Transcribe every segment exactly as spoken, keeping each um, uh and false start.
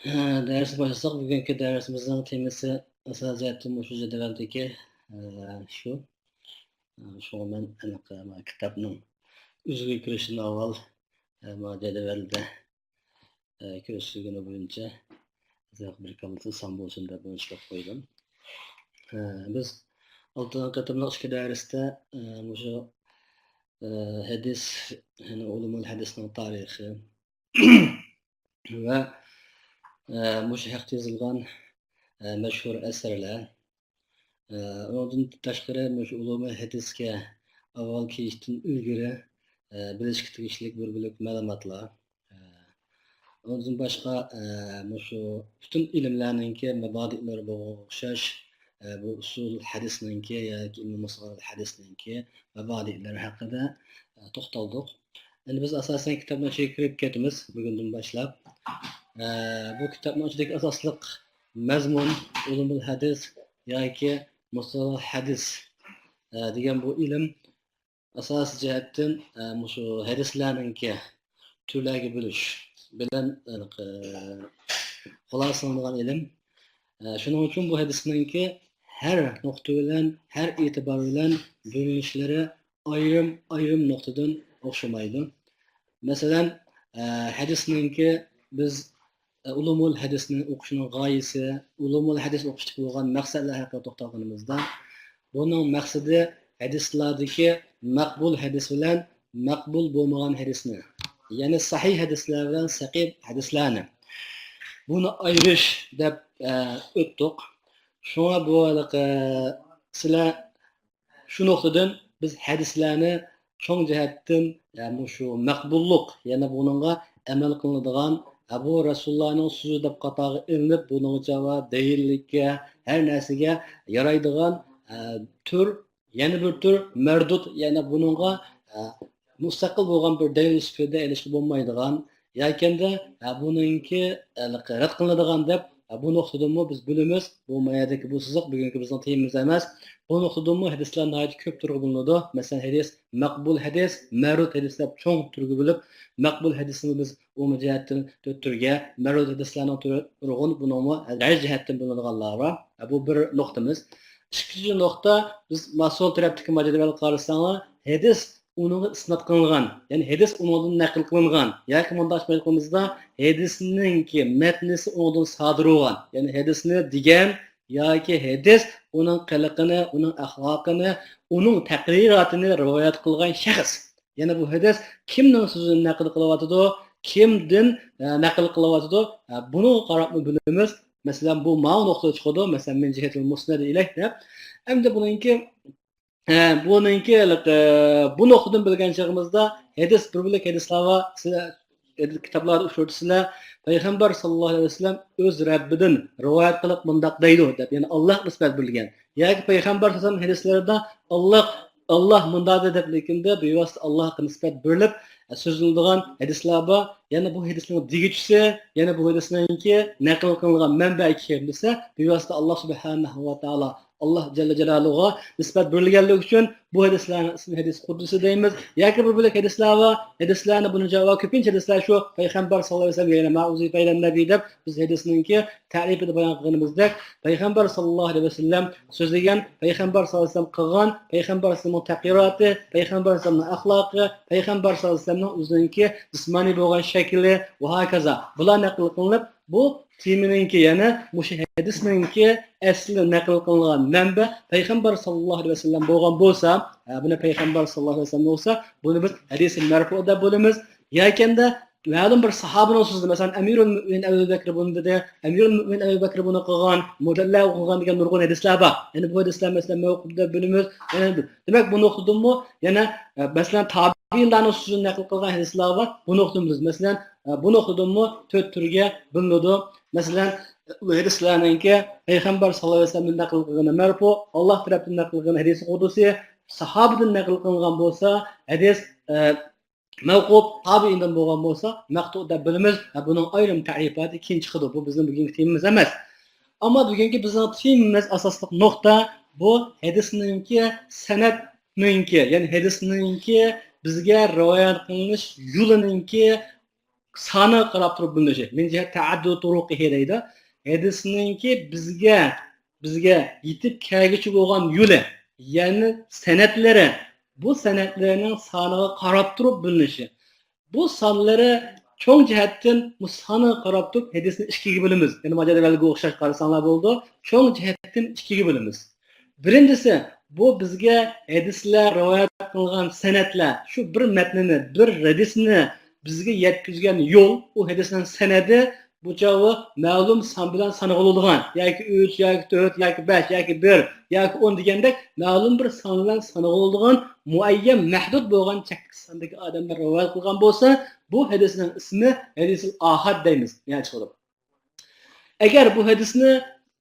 دەرسنى باشلىساق، بۈگۈنكى دەرسىمىزنىڭ تېمىسى ئاساسىي جەھەتتىن مۇشۇ جەدۋەلدىكى، ئە، شۇ. ئە، شۇڭا مەن ئېنىق، ئە، كىتابنىڭ ئۆزىگە كىرىشتىن ئاۋۋال، ئە، مانا جەدۋەلدە، ئە، كۆرسىتىلگىنى بويىچە بىر كاملىتىلسام بولسۇن دەپ بۇنى چىقىپ قويدۇم. ئە، بىز ئالدىنقى قېتىملىق ئىككى دەرستە، ئە، مۇشۇ، ئە، ھەدىس، يەنى ئۇلۇمۇل ھەدىسنىڭ تارىخى، ۋە، ئە، مۇشۇ ھەقتە يېزىلغان، ئە، مەشھۇر ئەسەرلەر، ئە، ئۇنىڭدىن تاشقىرى مۇشۇ ئۇلۇمۇل ھەدىسكە ئاۋۋال كېلىشتىن ئىلگىرى، ئە، بىلىشكە تېگىشلىك بىر بۆلەك مەلۇماتلار. ئە، ئۇنىڭدىن باشقا، ئە، مۇشۇ پۈتۈن ئىلىملەرنىڭكى مەبادىئلىرى بولغانغا ئوخشاش، ئە، بۇ ئۇسۇل ھەدىسنىڭكى ياكى ئىلمى مۇستەلىھىل ھەدىسنىڭكى مەبادىئلىرى ھەققىدە، ئە، توختالدۇق. ئەمدى بىز ئاساسەن كىتابنىڭ ئىچىگە كىرىپ كېتىمىز بۈگۈندىن باشلاپ. ئە، بۇ كىتابنىڭ ئىچىدىكى ئاساسلىق مەزمۇن ئۇلۇمۇل ھەدىس ياكى مۇستەلىھىل ھەدىس، ئە، دېگەن بۇ ئىلىم ئاساسىي جەھەتتىن، ئە، مۇشۇ ھەدىسلەرنىڭكى تۈرلەرگە بۆلۈش بىلەن، ئە، خۇلاسىلىنىدىغان ئىلىم. ئە، شۇنىڭ ئۈچۈن بۇ ھەدىسنىڭكى ھەر نۇقتا بىلەن، ھەر ئېتىبار بىلەن بۆلۈنۈشلىرى ئايرىم-ئايرىم نۇقتىدىن ئوخشىمايدۇ. مەسىلەن، ئە، ھەدىسنىڭكى بىز، ئە، ئۇلۇمۇل ھەدىسنى ئوقۇشنىڭ غايىسى، ئۇلۇمۇل ھەدىس ئوقۇشتىكى بولغان مەقسەتلەر ھەققىدە توختالغىنىمىزدا، بۇنىڭ مەقسىتى ھەدىسلەردىكى مەقبۇل ھەدىس بىلەن مەقبۇل بولمىغان ھەدىسنى، يەنى سەھىھ ھەدىسلەر بىلەن سەقىم ھەدىسلەرنى، بۇنى ئايرىش دەپ، ئە، ئۆتتۇق. شۇڭا بۇ ھېلىقى سىلەر شۇ نۇقتىدىن بىز ھەدىسلەرنى چوڭ جەھەتتىن، يەنى مۇشۇ مەقبۇللۇق، يەنى بۇنىڭغا ئەمەل قىلىنىدىغان، ئە، بۇ رەسۇلۇللانىڭ سۆزى دەپ قاتارغا ئېلىنىپ، بۇنىڭغا جاۋاب، دەلىللىككە، ھەر نەرسىگە يارايدىغان، ئە، تۈر، يەنە بىر تۈر مەردۇد، يەنى بۇنىڭغا، ئە، مۇستەقىل بولغان بىر دەلىل سۈپىتىدە ئېلىشقا بولمايدىغان، ياكەندە، ھە، بۇنىڭكى، ھە، رەت قىلىنىدىغان دەپ، ھە، بۇ نۇقتىدىنمۇ بىز بىلىمىز. بۇ ما يەردىكى بۇ سىزىق بۈگۈنكى بىزنىڭ تېمىمىز ئەمەس. بۇ نۇقتىدىنمۇ ھەدىسلەر ناھايىتى كۆپ تۈرگە بۆلۈنىدۇ. مەسىلەن، ھەدىس مەقبۇل ھەدىس، مەرۇت ھەدىس دەپ چوڭ تۈرگە بۆلۈپ، مەقبۇل ھەدىسنى بىز ئومۇمىي جەھەتتىن تۆت تۈرگە، مەرۇت ھەدىسلەرنىڭ تۈرى نۇرغۇن، بۇنىڭمۇ دەرىجە جەھەتتىن بۆلۈنىدىغانلار بار. ھە، بۇ بىر نۇقتىمىز. ئىككىنچى نۇقتا، بىز ما سول تەرەپتىكى ما جەدۋەلگە قارىساڭلار، ھەدىس ئۇنىڭغا ئىسناد قىلىنغان، يەنى ھەدىس ئۇنىڭدىن نەقىل قىلىنغان ياكى مۇنداق ئېيتقىنىمىزدا، ھەدىسنىڭكى مەتنىسى ئۇنىڭدىن سادىر بولغان، يەنى ھەدىسنى دېگەن ياكى ھەدىس ئۇنىڭ قىلىقىنى، ئۇنىڭ ئەخلاقىنى، ئۇنىڭ تەقرىراتىنى رىۋايەت قىلغان شەخس. يەنى بۇ ھەدىس كىمنىڭ سۆزىنى نەقىل قىلىۋاتىدۇ، كىمدىن، ئە، نەقىل قىلىۋاتىدۇ، ئە، بۇنىڭغا قاراپمۇ بىلىمىز. مەسىلەن، بۇ ماۋۇ نۇقتىدا چىقىدۇ، مەسىلەن، مىن جىھەتىل مۇسنەدى ئىلەيھ دەپ. ئەمدى بۇنىڭكى ئە، بۇنىڭكى، ئە، بۇ نۇقتىدىن بىلگەن چېغىمىزدا ھەدىس، بىر بۆلەك ھەدىسلەر بار، سىلەر كىتابلاردا ئۇچرىتىسىلەر، پەيغەمبەر ساللاللاھۇ ئەلەيھى ۋەسەللەم ئۆز رەببىدىن رىۋايەت قىلىپ مۇنداق دەيدۇ دەپ، يەنى ئاللاھقا نىسبەت بېرىلگەن. ياكى پەيغەمبەر ساللاللاھۇ ئەلەيھى ۋەسەللەم ھەدىسلىرىدە ئاللاھ، ئاللاھ مۇنداق دېدى دەپ، لېكىندە بىۋاسىتە ئاللاھقا نىسبەت بېرىلىپ، ئە، سۆزلىنىدىغان ھەدىسلەر بار. يەنى بۇ ھەدىسنىڭ دېگۈچىسى، يەنى بۇ ھەدىسنىڭكى نەقىل قىلىنغان مەنبە كىم دېسە، بىۋاسىتە ئاللاھ سۇبھانەھۇ ۋە تائالا، ئاللاھ جەللە جالالۇھۇغا نىسبەت بېرىلگەنلىكى ئۈچۈن بۇ ھەدىسلەرنىڭ ئىسمىنى ھەدىس قۇدسى دەيمىز. ياكى بىر بۆلەك ھەدىسلەر بار. ھەدىسلەرنى بۇنىڭ جاۋابى كۆپىنچە ھەدىسلەر شۇ، پەيغەمبەر ساللاللاھۇ ئەلەيھى ۋەسەللەم، يەنى ما ئۇزىفە ئىلەن نەبىي دەپ بىز ھەدىسنىڭكى تەرىپىدە بايان قىلغىنىمىزدەك، پەيغەمبەر ساللاللاھۇ ئەلەيھى ۋەسەللەم سۆزلىگەن، پەيغەمبەر ساللاللاھۇ ئەلەيھى ۋەسەللەم قىلغان، پەيغەمبەر ئەلەيھىسسالامنىڭ تەقرىراتى، پەيغەمبەر ئەلەيھىسسالامنىڭ ئەخلاقى، پەيغەمبەر ساللاللاھۇ ئەلەيھى ۋەسەللەمنىڭ ئۆزىنىڭكى جىسمانىي بولغان شەكلى ۋە ھاكازا. بۇلار نەقىل قىلىنىپ، بۇ تېمىنىڭكى، يەنى مۇشۇ ھەدىسنىڭكى ئەسلى نەقىل قىلىنغان مەنبە پەيغەمبەر ساللاللاھۇ ئەلەيھى ۋەسەللەم بولغان بولسا، ھە، بۇنى پەيغەمبەر ساللاللاھۇ ئەلەيھى ۋەسەللەم بولسا، بۇنى بىز ھەدىسى مەرفۇ دەپ بولىمىز. ياكەندە مەلۇم بىر ساھابىنىڭ سۆزى، مەسىلەن، ئەمىرۇل مۆمىنىن ئەبۇ بەكر بۇنى دېدى، ئەمىرۇل مۆمىنىن ئەبۇ بەكر بۇنى قىلغان، مۇدەللە قىلغان دېگەن نۇرغۇن ھەدىسلەر بار. يەنى بۇ ھەدىسلەر، مەسىلەن، مەۋقۇپ دەپ بىلىمىز. يەنە دېمەك، بۇ نۇقتىدىنمۇ يەنە، ئە، مەسىلەن، تابىئىنلارنىڭ سۆزىنى نەقىل قىلغان ھەدىسلەر بار. بۇ نۇقتىدىن بىز، مەسىلەن، ئە، بۇ نۇقتىدىنمۇ تۆت تۈرگە بۆلۈنىدۇ. مەسىلەن، بۇ ھەدىسلەرنىڭكى پەيغەمبەر ساللاللاھۇ ئەلەيھى ۋەسەللەمدىن نەقىل قىلغىنى مەرفۇ، ئاللاھ تەرەپتىن نەقىل قىلغىنى ھەدىسى قۇدسى، ساھابىدىن نەقىل قىلىنغان بولسا ھەدىس، ئە، مەۋقۇپ، تابىئىندىن بولغان بولسا مەقتۇ دەپ بىلىمىز. ھە، بۇنىڭ ئايرىم تەرىپاتى كېيىن چىقىدۇ. بۇ بىزنىڭ بۈگۈنكى تېمىمىز ئەمەس. ئەمما بۈگۈنكى بىزنىڭ تېمىمىز، ئاساسلىق نۇقتا، بۇ ھەدىسنىڭكى سەنەدنىڭكى، يەنى ھەدىسنىڭكى بىزگە رىۋايەت قىلىنىش يولىنىڭكى سانىغا قاراپ تۇرۇپ بىلىنىشى. من جهة تعدد طرقه دەيدۇ. ھەدىسنىڭكى بىزگە، بىزگە يېتىپ كەلگۈچى بولغان يولى، يەنى سەنەدلىرى، بۇ سەنەدلەرنىڭ سانىغا قاراپ تۇرۇپ بىلىنىشى. بۇ سانلىرى چوڭ جەھەتتىن بۇ سانىغا قاراپ تۇرۇپ ھەدىسنى ئىككىگە بۆلىمىز. يەنى ما جدولغا ئوخشاش قارىساڭلار بولىدۇ. چوڭ جەھەتتىن ئىككىگە بۆلىمىز. بىرىنچىسى، بۇ بىزگە ھەدىسلەر رىۋايەت قىلغان سەنەدلەر، شۇ بىر مەتنىنى، بىر ھەدىسنى بىزگە يەتكۈزگەن يول، ئۇ ھەدىسنىڭ سەنەدى، بۇ چاغ ئۇ مەلۇم سان بىلەن سانىغىلى بولىدىغان، ياكى ئۈچ، ياكى تۆت، ياكى بەش، ياكى بىر، ياكى ئون دېگەندەك مەلۇم بىر سان بىلەن سانىغىلى بولىدىغان مۇئەييەن، مەھدۇد بولغان چەكلىك ساندىكى ئادەملەر رىۋايەت قىلغان بولسا، بۇ ھەدىسنىڭ ئىسمى ھەدىسۇل ئاھاد دەيمىز. يەنى چىقىدۇ. ئەگەر بۇ ھەدىسنى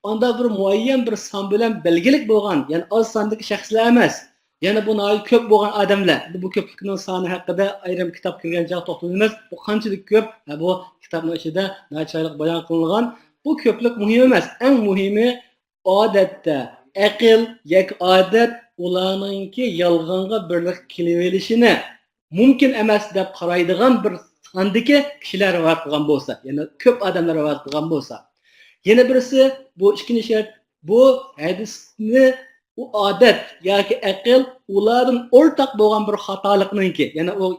ئاندا بىر مۇئەييەن بىر سان بىلەن بەلگىلىك بولغان، يەنى ئاز ساندىكى شەخسلەر ئەمەس، يەنى بۇ ناھايىتى كۆپ بولغان ئادەملەر، بۇ كۆپلۈكنىڭ سانى ھەققىدە ئايرىم كىتاب كىرگەن چاغ توختىلىمىز. بۇ قانچىلىك كۆپ؟ ھە، بۇ كىتابنىڭ ئىچىدە ناھايىتى چىرايلىق بايان قىلىنغان. بۇ كۆپلۈك مۇھىم ئەمەس. ئەڭ مۇھىمى، ئادەتتە ئەقىل ياكى ئادەت ئۇلارنىڭكى يالغانغا بىرلىك كېلىۋېلىشىنى مۇمكىن ئەمەس دەپ قارايدىغان بىر ساندىكى كىشىلەر رىۋايەت قىلغان بولسا، يەنى كۆپ ئادەملەر رىۋايەت قىلغان بولسا. يەنە بىرسى، بۇ ئىككىنچى شەرت، بۇ ھەدىسنى ئۇ ئادەت ياكى ئەقىل ئۇلاردىن ئورتاق بولغان بىر خاتالىقنىڭكى، يەنى ئۇ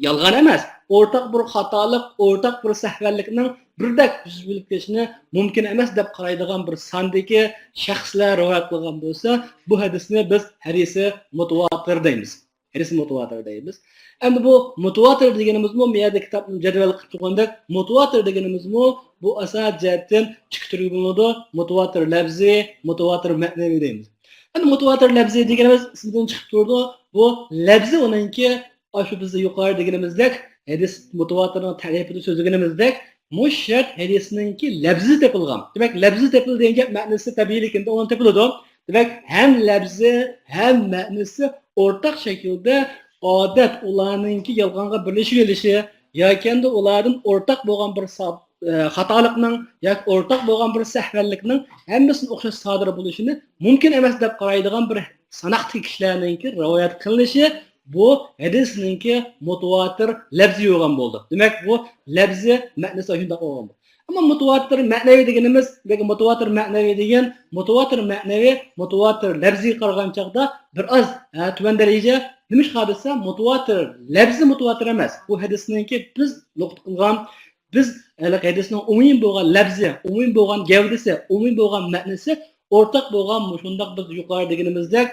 يالغان ئەمەس، ئورتاق بىر خاتالىق، ئورتاق بىر سەھۋەنلىكنىڭ بىردەك يۈز بېرىپ كېلىشىنى مۇمكىن ئەمەس دەپ قارايدىغان بىر ساندىكى شەخسلەر رىۋايەت قىلغان بولسا، بۇ ھەدىسنى بىز ھەدىسى مۇتەۋاتىر دەيمىز. ھەدىس مۇتەۋاتىر دەيمىز. ئەمدى بۇ مۇتەۋاتىر دېگىنىمىزمۇ، بۇ يەردە كىتابنىڭ جەدۋەل قىلىپ تۇرغاندەك، مۇتەۋاتىر دېگىنىمىزمۇ بۇ ئاساسىي جەھەتتىن ئىككى تۈرگە بۆلۈنىدۇ. مۇتەۋاتىر لەپزىي، مۇتەۋاتىر مەنىۋى دەيمىز. ئەمدى مۇتەۋاتىر لەپزىي دېگىنىمىز ئىسمىدىن چىقىپ تۇرىدۇ. بۇ لەپزى ئۇنىڭكى، ئاشۇ بىزدە يۇقىرى دېگىنىمىزدەك، ھەدىس مۇتەۋاتىرنىڭ تەرىپىدە سۆزلىگىنىمىزدەك، مۇشۇ شەرت ھەدىسنىڭكى لەپزى تېپىلغان. دېمەك، لەپزى تېپىلدى دېگەن گەپ مەنىسى تەبىئىيلىكىندە ئۇنىڭ تېپىلىدۇ. دېمەك، ھەم لەپزى، ھەم مەنىسى ئورتاق شەكىلدە ئادەت ئۇلارنىڭكى يالغانغا بىرلىشىۋېلىشى ياكى ئەمدى ئۇلاردىن ئورتاق بولغان بىر سا-، ئە، خاتالىقنىڭ ياكى ئورتاق بولغان بىر سەھۋەنلىكنىڭ ھەممىسىدىن ئوخشاش سادىر بولۇشىنى مۇمكىن ئەمەس دەپ قارايدىغان بىر ساناقتىكى كىشىلەرنىڭكى رىۋايەت قىلىنىشى بۇ ھەدىسنىڭكى مۇتەۋاتىر لەپزى بولغان بولىدۇ. دېمەك، بۇ لەپزى مەنىسى شۇنداق بولغان بولىدۇ. ئەمما مۇتەۋاتىر مەنەۋى دېگىنىمىز، بەلكى مۇتەۋاتىر مەنەۋى دېگەن، مۇتەۋاتىر مەنەۋى، مۇتەۋاتىر لەپزىگە قارىغان چاغدا بىر ئاز، ھە، تۆۋەن دەرىجە. نېمىشقا دېسە، مۇتەۋاتىر لەپزى مۇتەۋاتىر ئەمەس. بۇ ھەدىسنىڭكى بىز نۇقتا قىلغان، بىز ھېلىقى ھەدىسنىڭ ئومۇمىي بولغان لەپزى، ئومۇمىي بولغان گەۋدىسى، ئومۇمىي بولغان مەنىسى ئورتاق بولغان مۇشۇنداق بىز يۇقىرى دېگىنىمىزدەك،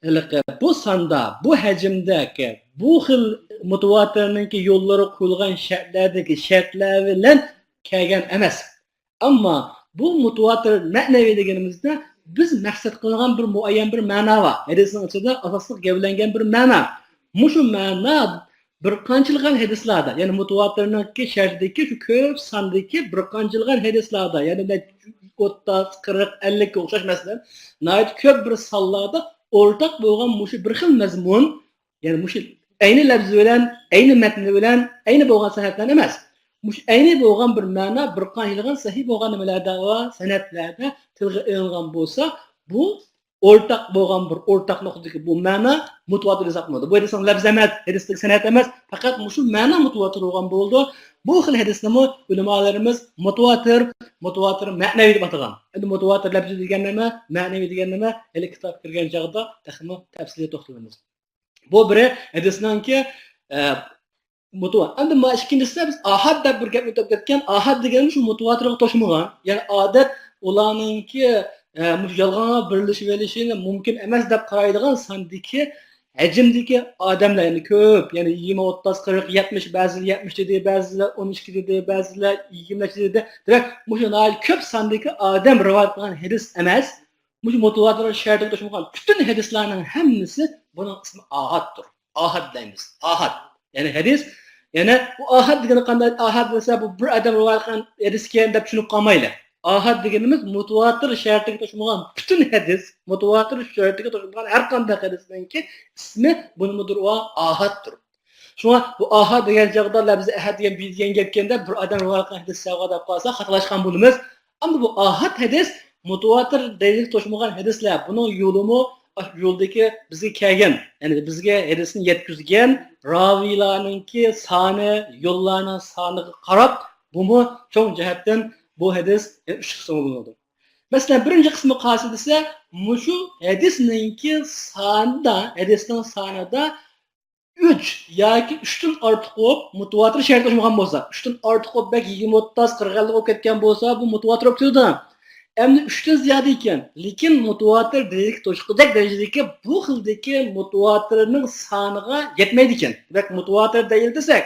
ھېلىقى بۇ ساندا، بۇ ھەجىمدەكى، بۇ خىل مۇتەۋاتىرنىڭكى يوللىرى قويۇلغان شەرتلەردىكى شەرتلەر بىلەن كەلگەن ئەمەس. ئەمما بۇ مۇتەۋاتىر مەنەۋى دېگىنىمىزدە بىز مەقسەت قىلغان بىر مۇئەييەن بىر مەنا بار. ھەدىسنىڭ ئىچىدە ئاساسلىق گەۋدىلەنگەن بىر مەنا. مۇشۇ مەنا بىر قانچىلىغان ھەدىسلەردە، يەنى مۇتەۋاتىرنىڭكى شەرتىدىكى شۇ كۆپ ساندىكى بىر قانچىلىغان ھەدىسلەردە، يەنى نەچچە، ئوتتۇز، قىرىق، ئەللىككە ئوخشاش مەسىلەن، ناھايىتى كۆپ بىر سانلاردا ئورتاق بولغان مۇشۇ بىر خىل مەزمۇن، يەنى مۇشۇ ئەينى لەپزى بىلەن، ئەينى مەتنى بىلەن، ئەينى بولغان سەنەد بىلەن ئەمەس. مۇشۇ ئەينى بولغان بىر مەنا بىر قانچىلىغان سەھىھ بولغان نېمىلەردە ۋە سەنەدلەردە تىلغا ئېلىنغان بولسا، بۇ ئورتاق بولغان بىر ئورتاق نۇقتىدىكى بۇ مەنا مۇتەۋاتىر ھېسابلىنىدۇ. بۇ ھەدىسنىڭ لەپزى ئەمەس، ھەدىستىكى سەنەد ئەمەس، پەقەت مۇشۇ مەنا مۇتەۋاتىر بولغان بولىدۇ. بۇ خىل ھەدىسنىمۇ ئۆلىمالىرىمىز مۇتەۋاتىر، مۇتەۋاتىر مەنەۋى دەپ ئاتىغان. ئەمدى مۇتەۋاتىر لەپزى دېگەن نېمە، مەنىۋى دېگەن نېمە، ھېلى كىتاب كىرگەن چاغدا تېخىمۇ تەپسىلىي توختىلىمىز. بۇ بىرى ھەدىسنىڭكى، ئە، مۇتەۋاتىر. ئەمدى مانا ئىككىنچىسىدە بىز ئاھاد دەپ بىر گەپنى ئۆتۈپ كەتكەن. ئاھاد دېگەن شۇ مۇتەۋاتىرغا توشمىغان. يەنى ئادەت ئۇلارنىڭكى، ئە، مۇشۇ يالغانغا بىرلىشىۋېلىشىنى مۇمكىن ئەمەس دەپ قارايدىغان ساندىكى، ھەجىمدىكى ئادەملەر، يەنى كۆپ، يەنى يىگىرمە، ئوتتۇز، قىرىق، يەتمىش، بەزىلەر يەتمىش دېدى، بەزىلەر ئون ئىككى دېدى، بەزىلەر يىگىرمە نەچچە دېدى. دېمەك، مۇشۇ ناھايىتى كۆپ ساندىكى ئادەم رىۋايەت قىلغان ھەدىس ئەمەس. مۇشۇ مۇتەۋاتىر شەرتىگە توشمىغان پۈتۈن ھەدىسلەرنىڭ ھەممىسى بۇنىڭ ئىسمى ئاھادتۇر. ئاھاد دەيمىز. ئاھاد. يەنى ھەدىس، يەنى بۇ ئاھاد دېگىنى قانداق؟ ئاھاد دېسە، بۇ بىر ئادەم رىۋايەت قىلغان ھەدىسكەن دەپ چۈشىنىپ قالمايلى. ئاھاد دېگىنىمىز مۇتەۋاتىر شەرتىگە توشمىغان پۈتۈن ھەدىس، مۇتەۋاتىر شەرتىگە توشمىغان ھەر قانداق ھەدىسنىڭكى ئىسمى بۇنىمۇدۇر، ئۇ ئاھادتۇر. شۇڭا بۇ ئاھاد دېگەن چاغدا لەپزى ئەھەد دېگەن بىر دېگەن گەپكەندە، بىر ئادەم رىۋايەت قىلغان ھەدىس دەپ قالسا خاتالاشقان بولىمىز. ئەمدى بۇ ئاھاد ھەدىس مۇتەۋاتىر دەرىجىگە توشمىغان ھەدىسلەر، بۇنىڭ يولىمۇ يولدىكى بىزگە كەلگەن، يەنى بىزگە ھەدىسنى يەتكۈزگەن راۋىيلارنىڭكى سانى، يوللارنىڭ سانىغا قاراپ، بۇمۇ چوڭ جەھەتتىن بۇ ھەدىس، يەنى ئۈچ قىسىمغا بۆلۈنىدۇ. مەسىلەن، بىرىنچى قىسمى قايسى دېسە، مۇشۇ ھەدىسنىڭكى سانىدا، ھەدىسنىڭ سانىدا ئۈچ ياكى ئۈچتىن ئارتۇق بولۇپ، مۇتىۋاتىر شەرتكە ئۇچمىغان بولسا، ئۈچتىن ئارتۇق بولۇپ، بەك يىگىرمە، ئوتتۇز، قىرىق، ئەللىك بولۇپ كەتكەن بولسا، بۇ مۇتىۋاتىر بولۇپ تۇرىدۇ. ئەمدى ئۈچتىن زىيادە ئىكەن، لېكىن مۇتىۋاتىر دەرىجىگە توشقۇدەك دەرىجىدىكى بۇ خىلدىكى مۇتىۋاتىرنىڭ سانىغا يەتمەيدىكەن. دېمەك، مۇتىۋاتىر دەلىل دېسەك،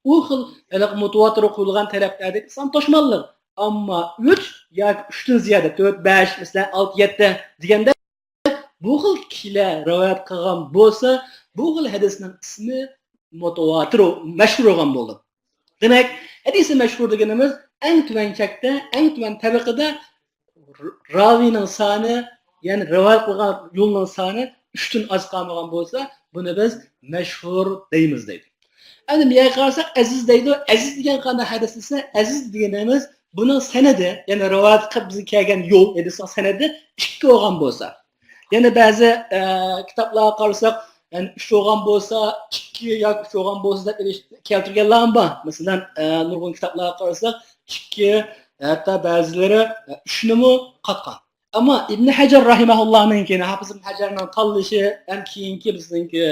ئۇ خىل ھېلىقى مۇتىۋاتىرغا قويۇلغان تەلەپلەردىكى سان توشماللىق. ئەمما ئۈچ ياكى ئۈچتىن زىيادە، تۆت، بەش، مەسىلەن، ئالتە، يەتتە دېگەندە، بۇ خىل كىشىلەر رىۋايەت قىلغان بولسا، بۇ خىل ھەدىسنىڭ ئىسمى مۇتىۋاتىر، مەشھۇر بولغان بولىدۇ. دېمەك، ھەدىسى مەشھۇر دېگىنىمىز ئەڭ تۆۋەن چەكتە، ئەڭ تۆۋەن تەبىقىدە راۋىنىڭ سانى، يەنى رىۋايەت قىلغان يولنىڭ سانى ئۈچتىن ئاز قالمىغان بولسا، بۇنى بىز مەشھۇر دەيمىز دەيدۇ. ئەمدى بۇ يەرگە قارىساق، ئەزىز دەيدۇ. ئەزىز دېگەن قانداق ھەدىس دېسە، ئەزىز دېگىنىمىز بۇنىڭ سەنىدى، يەنى رىۋايەت قىلىپ بىزگە كەلگەن يول، ھەدىسنىڭ سەنىدى ئىككى بولغان بولسا، يەنە بەزى، ئە، كىتابلارغا قارىساق، يەنى ئۈچ بولغان بولسا، ئىككى ياكى ئۈچ بولغان بولسا دەپ ئېلىش-، كەلتۈرگەنلەرمۇ بار. مەسىلەن، ئە، نۇرغۇن كىتابلارغا قارىساق، ئىككى، ھەتتا بەزىلىرى، ئە، ئۈچنىمۇ قاتقان. ئەمما ئىبن ھەجەر رەھىمەھۇللاھنىڭكى، ھافىز ئىبن ھەجەرنىڭ تاللىشى ھەم كېيىنكى بىزنىڭكى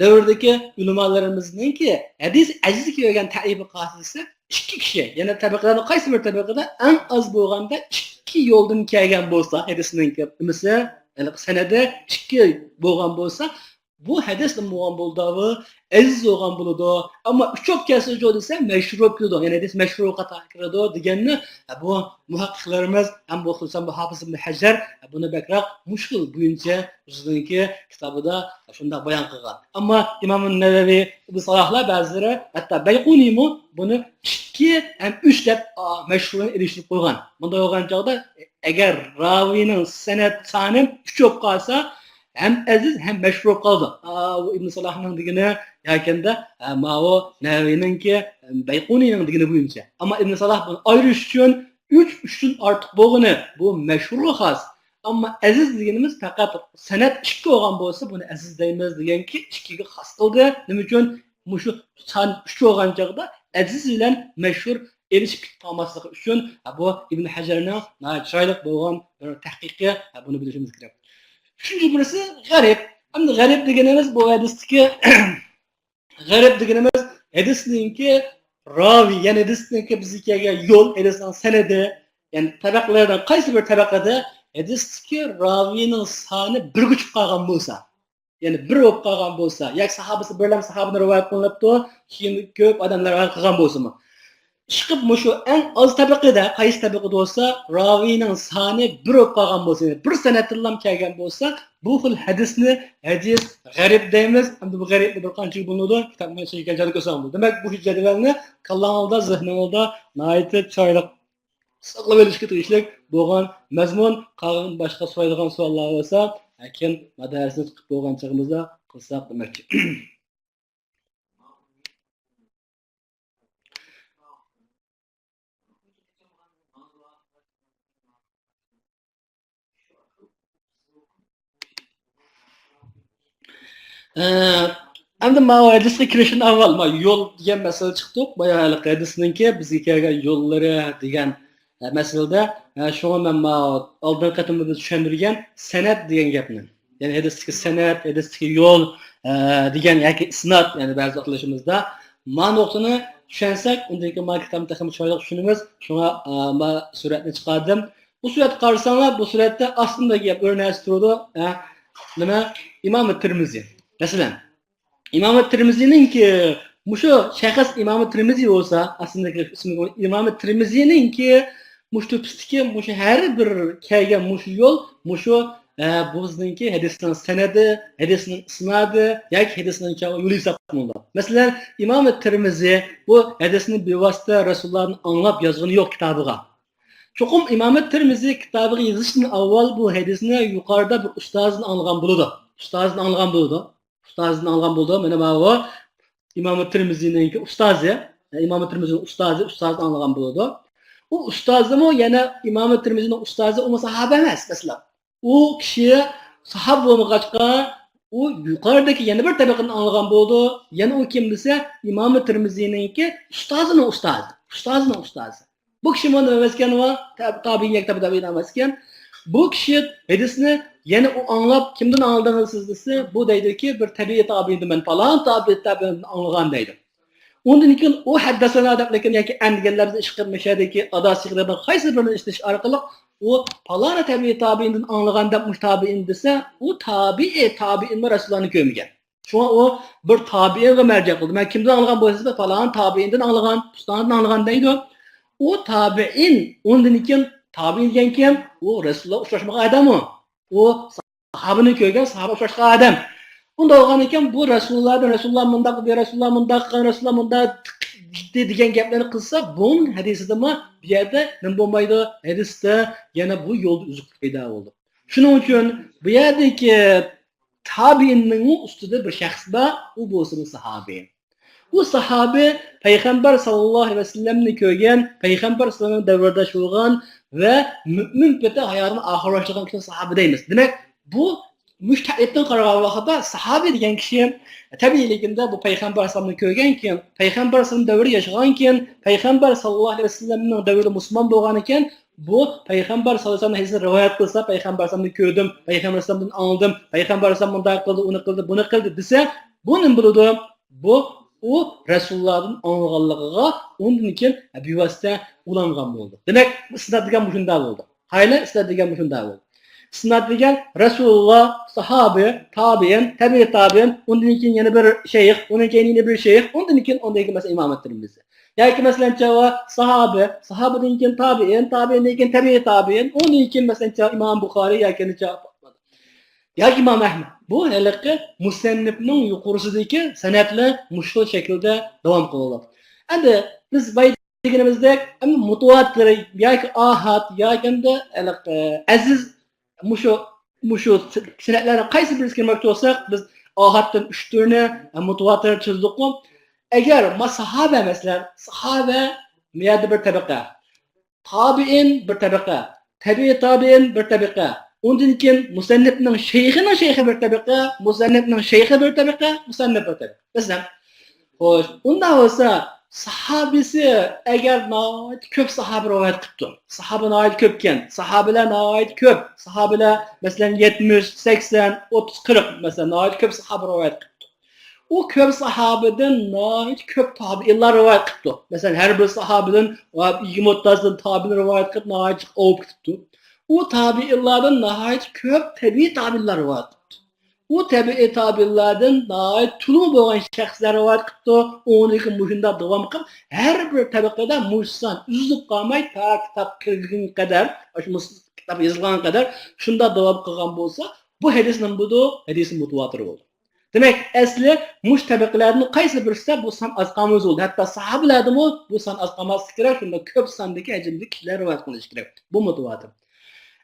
دەۋردىكى ئۆلىمالىرىمىزنىڭكى ھەدىس ئەزىزگە كۆرگەن تەئرىپى قايسى دېسە، ئىككى كىشى، يەنى تەبىقىلەرنىڭ قايسى بىر تەبىقىدە ئەڭ ئاز بولغاندا ئىككى يولدىن كەلگەن بولسا، ھەدىسنىڭكى نېمىسى، يەنى سەنەدى ئىككى بولغان بولسا، بۇ ھەدىس نېمە بولغان بولىدۇ؟ ئەزىز بولغان بولىدۇ. ئەمما ئۈچ بولۇپ كەلسە جۇ دېسە، مەشھۇر بولۇپ كېلىدۇ. يەنى ھەدىس مەشھۇر قاتارىغا كىرىدۇ دېگەننى، بۇ مۇھەققىقلىرىمىز ھەم بۇ خۇسۇسەن بۇ ھافىز ئىبن ھەجەر بۇنى بەكرەك مۇشۇ خىل بويىچە ئۆزىنىڭكى كىتابىدا شۇنداق بايان قىلغان. ئەمما ئىمام نەۋەۋى، ئىبن سالاھلار بەزىلىرى، ھەتتا بەيقۇنىيمۇ بۇنى ئىككى ھەم ئۈچ دەپ، ئا، مەشھۇرىنى ئېلىشتۇرۇپ قويغان. مۇنداق بولغان چاغدا، ئەگەر راۋىنىڭ سەنەد سانى ئۈچ بولۇپ قالسا، ھەم ئەزىز، ھەم مەشھۇر بولۇپ قالىدۇ. ئا، ئۇ ئىبن سالاھنىڭ دېگىنى ياكىندا، ئا، ماۋۇ نەۋەۋىنىڭكى، بەيقۇنىنىڭ دېگىنى بويىچە. ئەمما ئىبن سالاھ بۇنى ئايرىش ئۈچۈن ئۈچ، ئۈچتىن ئارتۇق بولغىنى، بۇ مەشھۇرغا خاس. ئەمما ئەزىز دېگىنىمىز پەقەت سەنەد ئىككى بولغان بولسا، بۇنى ئەزىز دەيمىز دېگەنكى ئىككىگە خاس قىلدى. نېمە ئۈچۈن؟ مۇشۇ سان ئۈچ بولغان چاغدا ئەزىز بىلەن مەشھۇر ئېلىشىپ كېتىپ قالماسلىقى ئۈچۈن، بۇ ئىبن ھەجەرنىڭ ناھايىتى چىرايلىق بولغان بىر تەھقىقى، بۇنى بىلىشىمىز كېرەك. ئۈچىنچى بىرسى غەرىب. ئەمدى غەرىب دېگىنىمىز بۇ ھەدىستىكى، غەرىب دېگىنىمىز ھەدىسنىڭكى راۋى، يەنى ھەدىسنىڭكى بىزگە كەلگەن يول، ھەدىسنىڭ سەنىدى، يەنى تەبەقىلەردىن قايسى بىر تەبەقىدە ھەدىستىكى راۋىنىڭ سانى بىرگە چۈشۈپ قالغان بولسا، يەنى بىر بولۇپ قالغان بولسا، ياكى ساھابىسى بىرلا ساھابىدىن رىۋايەت قىلىنىپتۇ، كېيىن كۆپ ئادەملەر رىۋايەت قىلغان بولسىمۇ. ئىشقىلىپ مۇشۇ ئەڭ ئاز تەبىقىدە، قايسى تەبىقىدە بولسا، راۋىنىڭ سانى بىر بولۇپ قالغان بولسا، يەنى بىر سەنەدتىنلا كەلگەن بولسا، بۇ خىل ھەدىسنى ھەدىس غەرىب دەيمىز. ئەمدى بۇ غەرىبنى بىر قانچىگە بۆلۈنىدۇ؟ كىتابنىڭ ئىچىگە كەلگەندە كۆرسەڭ بولىدۇ. دېمەك، بۇ جەدۋەلنى كاللاڭلاردا، زېھنىڭلاردا ناھايىتى چىرايلىق ساقلاپ ئېلىشقا تېگىشلىك بولغان مەزمۇن. قالغان باشقا سورايدىغان سوئاللار بولسا، كېيىن مۇدەرسنى چىقىپ بولغان چېغىمىزدا قىلساق دېمەكچى. ئە، ئەمدى ماۋۇ ھەدىسكە كىرىشتىن ئاۋۋال، ما يول دېگەن مەسىلە چىقتۇق. بايا ھېلىقى ھەدىسنىڭكى بىزگە كەلگەن يوللىرى دېگەن، ئە، مەسىلىدە، ئە، شۇڭا مەن ماۋۇ ئالدىنقى قېتىمدا بىز چۈشەندۈرگەن سەنەد دېگەن گەپنى، يەنى ھەدىستىكى سەنەد، ھەدىستىكى يول، ئە، دېگەن ياكى ئىسناد، يەنى بەزى ئاتىلىشىمىزدا ما نۇقتىنى چۈشەنسەك، ئۇندىن كېيىن ما كىتابنى تېخىمۇ چىرايلىق چۈشىنىمىز. شۇڭا، ئە، ما سۈرەتنى چىقاردىم. بۇ سۈرەتكە قارىساڭلار، بۇ سۈرەتتە ئاستىمدا گەپ بىر نەرسە تۇرىدۇ. ھە، نېمە؟ ئىمام تىرمىزى. مەسىلەن، ئىمام تىرمىزىنىڭكى مۇشۇ شەخس ئىمام تىرمىزى بولسا، ئاستىمدىكى ئىسمى ئىمام تىرمىزىنىڭكى مۇشۇ تۈپىسىدىكى مۇشۇ ھەر بىر كەلگەن مۇشۇ يول، مۇشۇ، ھە، بۇ بىزنىڭكى ھەدىسنىڭ سەنەدى، ھەدىسنىڭ ئىسنادى ياكى ھەدىسنىڭ يولى ھېسابلىنىدۇ. مەسىلەن، ئىمام تىرمىزى بۇ ھەدىسنى بىۋاسىتە رەسۇلۇللاھدىن ئاڭلاپ يازغىنى يوق كىتابىغا. چوقۇم ئىمام تىرمىزى كىتابىغا يېزىشتىن ئاۋۋال بۇ ھەدىسنى يۇقىرىدا بىر ئۇستازىدىن ئاڭلىغان بولىدۇ. ئۇستازىدىن ئاڭلىغان بولىدۇ. ئۇستازىدىن ئاڭلىغان بولىدۇ. مانا ماۋۇ ئىمام تىرمىزىنىڭكى ئۇستازى، ئىمام تىرمىزىنىڭ ئۇستازى، ئۇستازىدىن ئاڭلىغان بولىدۇ. ئۇ ئۇستازىمۇ يەنە ئىمام تىرمىزىنىڭ ئۇستازى، ئۇمۇ ساھابە ئەمەس، مەسىلەن. ئۇ كىشى ساھابە بولمىغاچقا، ئۇ يۇقىرىدىكى يەنە بىر تەبىقىدىن ئاڭلىغان بولىدۇ. يەنە ئۇ كىم دېسە، ئىمام تىرمىزىنىڭكى ئۇستازىنىڭ ئۇستازى. ئۇستازىنىڭ ئۇستازى. بۇ كىشى مانا نېمە ئەمەسكەن، ئۇ تا-، تابىئىن ياكى تابىئىي تابىئىن ئەمەسكەن. بۇ كىشى ھەدىسنى يەنە ئۇ ئاڭلاپ، كىمدىن ئاڭلىدىڭىز سىز دېسە، بۇ دەيدۇكى، بىر تەبىئىي تابىئىندىن، مەن پالان تابىئىي تابىئىندىن ئاڭلىغان دەيدۇ. ئۇندىن كېيىن ئۇ ھەددەسەنا دەپ لېكىن ياكى ئەن دېگەنلەر بىزنىڭ ئىشقىلىپ مەشەدىكى ئادا سىغىلىدىغان قايسى بىرىنى ئىشلىتىش ئارقىلىق ئۇ پالانى تەبىئىي تابىئىندىن ئاڭلىغان دەپ مۇشۇ تابىئىن دېسە، ئۇ تابىئىي تابىئىنمۇ رەسۇلۇللانى كۆرمىگەن. شۇڭا ئۇ بىر تابىئىنغا مەرجە قىلدى. مەن كىمدىن ئاڭلىغان بولسا، پالان تابىئىندىن ئاڭلىغان، ئۇستازدىن ئاڭلىغان دەيدۇ. ئۇ تابىئىن، ئۇندىن كېيىن تابىئىن دېگەن كىم؟ ئۇ رەسۇلۇللا ئۇچراشمىغان ئادەممۇ. ئۇ ساھابىنى كۆرگەن، ساھابە ئۇچراشقان ئادەم. ئۇنداق بولغاندىكىن بۇ رەسۇلۇللادىن، رەسۇلۇللا مۇنداق دېدى، رەسۇلۇللا مۇنداق قىلغان، رەسۇلۇللا مۇنداق دېدى دېگەن گەپلەرنى قىلسا، بۇ ھەدىسىدىمۇ بۇ يەردە نېمە بولمايدۇ؟ ھەدىستە يەنە بۇ يولدا ئۈزۈكلۈك پەيدا بولىدۇ. شۇنىڭ ئۈچۈن بۇ يەردىكى تابىئىننىڭمۇ ئۈستىدە بىر شەخس بار، ئۇ بولسىمۇ ساھابى. بۇ ساھابى پەيغەمبەر ساللاللاھۇ ئەلەيھى ۋەسەللەمنى كۆرگەن، پەيغەمبەر ساللاللاھۇ ئەلەيھى دەۋرداش بولغان ۋە مۆمىن پېتى ھاياتىنى ئاخىرلاشتۇرغان كىشىنى ساھابە دەيمىز. دېمەك، بۇ مۇشۇ تەرىپتىن قارىغان ۋاقىتتا ساھابە دېگەن كىشى تەبىئىيلىكىندە بۇ پەيغەمبەر ئەلەيھىسسالامنى كۆرگەنكىن، پەيغەمبەر ئەلەيھىسسالام دەۋرىدە ياشىغانكىن، پەيغەمبەر ساللاللاھۇ ئەلەيھى ۋەسەللەمنىڭ دەۋرىدە مۇسۇلمان بولغانىكەن، بۇ پەيغەمبەر ساللاللاھۇ ئەلەيھى ۋەسەللەم ھەدىسىنى رىۋايەت قىلسا، پەيغەمبەر ئەلەيھىسسالامنى كۆردۈم، پەيغەمبەر ئەلەيھىسسالامدىن ئاڭلىدىم، پەيغەمبەر ئەلەيھىسسالام مۇنداق قىلدى، ئۇنى قىلدى، بۇنى قىلدى دېسە، بۇ نېمە بولىدۇ؟ بۇ ئۇ رەسۇلۇللادىن ئاڭلىغانلىقىغا ئۇندىن كېيىن بىۋاسىتە ئۇلانغان بولىدۇ. دېمەك، ئىسناد دېگەن مۇشۇنداق بولىدۇ. قاينى ئىسناد دېگەن مۇشۇنداق بولىدۇ. ئىسناد دېگەن رەسۇلۇللا، ساھابە، تابىئىن، تەبىئىي تابىئىن، ئۇندىن كېيىن يەنە بىر شەيخ، ئۇنىڭ كېيىن يەنە بىر شەيخ، ئۇندىن كېيىن ئۇندىن كېيىن مەسىلەن ئىمام تىرمىزى. ياكى مەسىلەن چاۋا ساھابە، ساھابىدىن كېيىن تابىئىن، تابىئىندىن كېيىن تەبىئىي تابىئىن، ئۇندىن كېيىن مەسىلەن چاۋا ئىمام بۇخارىي ياكى نېچە ياكى ئىمام ئەھمەد. بۇ ھېلىقى مۇسەننىپنىڭ يۇقىرىسىدىكى سەنەدلەر مۇشۇ شەكىلدە داۋام قىلىدۇ. ئەمدى بىز بايا دېگىنىمىزدەك، ئەمدى مۇتىۋاتىر ياكى ئاھاد ياكى ئەمدى ھېلىقى ئەزىز مۇشۇ، مۇشۇ سەنەدلەرنىڭ قايسى بىرسىگە كىرمەكچى بولساق، بىز ئاھادتىن ئۈچ تۈرنى، مۇتىۋاتىر تۈزدۇققۇ. ئەگەر ما ساھابە مەسىلەن، ساھابە بۇ يەردە بىر تەبىقە، تابىئىن بىر تەبىقە، تەبىئىي تابىئىن بىر تەبىقە، ئۇندىن كېيىن مۇسەننىپنىڭ شەيخىنىڭ شەيخى بىر تەبىقە، مۇسەننىپنىڭ شەيخى بىر تەبىقە، مۇسەننىپ بىر تەبىقە. مەسىلەن، خوش، ئۇنداق بولسا، ساھابىسى ئەگەر ناھايىتى كۆپ ساھابە رىۋايەت قىپتۇ. ساھابە ناھايىتى كۆپكەن. ساھابىلەر ناھايىتى كۆپ. ساھابىلەر، مەسىلەن، يەتمىش، سەكسەن، ئوتتۇز، قىرىق، مەسىلەن، ناھايىتى كۆپ ساھابە رىۋايەت قىپتۇ. ئۇ كۆپ ساھابىدىن ناھايىتى كۆپ تابىئىنلار رىۋايەت قىپتۇ. مەسىلەن، ھەر بىر ساھابىدىن يىگىرمە ئوتتۇزدىن تابىئىن رىۋايەت قىلىپ، ناھايىتى ئاۋۇپ كېتىپتۇ. ئۇ تابىئىنلاردىن ناھايىتى كۆپ تەبىئىي تابىئىنلار رىۋايەت قىپتۇ. ئۇ تەبىئىي تابىئىنلاردىن ناھايىتى تولىمۇ بولغان شەخسلەر رىۋايەت قىپتۇ. ئۇنىڭدىن كېيىن مۇشۇنداق داۋام قىلىپ، ھەر بىر تەبىقىدە مۇشۇ سان ئۈزۈلۈپ قالماي، تا كىتاب كىرگەنگە قەدەر، شۇ كىتاب يېزىلغانغا قەدەر شۇنداق داۋام قىلغان بولسا، بۇ ھەدىس نېمە بولىدۇ؟ ھەدىس مۇتىۋاتىر بولىدۇ. دېمەك، ئەسلى مۇشۇ تەبىقىلەردىن قايسى بىرسىدە بۇ سان ئاز قالمىسا بولدى. ھەتتا ساھابىلەردىمۇ بۇ سان ئاز قالماسلىقى كېرەك، شۇنداق كۆپ ساندىكى ھەجىمدىكى كىشىلەر رىۋايەت قىلىشى كېرەك. بۇ مۇتىۋاتىر.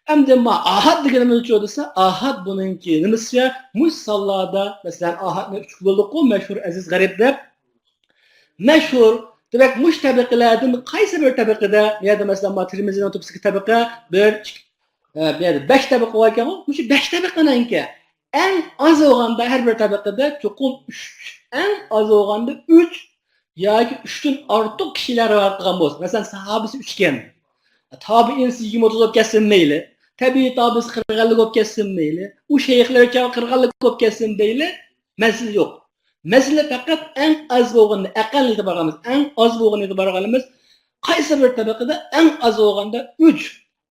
ئەمدى ما ئاھاد دېگىنىمىز نېمە دېسە، ئاھاد بۇنىڭكى نېمىسى؟ مۇشۇ سانلاردا، مەسىلەن، ئاھادنى ئۈچكە بۆلدۇققۇ، مەشھۇر، ئەزىز، غەرىب دەپ. مەشھۇر، دېمەك، مۇشۇ تەبىقىلەردىن قايسى بىر تەبىقىدە، بۇ يەردە، مەسىلەن، ما تىرمىزىنىڭ تۆپىسىدىكى تەبىقە بىر، ئىككى، ئە، بۇ يەردە بەش تەبىقە بار ئىكەنغۇ، مۇشۇ بەش تەبىقىنىڭكى ئەڭ ئاز بولغاندا ھەر بىر تەبىقىدە چوقۇم ئۈچ، ئەڭ ئاز بولغاندا ئۈچ ياكى ئۈچتىن ئارتۇق كىشىلەر رىۋايەت قىلغان بولسا، مەسىلەن، ساھابىسى ئۈچكەن، تابىئىنسى يىگىرمە ئوتتۇز بولۇپ كەتسىمۇ مەيلى، تەبىئىي تابىئىسى قىرىق ئەللىك بولۇپ كەتسىمۇ مەيلى، ئۇ شەيخلىرىچە قىرىق ئەللىك بولۇپ كەتسىمۇ مەيلى، مەسىلە يوق. مەسىلە پەقەت ئەڭ ئاز بولغىنىنى، ئەقەلنى ئېتىبارغا ئالىمىز، ئەڭ ئاز بولغىنىنى ئېتىبارغا ئالىمىز. قايسى بىر تەبىقىدە ئەڭ ئاز بولغاندا ئۈچ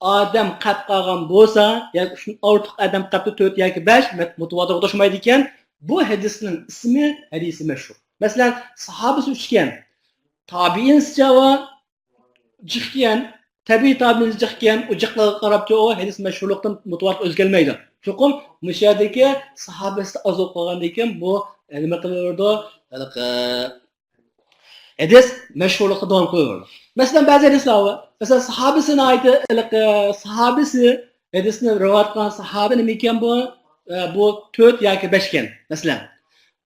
ئادەم قەپ قالغان بولسا، ياكى ئۈچتىن ئارتۇق ئادەم قەپتۇ، تۆت ياكى بەش، مەت-، مۇتىۋاتىرغا توشمايدىكەن، بۇ ھەدىسنىڭ ئىسمى ھەدىسى مەشھۇر. مەسىلەن، ساھابىسى ئۈچكەن، تابىئىنسىچە بار، جىقكەن، تەبىئىي تابىئىنسى جىقكەن، ئۇ جىقلىقىغا قاراپچۇ ئۇ ھەدىس مەشھۇرلۇقتىن مۇتىۋاتىر ئۆزگەرمەيدۇ. چوقۇم مۇشۇ يەردىكى ساھابىسى ئاز بولۇپ قالغاندىن كېيىن بۇ نېمە قىلىۋېرىدۇ؟ ھېلىقى ھەدىس مەشھۇرلۇقتا داۋام قىلىۋېرىدۇ. مەسىلەن، بەزى ھەدىسلەر بار. مەسىلەن، ساھابىسى ناھايىتى ھېلىقى ساھابىسى، ھەدىسنى رىۋايەت قىلغان ساھابە نېمىكەن بۇ؟ ئە، بۇ تۆت ياكى بەشكەن، مەسىلەن.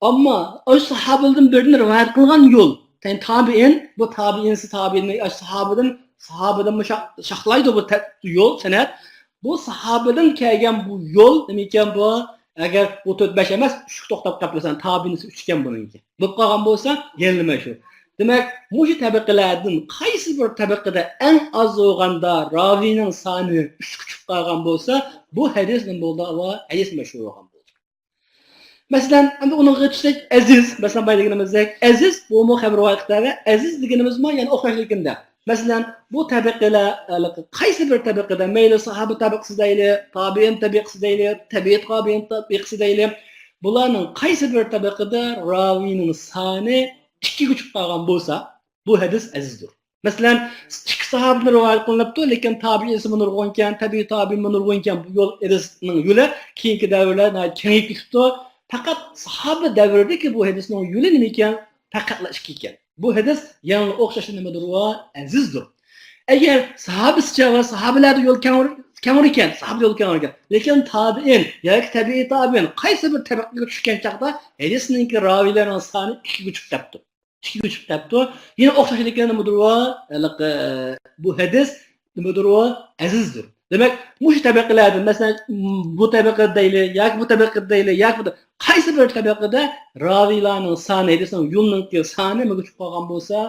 ئەمما ئاشۇ ساھابىلەردىن بىرىدىن رىۋايەت قىلغان يول، يەنى تابىئىن، بۇ تابىئىنسى تابىئىننى ئاشۇ ساھابىدىن، ساھابىدىن شا-، شاخلايدۇ بۇ تە-، يول، سەنەد. بۇ ساھابىدىن كەلگەن بۇ يول نېمىكەن بۇ؟ ئەگەر بۇ تۆت بەش ئەمەس، ئۈچكە توختاپ قېلىپ مەسىلەن، تابىئىنىسى ئۈچ ئىكەن بۇنىڭكى. بولۇپ قالغان بولسا، يەنىلا شۇ. دېمەك، مۇشۇ تەبىقىلەردىن قايسى بىر تەبىقىدە ئەڭ ئاز بولغاندا راۋىنىڭ سانى ئۈچكە چۈشۈپ قالغان بولسا، بۇ ھەدىس نېمە بولدى؟ ھەدىس مەشھۇر بولغان بولدى. مەسىلەن، ئەمدى ئۇنىڭغا چۈشسەك، ئەزىز، مەسىلەن، بايا دېگىنىمىزدەك، ئەزىز، بۇمۇ خەۋەر رىۋايەت قىلىۋەردى. ئەزىز دېگىنىمىزمۇ يەنە ئوخشاش لېكىندە. مەسىلەن، بۇ تەبىقىلەر، ھېلىقى قايسى بىر تەبىقىدە، مەيلى ساھابە تەبىقىسى دەيلى، تابىئىن تەبىقىسى دەيلى، تەبىئىي تابىئىن تەبىقىسى دەيلى، بۇلارنىڭ قايسى بىر تەبىقىدە راۋىنىڭ سانى ئىككىگە چۈشۈپ قالغان بولسا، بۇ ھەدىس ئەزىزدۇر. مەسىلەن، ئىككى ساھابىدىن رىۋايەت قىلىنىپتۇ، لېكىن تابىئىنسىمۇ نۇرغۇنكەن، تەبىئىي تابىئىنمۇ نۇرغۇنكەن، بۇ يول ئەزىزنىڭ يولى كېيىنكى دەۋرلەر ناھايىتى كېڭىيىپ كېتىپتۇ. پەقەت ساھابە دەۋرىدىكى بۇ ھەدىسنىڭ يولى نېمىكەن؟ پەقەتلا ئىككى ئىكەن. بۇ ھەدىس يەنىلا ئوخشاشلا نېمىدۇر؟ ئەزىزدۇر. ئەگەر ساھابىسىچە ۋە ساھابىلەردە يول كەڭ، كەڭرى ئىكەن، ساھابىدە يول كەڭرى ئىكەن. لېكىن تابىئىن ياكى تەبىئىي تابىئىن قايسى بىر تەبىقىگە چۈشكەن چاغدا ھەدىسنىڭكى راۋىيلەرنىڭ سانى ئىككىگە چۈشۈپ كەپتۇ. ئىككىگە چۈشۈپ كەپتۇ. يەنە ئوخشاش لېكىن نېمىدۇر؟ ھېلىقى، بۇ ھەدىس نېمىدۇر؟ ئەزىزدۇر. دېمەك، مۇشۇ تەبىقىلەردىن، مەسىلەن، بۇ تەبىقە دەيلى، ياكى بۇ تەبىقە دەيلى، ياكى بۇ، قايسى بىر تەبىقىدە راۋىيلارنىڭ سانى، ھەدىسنىڭ يولىنىڭكى سانى نېمىگە چۈشۈپ قالغان بولسا،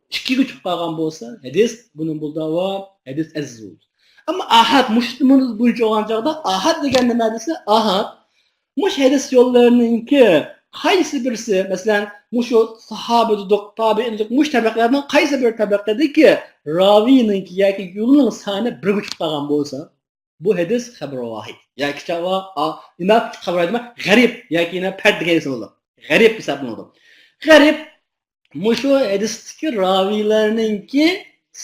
ئىككىگە چۈشۈپ قالغان بولسا، ھەدىس بۇنى بولدى، ھەدىس ئەزىز بولدى. ئەمما ئاھاد، مۇشۇ بۇنچە بولغان چاغدا ئاھاد دېگەن نېمە دېسە، ئاھاد مۇشۇ ھەدىس يوللىرىنىڭكى قايسى بىرسى، مەسىلەن، مۇشۇ ساھابە دېدۇق، تابىئىن دېدۇق، مۇشۇ تەبەقىلەرنىڭ قايسى بىر تەبەقىدىكى راۋىنىڭكى ياكى يولنىڭ سانى بىرگە چۈشۈپ قالغان بولسا، بۇ ھەدىس خەبەر ۋاھىد. ياكى چاۋا، ئا، نېمە خەبەر ۋاھىد؟ غەرىب ياكى يەنە پەرد دېگەن بولىدۇ. غەرىب ھېسابلىنىدۇ. غەرىب مۇشۇ ھەدىستىكى راۋىيلارنىڭكى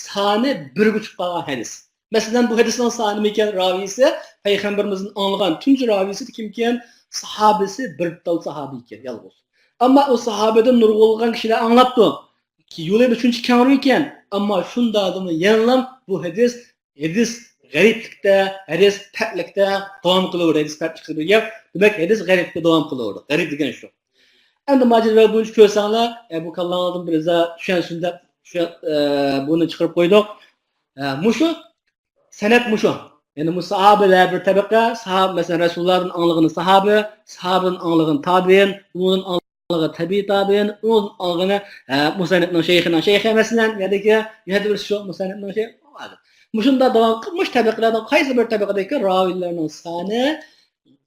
سانى بىرگە چۈشۈپ قالغان ھەدىس. مەسىلەن، بۇ ھەدىسنىڭ سانى نېمىكەن؟ راۋىيسى، پەيغەمبىرىمىزدىن ئاڭلىغان تۇنجى راۋىيسى كىمكەن؟ ساھابىسى، بىر تال ساھابە ئىكەن، يالغۇز. ئەمما ئۇ ساھابىدىن نۇرغۇنلىغان كىشىلەر ئاڭلاپتۇ. يولى شۇنچە كەڭرى ئىكەن، ئەمما شۇنداقتىمۇ يەنىلا بۇ ھەدىس، ھەدىس غەرىبلىكتە، ھەدىس پەتلىكتە داۋام قىلىۋېرىدۇ. ھەدىس پەتلىك دېگەن گەپ، دېمەك، ھەدىس غەرىبتە داۋام قىلىۋېرىدۇ. غەرىب دېگەن شۇ. ئەمدى ماجىد ۋە بۇنچە كۆرسەڭلار، ئە، بۇ كاللاڭلاردىن بىر ئىزا چۈشەنسۇن دەپ، شۇ، ئە، بۇنى چىقىرىپ قويدۇق. ئە، مۇشۇ سەنەد مۇشۇ. يەنى بۇ ساھابىلەر بىر تەبىقە، ساھابە، مەسىلەن، رەسۇلۇللاھدىن ئاڭلىغىنى ساھابە، ساھابىدىن ئاڭلىغىنى تابىئىن، ئۇنىڭدىن ئاڭلىغىنى تابىئىي تابىئىن، ئۇنىڭدىن ئاڭلىغىنى، ئە، مۇسەننىپنىڭ شەيخىنىڭ شەيخى، مەسىلەن، يەنىكى، يەنە بىرسى شۇ مۇسەننىپنىڭ شەيخى. مۇشۇنداق داۋام قىلىپ، مۇشۇ تەبىقىلەردىن قايسى بىر تەبىقىدىكى راۋىلەرنىڭ سانى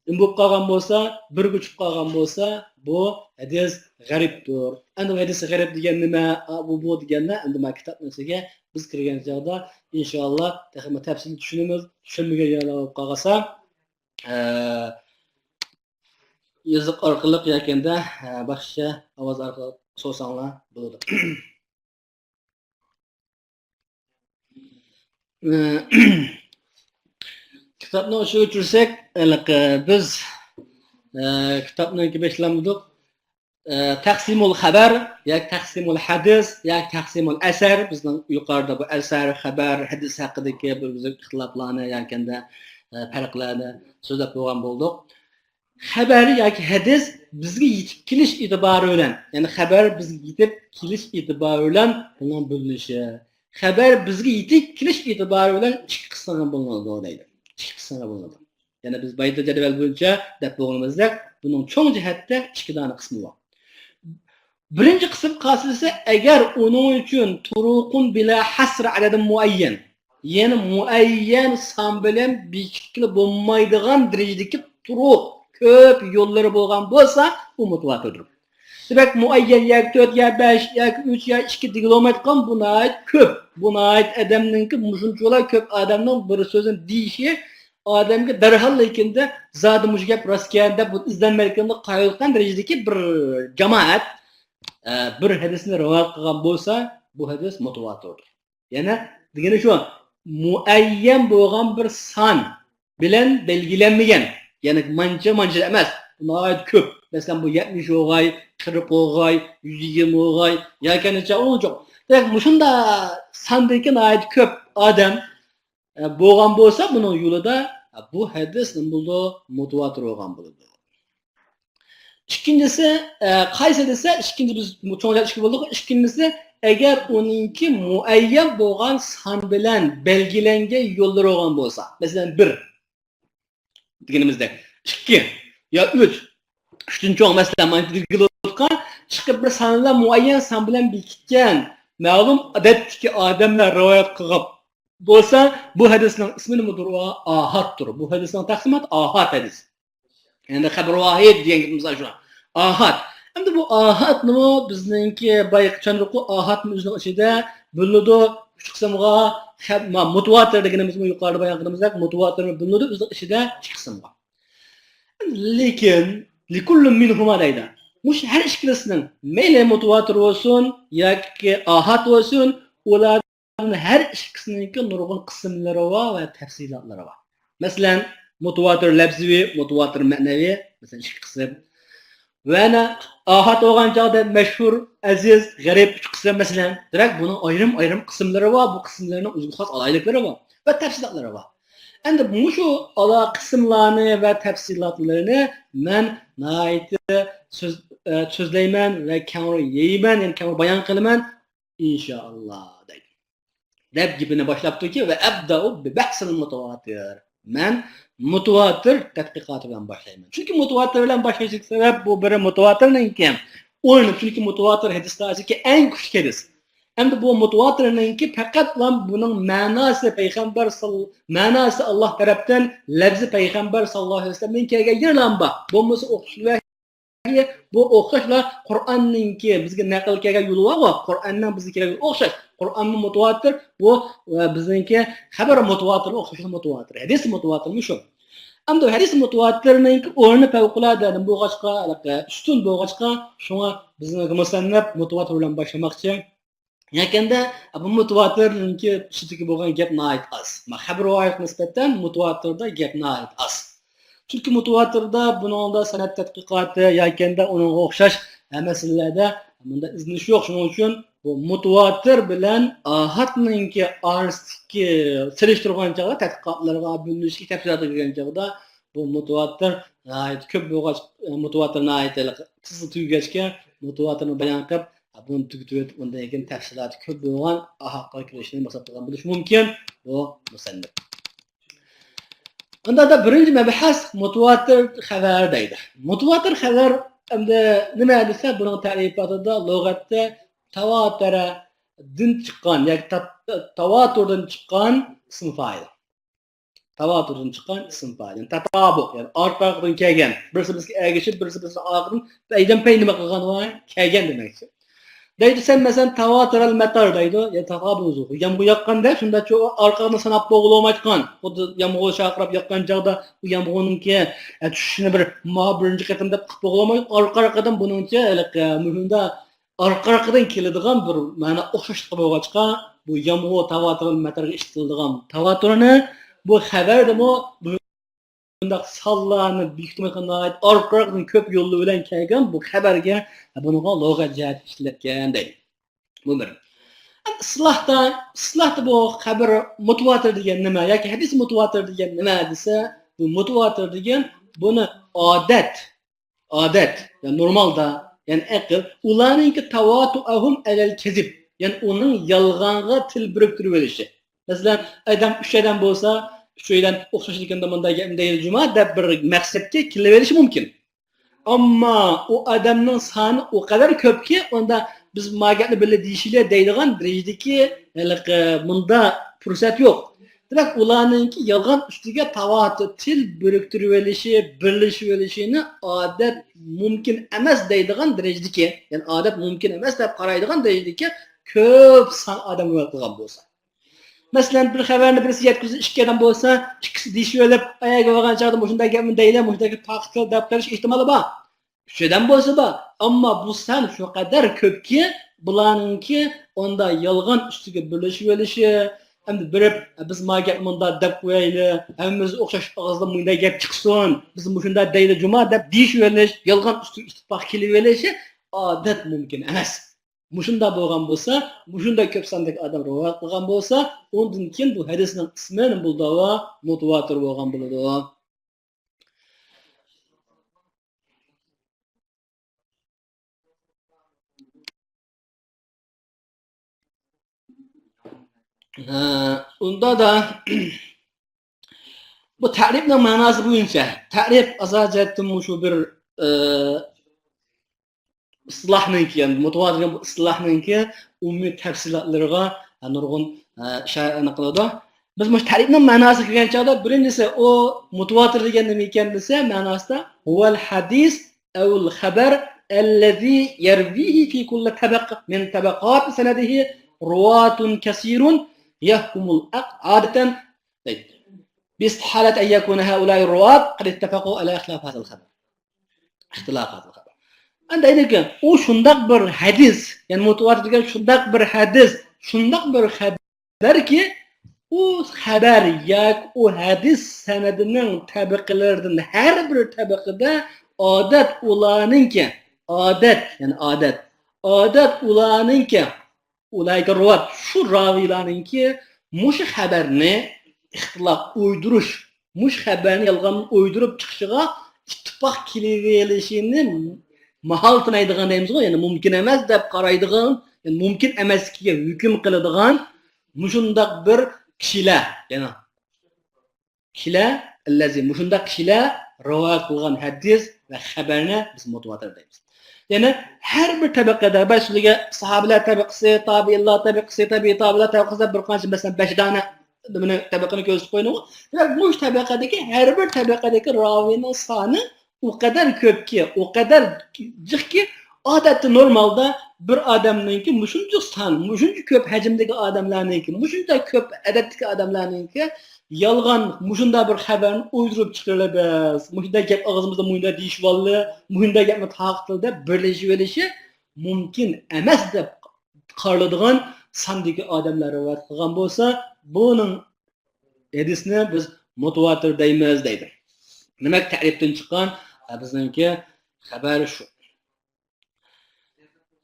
نېمە بولۇپ قالغان بولسا، بىرگە چۈشۈپ قالغان بولسا، بۇ ھەدىس غەرىبتۇر. ئەمدى بۇ ھەدىس غەرىب دېگەن نېمە؟ ئا، بۇ، بۇ دېگەندە، ئەمدى مانا كىتابنىڭ ئىچىگە بىز كىرگەن چاغدا، ئىنشائاللا، تېخىمۇ تەپسىلىي چۈشىنىمىز. چۈشەنمىگەن يەرلەر بولۇپ قالغانسا، ئە، يېزىق ئارقىلىق ياكى، ئە، باشقىچە ئاۋاز ئارقىلىق سورىساڭلار بولىدۇ. كىتابنىڭ ئۇچىغا چۈشۈرسەك، ھېلىقى بىز، ئە، كىتابنىڭكى باشلانمىدۇق. ئە، تەقسىمۇل خەبەر ياكى تەقسىمۇل ھەدىس ياكى تەقسىمۇل ئەسەر، بىزنىڭ يۇقىرىدا بۇ ئەسەر، خەبەر، ھەدىس ھەققىدىكى بىر بىزنىڭ ئىختىلاپلارنى ياكى، ئە، پەرقلەرنى سۆزلەپ بولغان بولدۇق. خەبەر ياكى ھەدىس بىزگە يېتىپ كېلىش ئېتىبارى بىلەن، يەنى خەبەر بىزگە يېتىپ كېلىش ئېتىبارى بىلەن بۇنىڭ بۆلۈنۈشى. خەبەر بىزگە يېتىپ كېلىش ئېتىبارى بىلەن ئىككى قىسىمغا بۆلۈنىدۇ دەيدۇ. ئىككى قىسىمغا بۆلۈنىدۇ. يەنى بىز بايىدا جەدۋەل بويىچە دەپ بولغىنىمىزدەك، بۇنىڭ چوڭ جەھەتتە ئىككى دانە قىسمى بار. بىرىنچى قىسىم قايسى دېسە، ئەگەر ئۇنىڭ ئۈچۈن تۇرۇقۇن بىلا ھەسر ئەدەدىن مۇئەييەن، يەنى مۇئەييەن سان بىلەن بېكىتكىلى بولمايدىغان دەرىجىدىكى تۇرۇق، كۆپ يوللىرى بولغان بولسا، ئۇ مۇتەۋاتىردۇر. دېمەك، مۇئەييەن ياكى تۆت يا بەش ياكى ئۈچ يا ئىككى دېگىلىمايدىغان، بۇ ناھايىتى كۆپ. بۇ ناھايىتى ئادەمنىڭكى، مۇشۇنچىۋالا كۆپ ئادەمنىڭ بىر سۆزىنى دېيىشى ئادەمگە دەرھاللا كىندە زادى مۇشۇ گەپ راستكەن دەپ ئىزدەنمەيدىغان، قايىلقان دەرىجىدىكى بىر جامائەت، ئە، بىر ھەدىسنى رىۋايەت قىلغان بولسا، بۇ ھەدىس مۇتەۋاتىردۇر. يەنە دېگىنى شۇ، مۇئەييەن بولغان بىر سان بىلەن بەلگىلەنمىگەن، يەنى مانچە، مانچە ئەمەس، ناھايىتى كۆپ. مەسىلەن، بۇ يەتمىش بولغاي، قىرىق بولغاي، يۈز يىگىرمە بولغاي، ياكى نەچچە ئۇنچۇق. دېمەك، مۇشۇنداق ساندىكى ناھايىتى كۆپ ئادەم، ئە، بولغان بولسا، بۇنىڭ يولىدا، ئە، بۇ ھەدىس نېمە بولىدۇ؟ مۇتەۋاتىر بولغان بولىدۇ. ئىككىنچىسى، ئە، قايسى دېسە، ئىككىنچى بىز چوڭ جەھەت ئىككى بولدۇق. ئىككىنچىسى، ئەگەر ئۇنىڭكى مۇئەييەن بولغان سان بىلەن بەلگىلەنگەن يوللىرى بولغان بولسا، مەسىلەن، بىر دېگىنىمىزدەك، ئىككى يا ئۈچ، ئۈچتىن چوڭ، مەسىلەن، مانا بىلگىلى بولۇۋاتقان، چىقىپ بىر سان بىلەن، مۇئەييەن سان بىلەن بېكىتكەن مەلۇم ئادەتتىكى ئادەملەر رىۋايەت قىلغان بولسا، بۇ ھەدىسنىڭ ئىسمى نېمىدۇر؟ ئۇ ئاھادتۇر. بۇ ھەدىسنىڭ تەقسىماتى ئاھاد ھەدىس. ئەمدى خەبەر ۋاھىد دېگەن گېپىمىز شۇ. ئاھاد. ئەمدى بۇ ئاھادنىمۇ بىزنىڭكى بايىقى چۈشەندۇرۇققۇ، ئاھادمۇ ئۆزىنىڭ ئىچىدە بۆلۈنىدۇ ئۈچ قىسىمغا. خەب-، ما-، مۇتىۋاتىر دېگىنىمىزمۇ يۇقىرىدا بايان قىلدىمىزدەك، مۇتىۋاتىرمۇ بۆلۈنىدۇ ئۆزىنىڭ ئىچىدە ئىككى قىسىمغا. لېكىن، لىكۇللۇ مىنھۇما دەيدۇ. مۇشۇ ھەر ئىككىلىسىنىڭ، مەيلى مۇتىۋاتىر بولسۇن ياكى ئاھاد بولسۇن، ئۇلار ھەر ئىككىسىنىڭكى نۇرغۇن قىسىملىرى بار ۋە تەپسىلاتلىرى بار. مەسىلەن، مۇتىۋاتىر لەپزىۋى، مۇتىۋاتىر مەنىۋى، مەسىلەن، ئىككى قىسىم. ۋە يەنە ئاھاد بولغان چاغدا مەشھۇر، ئەزىز، غەرىب، ئۈچ قىسىم، مەسىلەن. دېمەك، بۇنىڭ ئايرىم-ئايرىم قىسىملىرى بار، بۇ قىسىملىرىنىڭ ئۆزىگە خاس ئالاھىدىلىكلىرى بار ۋە تەپسىلاتلىرى بار. ئەمدى مۇشۇ ئالا قىسىملارنى ۋە تەپسىلاتلىرىنى مەن ناھايىتى سۆز-، ئە، سۆزلەيمەن ۋە كەڭرى يەيمەن، يەنى كەڭرى بايان قىلىمەن، ئىنشائاللا، دەيدۇ. دەپ گېپىنى باشلاپتۇكى، ۋە ئەبدەئۇ بى بەھسىل مۇتەۋاتىر. مەن مۇتەۋاتىر تەتقىقاتى بىلەن باشلايمەن. چۈنكى مۇتەۋاتىر بىلەن باشلاشلىق سەۋەب، بۇ بىرى مۇتەۋاتىرنىڭكى ئورنى، چۈنكى مۇتەۋاتىر ھەدىسلەر ئىچىدىكى ئەڭ كۈچلۈك ھەدىس. ئەمدى بۇ مۇتەۋاتىرنىڭكى پەقەتلا بۇنىڭ مەناسى پەيغەمبەر سال-، مەناسى ئاللا تەرەپتىن، لەپزى پەيغەمبەر ساللاللاھۇ ئەلەيھى ۋەسەللەمدىن كەلگەن يەرلەرمۇ بار. بولمىسا ئوخشاش بۇ ئوخشاشلا قۇرئاننىڭكى بىزگە نەقىل كەلگەن يولى بارغۇ، قۇرئاننىڭ بىزگە كەلگەن يولى ئوخشاش. قۇرئانمۇ مۇتەۋاتىر، بۇ، ئە، بىزنىڭكى خەبەر مۇتەۋاتىر، ئوخشاشلا مۇتەۋاتىر. ھەدىس مۇتەۋاتىرمۇ شۇ. ئەمدى ھەدىس مۇتەۋاتىرنىڭكى ئورنى پەۋقۇلئاددە بولغاچقا، ئۈستۈن بولغاچقا، شۇڭا بىزنىڭ مۇسەننىپ مۇتەۋاتىر بىلەن باشلىماقچى. يەكەندە بۇ مۇتەۋاتىرنىڭكى ئۈستىدىكى بولغان گەپ ناھايىتى ئاز. ما، خەبەر ۋاھىدقا نىسبەتەن مۇتەۋاتىردا گەپ ناھايىتى ئاز. چۈنكى مۇتەۋاتىردا بۇنىڭدا سەنەد تەتقىقاتى ياكەندە ئۇنىڭغا ئوخشاش، ھە، مەسىلىلەردە مۇنداق ئىزدىنىش يوق. شۇنىڭ ئۈچۈن بۇ مۇتەۋاتىر بىلەن ئاھادنىڭكى ئارىسىدىكى سېلىشتۇرغان چاغدا، تەتقىقاتلارغا بۆلۈنۈشكە، تەپسىلاتقا كىرگەن چاغدا بۇ مۇتەۋاتىر ناھايىتى كۆپ بولغاچ، مۇتەۋاتىر ناھايىتى تېزلا تۈگىگەچكە، مۇتەۋاتىرنى بايان قىلىپ، بۇنى تۈگىتىۋېتىپ، ئۇندىن كېيىن تەپسىلاتى كۆپ بولغان ئاھادقا كىرىشنى مەقسەت قىلغان بولۇشى مۇمكىن بۇ مۇسەننىپ. ئۇنداقتا بىرىنچى مەبھەس مۇتەۋاتىر خەۋەر دەيدۇ. مۇتەۋاتىر خەۋەر ئەمدى نېمە دېسە، بۇنىڭ تەرىپاتىدا لۇغەتتە تاۋاتەرەدىن چىققان ياكى تا-، تاۋاتۇردىن چىققان ئىسمى فائىل. تاۋاتۇردىن چىققان ئىسىم فائىل. يەنى تاتابۇ، يەنى ئارقا-ئارقىدىن كەلگەن. بىرسى بىرسىگە ئەگىشىپ، بىرسى بىرسىنىڭ ئارقىدىن پەيدەن پەي نېمە قىلغان ۋاي؟ كەلگەن دېمەكچى. دەيدۇ، سەن مەسىلەن، تاۋاتىرەل مەتەر دەيدۇ. يەنى تاتابۇ، يامغۇر ياغقاندا شۇنداق چوغ ئارقىدىن ساناپ بولغىلىمايدىغان. خۇددى يامغۇر شارقىراپ ياغقان چاغدا ئۇ يامغۇرنىڭكى، ئە، چۈشۈشىنى بىر ماۋۇ بىرىنچى قېتىم دەپ قىلىپ بولغىلىمايدۇ. ئارقا-ئارقىدىن بۇنىڭچە، ھېلىقى، مۇشۇنداق ئارقا-ئارقىدىن كېلىدىغان بىر مەنە ئوخشاشلىقى بولغاچقا، بۇ يامغۇر تاۋاتۇرىل مەتەرگە ئىشلىتىلىدىغان تاۋاتۇرنى بۇ خەۋەردىمۇ بۇنداق سانلارنى بېكىتمەي ناھايىتى ئارقا-ئارقىدىن كۆپ يوللار بىلەن كەلگەن بۇ خەۋەرگە بۇنىڭغا لۇغەت جەھەتتە ئىشلەتكەن دەيدۇ. بۇ بىر. ئىسلاھتا، ئىسلاھتا بۇ خەۋەر مۇتەۋاتىر دېگەن نېمە ياكى ھەدىس مۇتەۋاتىر دېگەن نېمە دېسە، بۇ مۇتەۋاتىر دېگەن بۇنى ئادەت، ئادەت، يەنى نورمالدا، يەنى ئەقىل، ئۇلارنىڭكى تاۋاتۇئەھۇم ئەلەل كەزىب، يەنى ئۇنىڭ يالغانغا تىل بىرىكتۈرۈۋېلىشى. مەسىلەن، ئادەم، ئۈچ ئادەم بولسا، ئۈچەيلەن ئوخشاش ئىكەن، مۇنداق گەپنى دەيلى جۇما دەپ بىر مەقسەتكە كېلىۋېلىشى مۇمكىن. ئەمما ئۇ ئادەمنىڭ سانى ئۇ قەدەر كۆپكى، ئۇندا بىز ما گەپنى بىللە دېيىشىلى دەيدىغان دەرىجىدىكى ھېلىقى مۇندا پۇرسەت يوق. دېمەك، ئۇلارنىڭكى يالغان ئۈستىگە تاۋاتۇر، تىل بىرىكتۈرۈۋېلىشى، بىرلىشىۋېلىشىنى ئادەت مۇمكىن ئەمەس دەيدىغان دەرىجىدىكى، يەنى ئادەت مۇمكىن ئەمەس دەپ قارايدىغان دەرىجىدىكى كۆپ سان ئادەم رىۋايەت قىلغان بولسا. مەسىلەن، بىر خەۋەرنى بىرسى يەتكۈزسە، ئىككى ئادەم بولسا، ئىككىسى دېيىشىۋېلىپ، ئاياغغا بارغان چاغدا مۇشۇنداق گەپنى دەيلى، مۇشۇنداق گەپ تارقىتىلدى دەپ قېلىش ئېھتىمالى بار. ئۈچ ئادەم بولسا بار. ئەمما بۇ سان شۇ قەدەر كۆپكى، بۇلارنىڭكى ئۇندا يالغان ئۈستىگە بىرلىشىۋېلىشى، ئەمدى بېرىپ، بىز ما گەپنى مۇنداق دەپ قويايلى، ھەممىمىز ئوخشاش ئاغزىدىن مۇنداق گەپ چىقسۇن، بىز مۇشۇنداق دەيلى جۇما دەپ دېيىشىۋېلىش، يالغان ئۈستىگە ئىتتىپاق كېلىۋېلىشى ئادەت مۇمكىن ئەمەس. مۇشۇنداق بولغان بولسا، مۇشۇنداق كۆپ ساندىكى ئادەم رىۋايەت قىلغان بولسا، ئۇندىن كېيىن بۇ ھەدىسنىڭ ئىسمى نېمە بولىدۇ؟ مۇتەۋاتىر بولغان بولىدۇ. ئە، ئۇندا دا بۇ تەرىپنىڭ مەناسى بويىچە، تەرىپ ئاساسىي جەھەتتىن مۇشۇ بىر، ئە، ئىستىلاھنىڭكى، يەنى مۇتىۋاتىر دېگەن بۇ ئىستىلاھنىڭكى ئومۇمىي تەپسىلاتلىرىغا نۇرغۇن، ئە، ئىشارە قىلىدۇ. بىز مۇشۇ تەرىپنىڭ مەناسىغا كىرگەن چاغدا، بىرىنچىسى، ئۇ مۇتىۋاتىر دېگەن نېمە ئىكەن دېسە، مەناسىدا، هو الحديث أو الخبر الذي يرويه في كل طبقة من طبقات سنده رواة كثير يحكم العقل عادة، دەيدۇ. باستحالة أن يكون هؤلاء الرواة قد اتفقوا على اختلاف هذا الخبر. اختلاف هذا الخبر. ئەمدى دەيدىكى، ئۇ شۇنداق بىر ھەدىس، يەنى مۇتىۋاتىر دېگەن شۇنداق بىر ھەدىس، شۇنداق بىر خەبەركى، ئۇ خەبەر ياكى ئۇ ھەدىس سەنەدىنىڭ تەبىقىلىرىدىن ھەر بىر تەبىقىدە ئادەت ئۇلارنىڭكى، ئادەت، يەنى ئادەت، ئادەت ئۇلارنىڭكى، ئۇلائىكە رۇۋات، شۇ راۋىيلارنىڭكى مۇشۇ خەۋەرنى ئىختىلاپ، ئويدۇرۇش، مۇشۇ خەۋەرنى يالغان ئويدۇرۇپ چىقىشىغا ئىتتىپاق كېلىۋېلىشىنى ماھال تىنايدىغان دەيمىزغۇ، يەنى مۇمكىن ئەمەس دەپ قارايدىغان، يەنى مۇمكىن ئەمەسلىكىگە ھۆكۈم قىلىدىغان مۇشۇنداق بىر كىشىلەر، يەنى كىشىلەر، الذي، مۇشۇنداق كىشىلەر رىۋايەت قىلغان ھەدىس ۋە خەۋەرنى بىز مۇتىۋاتىر دەيمىز. يەنى ھەر بىر تەبىقىدە، بەش سۆزگە ساھابىلەر تەبىقىسى، تابىئىنلار تەبىقىسى، تەبىئىي تابىئىنلار تەبىقىسى دەپ بىر قانچە، مەسىلەن، بەش دانە نېمىنى، تەبىقىنى كۆرسىتىپ قويدۇم. دېمەك، مۇشۇ تەبىقىدىكى ھەر بىر تەبىقىدىكى راۋىنىڭ سانى ئۇ قەدەر كۆپكى، ئۇ قەدەر جىقكى، ئادەتتە نورمالدا بىر ئادەمنىڭكى مۇشۇنچە سان، مۇشۇنچە كۆپ ھەجىمدىكى ئادەملەرنىڭكى، مۇشۇنچە كۆپ ئەدەدتىكى ئادەملەرنىڭكى يالغان مۇشۇنداق بىر خەۋەرنى ئويدۇرۇپ چىقىرىلىمىز، مۇشۇنداق گەپ ئاغزىمىزدا مۇشۇنداق دېيىشىۋالدى، مۇشۇنداق گەپنى تارقىتىلدى دەپ بىرلىشىۋېلىشى مۇمكىن ئەمەس دەپ قارىلىدىغان ساندىكى ئادەملەر رىۋايەت قىلغان بولسا، بۇنىڭ ھەدىسنى بىز مۇتىۋاتىر دەيمىز دەيدۇ. دېمەك، تەرىپتىن چىققان، ئە، بىزنىڭكى خەۋەر شۇ.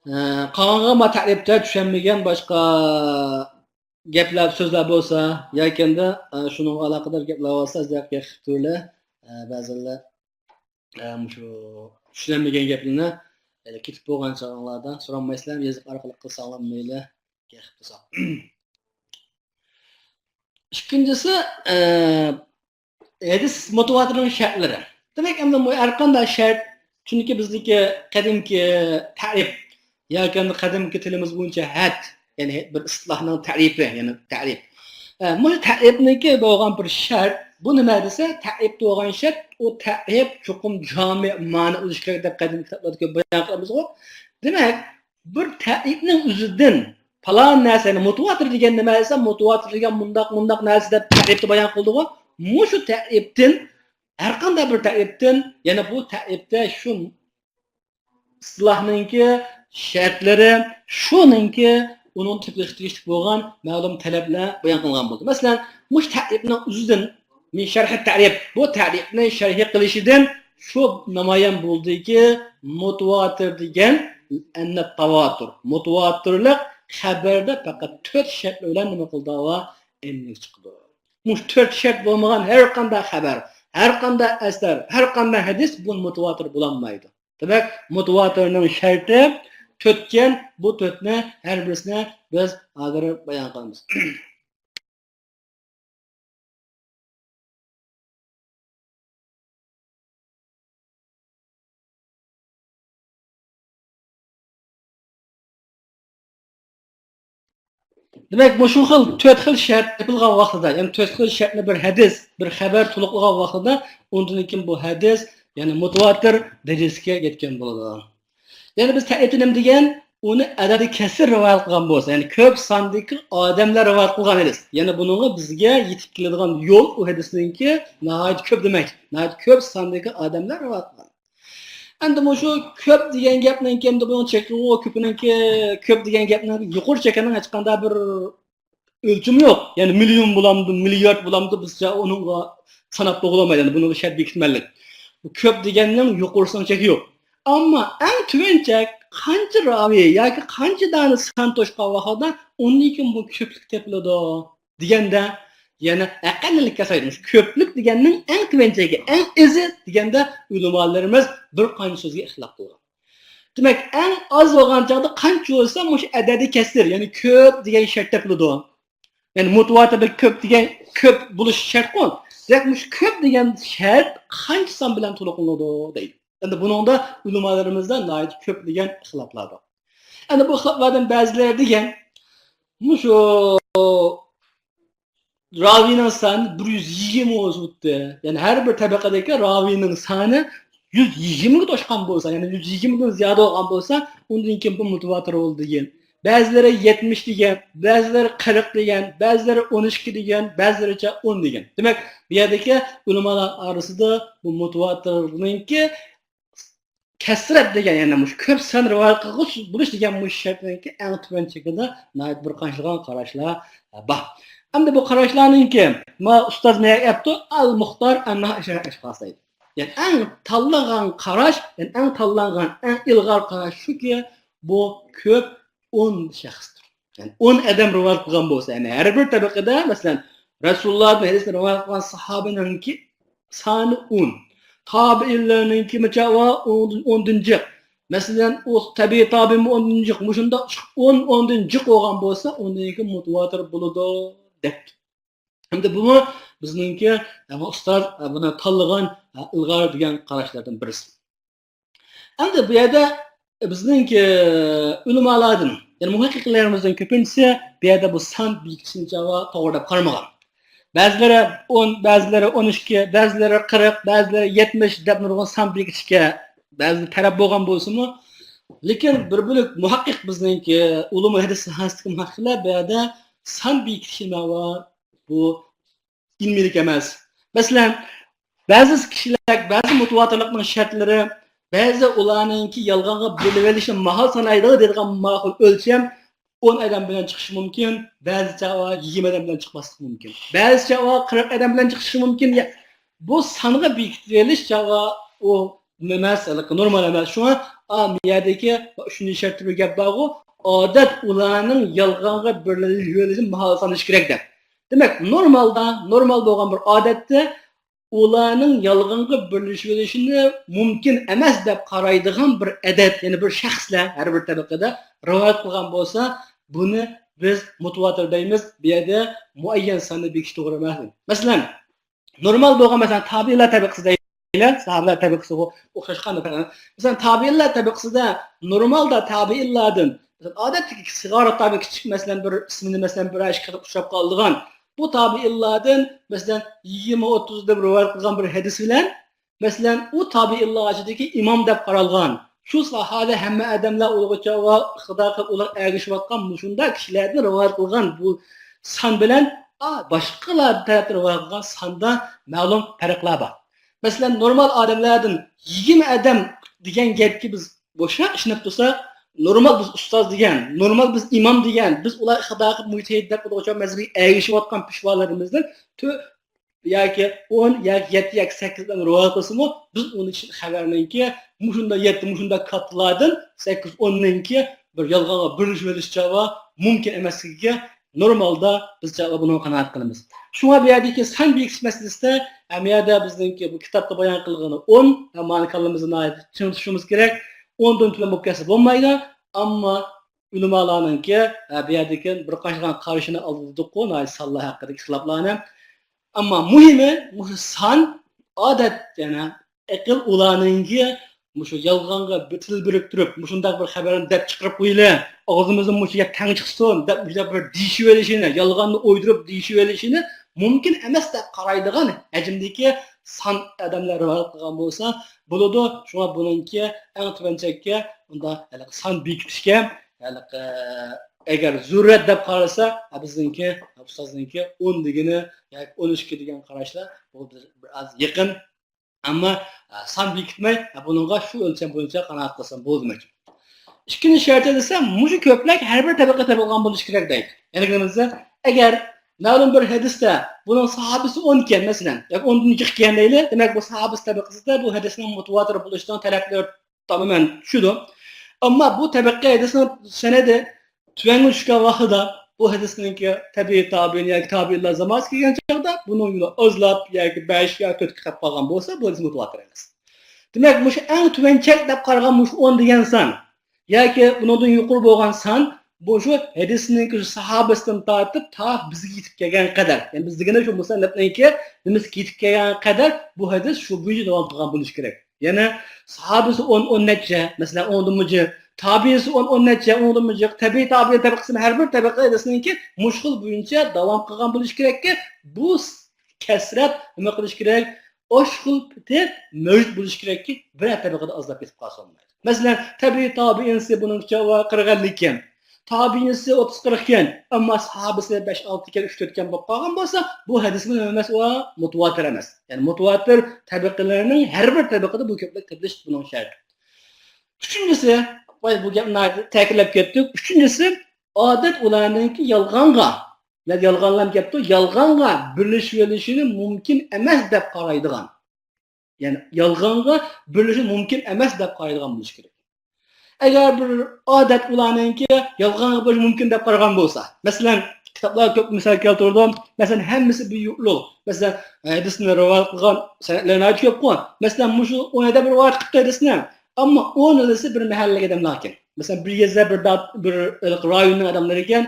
ئە، قالغانغا ما تەرىپتە چۈشەنمىگەن باشقا گەپلەر، سۆزلەر بولسا، ياكى ئەمدى، ئە، شۇنىڭغا ئالاقىدار گەپلەر بولسا، ئەزىز ياقى خىتۇرلى، ئە، بەزىلەر، ئە، مۇشۇ چۈشىنەلمىگەن گەپلىرىنى، ئە، كېتىپ بولغان چاغىڭلاردا سورالمايسىلەر، يېزىق ئارقىلىق قىلساڭلار مەيلى. ئىككىنچىسى، ئە، ھەدىس مۇتىۋاتىرنىڭ شەرتلىرى. دېمەك، ئەمدى بۇ ھەر قانداق شەرت، چۈنكى بىزدىكى قەدىمكى تەرىپ ياكى قەدىمكى تىلىمىز بويىچە ھەد، يەنى بىر ئىستىلاھنىڭ تەرىپى، يەنى تەرىپ. ئە، مۇشۇ تەرىپنىڭكى بولغان بىر شەرت، بۇ نېمە دېسە، تەرىپتە بولغان شەرت، ئۇ تەرىپ چوقۇم جامىئ مەنە بولۇشى كېرەك دەپ قەدىمكى كىتابلاردىكى بايان قىلىمىزغۇ. دېمەك، بىر تەرىپنىڭ ئۆزىدىن پالان نەرسە، يەنى مۇتىۋاتىر دېگەن نېمە دېسە، مۇتىۋاتىر دېگەن مۇنداق، مۇنداق نەرسە دەپ تەرىپتە بايان قىلدىغۇ. مۇشۇ تەرىپتىن، ھەر قانداق بىر تەرىپتىن، يەنى بۇ تەرىپتە شۇ ئىستىلاھنىڭكى شەرتلىرى، شۇنىڭكى ئۇنىڭ تېپىلىشىغا تېگىشلىك بولغان مەلۇم تەلەپلەر بايان قىلىنغان بولدى. مەسىلەن، مۇشۇ تەرىپنىڭ ئۆزىدىن، من شرح التعريف، بۇ تەرىپنى شەرھ قىلىشىدىن شۇ نامايان بولدىكى، مۇتىۋاتىر دېگەن، ئەننە تاۋاتۇر، مۇتىۋاتىرلىق خەۋەردە پەقەت تۆت شەرت بىلەن نېمە قىلىدۇ؟ ئەمگەك چىقىدۇ. مۇشۇ تۆت شەرت بولمىغان ھەر قانداق خەۋەر، ھەر قانداق ئەسەر، ھەر قانداق ھەدىس بۇ مۇتىۋاتىر بولالمايدۇ. دېمەك، مۇتىۋاتىرنىڭ شەرتى تۆتكەن، بۇ تۆتنى ھەر بىرسىنى بىز ھازىر بايان قىلىمىز. دېمەك، مۇشۇ خىل تۆت خىل شەرت تېپىلغان ۋاقتىدا، يەنى تۆت خىل شەرتنى بىر ھەدىس، بىر خەۋەر تولۇقلىغان ۋاقتىدا، ئۇندىن كېيىن بۇ ھەدىس، يەنى مۇتىۋاتىر دەرىجىسىگە يەتكەن بولىدۇ. يەنى بىز تەرىپى نېمە دېگەن؟ ئۇنى ئەدەدى كەسىر رىۋايەت قىلغان بولسا، يەنى كۆپ ساندىكى ئادەملەر رىۋايەت قىلغان ھەدىس. يەنى بۇنىڭغا بىزگە يېتىپ كېلىدىغان يول ئۇ ھەدىسنىڭكى ناھايىتى كۆپ دېمەك. ناھايىتى كۆپ ساندىكى ئادەملەر رىۋايەت قىلغان. ئەمدى مۇشۇ كۆپ دېگەن گەپنىڭكى، ئەمدى بۇنىڭ چېكىنىغۇ، كۆپىنىڭكى، كۆپ دېگەن گەپنىڭ يۇقىرى چېكىنىڭ ھېچقانداق بىر ئۆلچىمى يوق. يەنى مىليون بولامدۇ، مىليارد بولامدۇ، بىزچە ئۇنىڭغا ساناپ بولغىلىمايدۇ. يەنى بۇنىڭغا شەرت بېكىتمەنلىك. بۇ كۆپ دېگەننىڭ يۇقىرىسىنىڭ چېكى يوق. ئەمما ئەڭ تۆۋەن چەك قانچە راۋى ياكى قانچە دانە سان توشقان ۋاقىتتا ئۇندىن كېيىن بۇ كۆپلۈك تېپىلىدۇ دېگەندە، يەنە ئەقەللىلىككە سايدىمىز. كۆپلۈك دېگەننىڭ ئەڭ تۆۋەن چېكى، ئەڭ ئېزى دېگەندە ئۆلىمالىرىمىز بىر قانچە سۆزگە ئىختىلاپ قىلغان. دېمەك، ئەڭ ئاز بولغان چاغدا قانچە بولسا مۇشۇ ئەدەدى كەسىر، يەنى كۆپ دېگەن شەرت تېپىلىدۇ. يەنى مۇتىۋاتىردا كۆپ دېگەن كۆپ بولۇشى شەرتقۇ. دېمەك، مۇشۇ كۆپ دېگەن شەرت قانچە سان بىلەن تولۇقلىنىدۇ دەيدۇ. ئەمدى بۇنىڭدا ئۆلىمالىرىمىزدا ناھايىتى كۆپ دېگەن ئىختىلاپلار بار. ئەمدى بۇ ئىختىلاپلاردىن بەزىلەر دېگەن، مۇشۇ راۋىنىڭ سانى بىر يۈز يىگىرمە بولسا بولدى. يەنى ھەر بىر تەبەقىدىكى راۋىنىڭ سانى يۈز يىگىرمىگە توشقان بولسا، يەنى يۈز يىگىرمىدىن زىيادە بولغان بولسا، ئۇندىن كېيىن بۇ مۇتىۋاتىر بولدى دېگەن. بەزىلىرى يەتمىش دېگەن، بەزىلىرى قىرىق دېگەن، بەزىلىرى ئون ئىككى دېگەن، بەزىلىرىچە ئون دېگەن. دېمەك، بۇ يەردىكى ئۆلىمالار ئارىسىدا بۇ مۇتىۋاتىرنىڭكى كەسرەت دېگەن، يەنى مۇشۇ كۆپ سان رىۋايەت قىلغۇچ بولۇش دېگەن مۇشۇ شەرتنىڭكى ئەڭ تۆۋەن چېكىدە ناھايىتى بىر قانچىلىغان قاراشلار بار. ئەمدى بۇ قاراشلارنىڭكى، ما ئۇستاز مەيەپ ئەپتۇ، ئەل مۇختار ئەنناھا ئەشەر ئەشخاس دەيدۇ. يەنى ئەڭ تاللىغان قاراش، يەنى ئەڭ تاللانغان، ئەڭ ئىلغار قاراش شۇكى، بۇ كۆپ ئون شەخستۇر. يەنى ئون ئادەم رىۋايەت قىلغان بولسا، يەنى ھەر بىر تەبىقىدە، مەسىلەن، رەسۇلۇللاھتىن ھەدىسنى رىۋايەت قىلغان ساھابىنىڭكى سانى ئون. تابىئىنلارنىڭكى مىچاۋا ئون، ئوندىن جىق. مەسىلەن، ئۇ تەبىئىي تابىئىمۇ ئوندىن جىق. مۇشۇنداق ئون، ئوندىن جىق بولغان بولسا، ئۇنىڭكى مۇتىۋاتىر بولىدۇ، دەپتۇ. ئەمدى بۇمۇ بىزنىڭكى، ئەمما ئۇستاز، ئە، بۇنى تاللىغان، ئە، ئىلغار دېگەن قاراشلاردىن بىرسى. ئەمدى بۇ يەردە بىزنىڭكى ئۆلىمالاردىن، يەنى مۇھەققىقلىرىمىزنىڭ كۆپىنچىسى بۇ يەردە بۇ سان بېكىتىشنى توغرا دەپ قارىمىغان. بەزىلىرى ئون، بەزىلىرى ئون ئىككى، بەزىلىرى قىرىق، بەزىلىرى يەتمىش دەپ نۇرغۇن سان بېكىتىشكە بەزىدە تەرەپ بولغان بولسىمۇ، لېكىن بىر بۆلەك مۇھەققىق بىزنىڭكى ئۇلۇمۇ ھەدىس ساھەسىدىكى مۇھەققىقلەر بۇ يەردە سان بېكىتىش نېمە بۇ ئىلمىيلىك ئەمەس. مەسىلەن، بەزى كىشىلەر بەزى مۇتىۋاتىرلىقنىڭ شەرتلىرى، بەزى ئۇلارنىڭكى يالغانغا بېرىلىۋېلىشنى ماھال سانايدۇ دەيدىغان ماقۇل ئۆلچەم ئون ئادەم بىلەن چىقىشى مۇمكىن، بەزى چاغدا يىگىرمە ئادەم بىلەن چىقماسلىقى مۇمكىن. بەزى چاغدا قىرىق ئادەم بىلەن چىقىشى مۇمكىن. يا، بۇ سانغا بېكىتىۋېلىش چاغدا ئۇ ئەمەس، نورمال ئەمەس. شۇڭا ئا، مۇ يەردىكى ئۈچىنچى شەرتتە بىر گەپ بارغۇ، ئادەت ئۇلارنىڭ يالغانغا بېرىلىۋېلىشىنى ماھال ساناش كېرەك دەپ. دېمەك، نورمالدا، نورمال بولغان بىر ئادەتتە ئۇلارنىڭ يالغانغا بېرىلىشىۋېلىشىنى مۇمكىن ئەمەس دەپ قارايدىغان بىر ئەدەد، يەنى بىر شەخسلەر ھەر بىر تەبىقىدە رىۋايەت قىلغان بولسا، بۇنى بىز مۇتىۋاتىر دەيمىز. بۇ يەردە مۇئەييەن ساننى بېكىتىش توغرا ئەمەس. مەسىلەن، نورمال بولغان، مەسىلەن، تابىئىنلار تەبىقىسى دەيلى، ساھابىلەر تەبىقىسىغا ئوخشاشقان. مەسىلەن، تابىئىنلار تەبىقىسىدە نورمالدا تابىئىنلاردىن، مەسىلەن، ئادەتتىكى سىغارا تابىئىن كىچىك، مەسىلەن، بىر ئىسمىنى، مەسىلەن، بىر ئىككى قېتىم ئۇچراپ قالىدىغان، بۇ تابىئىنلاردىن، مەسىلەن، يىگىرمە ئوتتۇز دەپ رىۋايەت قىلغان بىر ھەدىس بىلەن، مەسىلەن، ئۇ تابىئىنلار ئىچىدىكى ئىمام دەپ قارالغان، شۇ ساھەدە ھەممە ئادەملەر ئۇلارغا چاۋا ئىقتىدا قىلىپ، ئۇلار ئەگىشىۋاتقان مۇشۇنداق كىشىلەردىن رىۋايەت قىلغان بۇ سان بىلەن، ئا، باشقىلار تەرەپتىن رىۋايەت قىلغان ساندا مەلۇم پەرقلەر بار. مەسىلەن، نورمال ئادەملەردىن يىگىرمە ئادەم دېگەن گەپكە بىز بوشراق ئىشىنىپ تۇرساق، نورمال بىز ئۇستاز دېگەن، نورمال بىز ئىمام دېگەن، بىز ئۇلار ئىقتىدا قىلىپ مۇجتەھىد دەپ ئۇلارغا چاۋا مەزھەپكە ئەگىشىۋاتقان پېشۋالىرىمىزدىن تۆ-، ياكى ئون ياكى يەتتە ياكى سەككىز ئادەم رىۋايەت قىلسىمۇ، بىز ئۇنىڭ ئىچىدە خەۋەرنىڭكى مۇشۇنداق يەتتە، مۇشۇنداق كاتتىلارىن سەككىز، ئوننىڭكى بىر يالغانغا بېرىلىشىۋېلىشى چاغا مۇمكىن ئەمەسلىكىگە نورمالدا بىز چاغا بۇنىڭغا قانائەت قىلىمىز. شۇڭا بۇ يەردىكى سان بېكىتىش مەسىلىسىدە، ئە، بۇ يەردە بىزنىڭكى بۇ كىتابتا بايان قىلغىنى ئون، ئە، مانا كاللىمىزدا ناھايىتى چىڭ تۇتۇشىمىز كېرەك. ئوندىن تۆۋەن بولۇپ كەتسە بولمايدۇ. ئەمما ئۆلىمالارنىڭكى، ئە، بۇ يەردىكى بىر قانچىلىغان قارىشىنى ئالدىدۇققۇ، ناھايىتى سانلار ھەققىدىكى ئىختىلاپلارنى. ئەمما مۇھىمى، مۇشۇ سان ئادەت، يەنى ئەقىل ئۇلارنىڭكى مۇشۇ يالغانغا بىر تىل بىرىكتۈرۈپ، مۇشۇنداق بىر خەۋەرنى دەپ چىقىرىپ قويىلى، ئاغزىمىزدىن مۇشۇ گەپ تەڭ چىقسۇن دەپ، مۇشۇنداق بىر دېيىشىۋېلىشىنى، يالغاننى ئويدۇرۇپ دېيىشىۋېلىشىنى مۇمكىن ئەمەس دەپ قارايدىغان ھەجىمدىكى سان ئادەملەر رىۋايەت قىلغان بولسا بولىدۇ. شۇڭا بۇنىڭكى ئەڭ تۆۋەن چەككە ئۇنداق ھېلىقى سان بېكىتىشكە، ھېلىقى، ئەگەر زۆرۈرىيەت دەپ قارىسا، بىزنىڭكى، ئۇستازنىڭكى ئون دېگىنى ياكى ئون ئىككى دېگەن قاراشلار بۇ بىر، بىر ئاز يېقىن. ئەمما، ئە، سان بېكىتمەي، ئە، بۇنىڭغا شۇ ئۆلچەم بويىچە قانائەت قىلسام بولدى دېمەكچى. ئىككىنچى شەرتى دېسە، مۇشۇ كۆپلەك ھەر بىر تەبەقە تەبىقە بولغان بولۇشى كېرەك دەيدۇ. يەنى دېگىنىمىزدە، ئەگەر مەلۇم بىر ھەدىستە بۇنىڭ ساھابىسى ئون ئىكەن، مەسىلەن، ياكى ئوندىن جىق ئىكەن دەيلى، دېمەك، بۇ ساھابىسى تەبىقىسىدە بۇ ھەدىسنىڭ مۇتىۋاتىر بولۇشىنىڭ تەرەپلىرى تامامەن چۈشىدۇ. ئەمما بۇ تەبەقە ھەدىسنىڭ سەنەدى تۆۋەنگە چۈشكەن ۋاقتىدا بۇ ھەدىسنىڭكى تەبىئىي تابىئىن ياكى تابىئىنلار زامانىسى كەلگەن چاغدا بۇنىڭ يولى ئازلاپ ياكى بەش يا تۆتكە قېلىپ قالغان بولسا، بۇ ھەدىس مۇتىۋاتىر ئەمەس. دېمەك، مۇشۇ ئەڭ تۆۋەن چەك دەپ قارىغان مۇشۇ ئون دېگەن سان ياكى بۇنىڭدىن يۇقىرى بولغان سان بۇ شۇ ھەدىسنىڭكى شۇ ساھابىسىدىن تارتىپ تا بىزگە يېتىپ كەلگەن قەدەر. يەنى بىز دېگىنى شۇ مۇسەننىپنىڭكى نېمىسىگە يېتىپ كەلگەن قەدەر بۇ ھەدىس شۇ بويىچە داۋام قىلغان بولۇشى كېرەك. يەنى ساھابىسى ئون، ئون نەچچە، مەسىلەن، ئوندىنمۇ جىق، تابىئىسى ئون، ئون نەچچە، ئوندىنمۇ جىق، تەبىئىي تابىئىن تەبىقىسىنىڭ ھەر بىر تەبىقە ھەدىسنىڭكى مۇشۇ خىل بويىچە داۋام قىلغان بولۇشى كېرەككى، بۇ كەسرەت نېمە قىلىش كېرەك؟ ئاشۇ خىل پېتى مەۋجۇت بولۇشى كېرەككى، بىرەر تەبىقىدە ئازلاپ كېتىپ قالسا بولمايدۇ. مەسىلەن، تەبىئىي تابىئىنسى بۇنىڭ چاۋا قىرىق ئەللىك ئىكەن. تابىئىنسى ئوتتۇز قىرىق ئىكەن، ئەمما ساھابىسى بەش ئالتە ئىكەن، ئۈچ تۆت ئىكەن بولۇپ قالغان بولسا، بۇ ھەدىسمۇ نېمە ئەمەس، ئۇ مۇتىۋاتىر ئەمەس. يەنى مۇتىۋاتىر تەبىقىلەرنىڭ ھەر بىر تەبىقىدە بۇ كۆپلۈك قىلىش بۇنىڭ شەرتى. ئۈچىنچىسى، ۋاي، بۇ گەپنى تەكىتلەپ كەتتۇق. ئۈچىنچىسى، ئادەت ئۇلارنىڭكى يالغانغا، يالغانلام كەپتۇ، يالغانغا بىرلىشىۋېلىشىنى مۇمكىن ئەمەس دەپ قارايدىغان. يەنى يالغانغا بىرلىشىش مۇمكىن ئەمەس دەپ قارايدىغان بولۇش كېرەك. ئەگەر بىر ئادەت ئۇلارنىڭكى يالغانغا بىرلىشىش مۇمكىن دەپ قارىغان بولسا، مەسىلەن، كىتابلار كۆپ مىسال كەلتۈردۈم. مەسىلەن، ھەممىسى بىر يۇرتلۇق. مەسىلەن، ھەدىسنى رىۋايەت قىلغان سەنەدلەر ناھايىتى كۆپقۇ. مەسىلەن، مۇشۇ ئون ئادەم رىۋايەت قىلىپتۇ ھەدىسنى. ئەمما ئونىلىسى بىر مەھەللىدىكى ئادەملەر ئىكەن. مەسىلەن، بىر يېزا، بىر دات، بىر رايوننىڭ ئادەملىرى ئىكەن.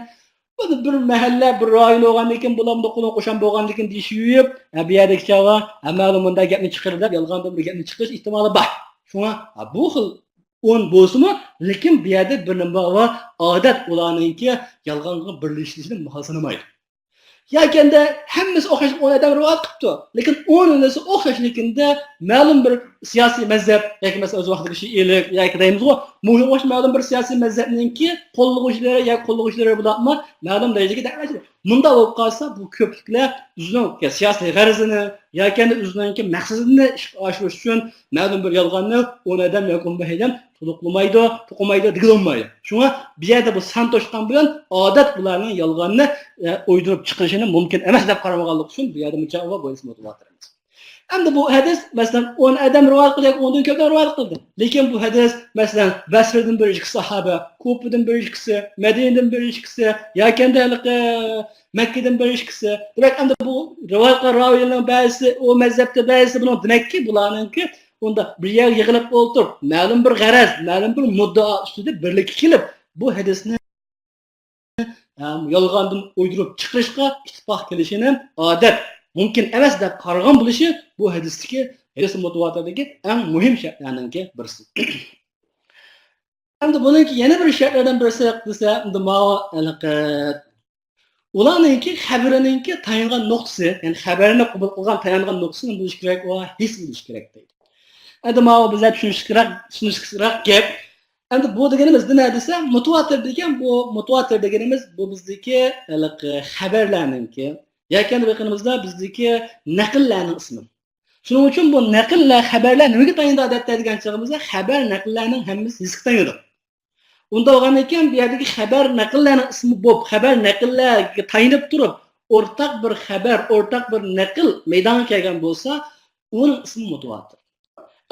بۇ بىر مەھەللە، بىر رايون بولغاندىكىن، بۇلارمۇ قولۇم قوشان بولغاندىكىن دېيىشىۋېلىپ، ھە، بۇ يەردىكى چاغا، ھە، مەلۇم مۇنداق گەپنى چىقىرىدۇ دەپ، يالغاندىن بىر گەپنى چىقىرىش ئېھتىمالى بار. شۇڭا، ھە، بۇ خىل ئون بولسىمۇ، لېكىن بۇ يەردە بىر نېمە بار، ئادەت ئۇلارنىڭكى يالغانغا بىرلىشىشنى ماقۇل سانىمايدۇ. ياكى ئەمدى ھەممىسى ئوخشاش ئون ئادەم رىۋايەت قىپتۇ. لېكىن ئونىلىسى ئوخشاش لېكىندە مەلۇم بىر سىياسىي مەزھەپ ياكى مەسىلەن ئۆز ۋاقتىدىكى شىئىلىك ياكى دەيمىزغۇ، مۇشۇ ئوخشاش مەلۇم بىر سىياسىي مەزھەپنىڭكى قوللىغۇچىلىرى ياكى قوللىغۇچىلىرى بولۇپمۇ مەلۇم دەرىجىدىكى دەۋەتچى. مۇنداق بولۇپ قالسا بۇ كۆپلۈكلەر ئۆزىنىڭ سىياسىي غەرىزىنى ياكى ئۆزىنىڭكى مەقسىتىنى ئىشقا ئاشۇرۇش ئۈچۈن مەلۇم بىر يالغاننى ئون ئادەم ياكى ئون بەش ئادەم تولۇقلىمايدۇ، توقۇمايدۇ دېگىلى بولمايدۇ. شۇڭا بۇ يەردە بۇ سان توشقان بىلەن ئادەت بۇلارنىڭ يالغاننى ئە، ئويدۇرۇپ چىقىرىشىنى مۇمكىن ئەمەس دەپ قارىمىغانلىقى ئۈچۈن بۇ يەردە مۇنچە ئۇ بۇ ھەدىس مۇتىۋاتىر ئەمەس. ئەمدى بۇ ھەدىس، مەسىلەن، ئون ئادەم رىۋايەت قىلدى ياكى ئوندىن كۆپلەر رىۋايەت قىلدى. لېكىن بۇ ھەدىس، مەسىلەن، بەسرىدىن بىر ئىككى ساھابە، كۇپىدىن بىر ئىككىسى، مەدىنىدىن بىر ئىككىسى، ياكى ئەمدى ھېلىقى مەككىدىن بىر ئىككىسى. دېمەك، ئەمدى بۇ رىۋايەت قىلغان راۋىلەرنىڭ بەزىسى، ئۇ مەزھەپتە بەزىسى بۇنىڭ دېمەككى، بۇلارنىڭكى ئۇنداق بىر يەرگە يىغىلىپ ئولتۇرۇپ، مەلۇم بىر غەرەز، مەلۇم بىر مۇددىئا ئۈستىدە بىرلىككە كېلىپ، بۇ ھەدىسنى ئەم، يالغاندىن ئويدۇرۇپ چىقىرىشقا ئىتتىپاق كېلىشىنى ئادەت، مۇمكىن ئەمەس دەپ قارىغان بولۇشى بۇ ھەدىستىكى، ھەدىس مۇتىۋاتىردىكى ئەڭ مۇھىم شەرتلەرنىڭكى بىرسى. ئەمدى بۇنىڭكى يەنە بىر شەرتلەردىن بىرسى دېسە، ئەمدى ماۋۇ ھېلىقى ئۇلارنىڭكى خەۋىرىنىڭكى تايانغان نۇقتىسى، يەنى خەۋەرنى قوبۇل قىلغان تايانغان نۇقتىسى نېمە بولۇشى كېرەك؟ ئۇ ھېس بولۇشى كېرەك دەيدۇ. ئەمدى ماۋۇ بىزلەر چۈشىنىشلىكرەك، چۈشىنىشلىكرەك گەپ. ئەمدى بۇ دېگىنىمىز نېمە دېسە، مۇتىۋاتىر دېگەن بۇ، مۇتىۋاتىر دېگىنىمىز بۇ بىزدىكى ھېلىقى خەۋەرلەرنىڭكى، ياكى ئەمدى بىر قېتىمىزدا بىزدىكى نەقىللەرنىڭ ئىسمى. شۇنىڭ ئۈچۈن بۇ نەقىللەر، خەۋەرلەر نېمىگە تايىنىدۇ ئادەتتە دېگەن چېغىمىزدا، خەۋەر نەقىللەرنىڭ ھەممىسى ھېسكە تايىنىدۇ. ئۇنداق بولغاندىكىن، بۇ يەردىكى خەۋەر نەقىللەرنىڭ ئىسمى بولۇپ، خەۋەر نەقىللەرگە تايىنىپ تۇرۇپ، ئورتاق بىر خەۋەر، ئورتاق بىر نەقىل مەيدانغا كەلگەن بولسا، ئۇنىڭ ئىسمى مۇتىۋاتىر.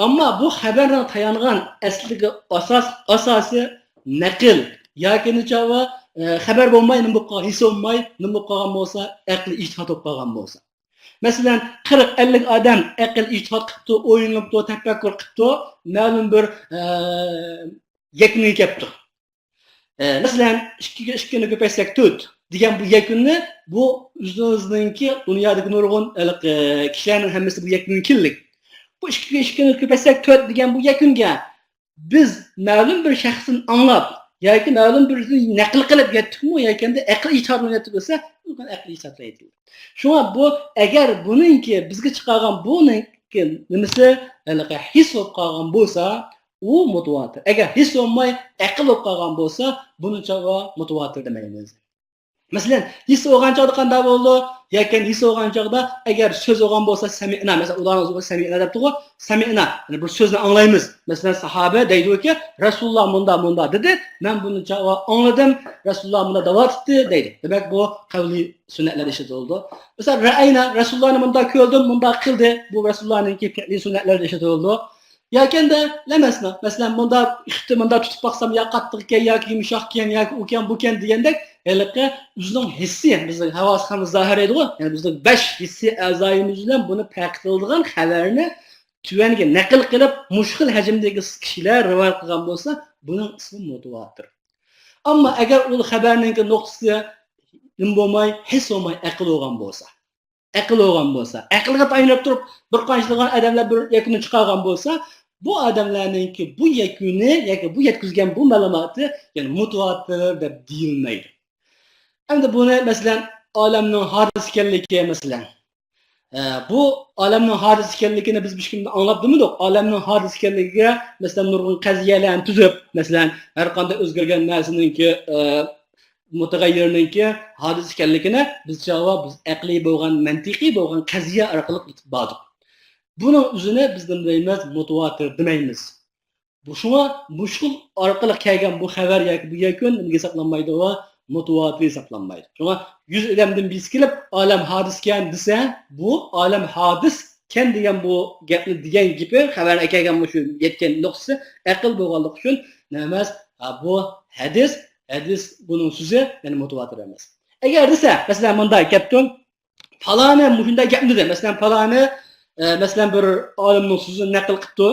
ئەمما بۇ خەۋەرنىڭ تايانغان ئەسلىگە ئاساس، ئاساسى نەقىل ياكى نېچاۋا، ئە، خەۋەر بولماي نېمە بولۇپ قالغان، ھېس بولماي نېمە بولۇپ قالغان بولسا، ئەقلىي ئىجتىھات بولۇپ قالغان بولسا. مەسىلەن، قىرىق، ئەللىك ئادەم ئەقىل ئىجتىھات قىپتۇ، ئويلىنىپتۇ، تەپەككۇر قىپتۇ، مەلۇم بىر، ئە، يەكۈنگە كەپتۇ. ئە، مەسىلەن، ئىككىگە ئىككىنى كۆپەيتسەك تۆت دېگەن بۇ يەكۈننى بۇ ئۆزىمىزنىڭكى دۇنيادىكى نۇرغۇن ھېلىقى كىشىلەرنىڭ ھەممىسى بۇ يەكۈنگە كېلىدۇ. بۇ ئىككىگە ئىككىنى كۆپەيتسەك تۆت دېگەن بۇ يەكۈنگە بىز مەلۇم بىر شەخستىن ئاڭلاپ ياكى مەلۇم بىرىدىن نەقىل قىلىپ يەتتۇقمۇ ياكى ئەقىل ئىجتىھات بىلەن يەتتۇق دېسە، ئەقىل ئىجتىھات بىلەن يەتتى. شۇڭا بۇ، ئەگەر بۇنىڭكى بىزگە چىقارغان بۇنىڭكى نېمىسى ھېلىقى ھېس بولۇپ قالغان بولسا، ئۇ مۇتىۋاتىر. ئەگەر ھېس بولماي ئەقىل بولۇپ قالغان بولسا، بۇنى چاغ مۇتىۋاتىر دېمەيمىز. مەسىلەن، ھېس بولغان چاغدا قانداق بولىدۇ؟ ياكى ھېس بولغان چاغدا، ئەگەر سۆز بولغان بولسا، سەمىئنا، مەسىلەن، ئۇلارنىڭ سۆزىگە سەمىئنا دەپتىغۇ، سەمىئنا، يەنى بىر سۆزنى ئاڭلايمىز. مەسىلەن، ساھابە دەيدۇكى، رەسۇلۇللا مۇنداق، مۇنداق دېدى، مەن بۇنى چاغ ئاڭلىدىم، رەسۇلۇللا مۇنداق دەۋاتىتتى دەيدۇ. دېمەك، بۇ قەۋلىي سۈننەتلەردە ئىشلىتىلىدۇ. مەسىلەن، رەئەينا، رەسۇلۇللانى مۇنداق كۆردۈم، مۇنداق قىلدى، بۇ رەسۇلۇللانىڭكى پېئلىي سۈننەتلەردە ئىشلىتىلىدۇ. ياكى ئەمدى لەمەسنا، مەسىلەن، مۇنداق ئىختا مۇنداق تۇتۇپ باقسام، يا قاتتىقكەن، ياكى يۇمشاقكەن، ياكى ئۇكەن، بۇكەن دېگەندەك، ھېلىقى ئۆزىنىڭ ھېسسىي، بىزنىڭ ھاۋاسى خام زاھىر دەيدىغۇ، يەنى بىزنىڭ بەش ھېسسىي ئەزايىمىز بىلەن بۇنى پەرق قىلىدىغان خەۋەرنى تۆۋەنگە نەقىل قىلىپ، مۇشۇ خىل ھەجىمدىكى كىشىلەر رىۋايەت قىلغان بولسا، بۇنىڭ ئىسمى مۇتىۋاتىر. ئەمما ئەگەر ئۇ خەۋەرنىڭكى نۇقتىسى نېمە بولماي، ھېس بولماي، ئەقىل بولغان بولسا، ئەقىل بولغان بولسا، ئەقىلگە تايىنىپ تۇرۇپ بىر قانچىلىغان ئادەملەر بىر يەكۈننى چىقارغان بولسا، بۇ ئادەملەرنىڭكى بۇ يەكۈنى ياكى بۇ يەتكۈزگەن بۇ مەلۇماتى، يەنى مۇتىۋاتىر دەپ دېيىلمەيدۇ. ئەمدى بۇنى، مەسىلەن، ئالەمنىڭ ھادىس ئىكەنلىكى، مەسىلەن، ئە، بۇ ئالەمنىڭ ھادىس ئىكەنلىكىنى بىز ھېچكىم ئاڭلاپ دېمىدۇق. ئالەمنىڭ ھادىس ئىكەنلىكىگە، مەسىلەن، نۇرغۇن قەزىيەلەرنى تۈزۈپ، مەسىلەن، ھەر قانداق ئۆزگەرگەن نەرسىنىڭكى، ئە، مۇتەغەييىرنىڭكى ھادىس ئىكەنلىكىنى بىز چاغا بىز ئەقلىي بولغان، مەنتىقىي بولغان قەزىيە ئارقىلىق يېتىپ باردۇق. بۇنىڭ ئۆزىنى بىز نېمە دەيمىز؟ مۇتىۋاتىر دېمەيمىز. بۇ شۇڭا مۇشۇ ئارقىلىق كەلگەن بۇ خەۋەر ياكى بۇ يەكۈن نېمىگە ھېسابلانمايدۇ؟ مۇتىۋاتىر ھېسابلانمايدۇ. شۇڭا يۈز ئادەمدىن بىرسى كېلىپ، ئالەم ھادىسكەن دېسە، بۇ ئالەم ھادىسكەن دېگەن بۇ گەپنى دېگەن گېپى، خەۋەرنى ئەكەلگەن مۇشۇ يەتكەن نۇقتىسى ئەقىل بولغانلىقى ئۈچۈن نېمە ئەمەس؟ ھا، بۇ ھەدىس، ھەدىس بۇنىڭ سۆزى، يەنى مۇتىۋاتىر ئەمەس. ئەگەر دېسە، مەسىلەن، مۇنداق گەپتۇ، پالانى مۇشۇنداق گەپنى دېدى. مەسىلەن، پالانى، ئە، مەسىلەن، بىر ئالىمنىڭ سۆزىنى نەقىل قىپتۇ.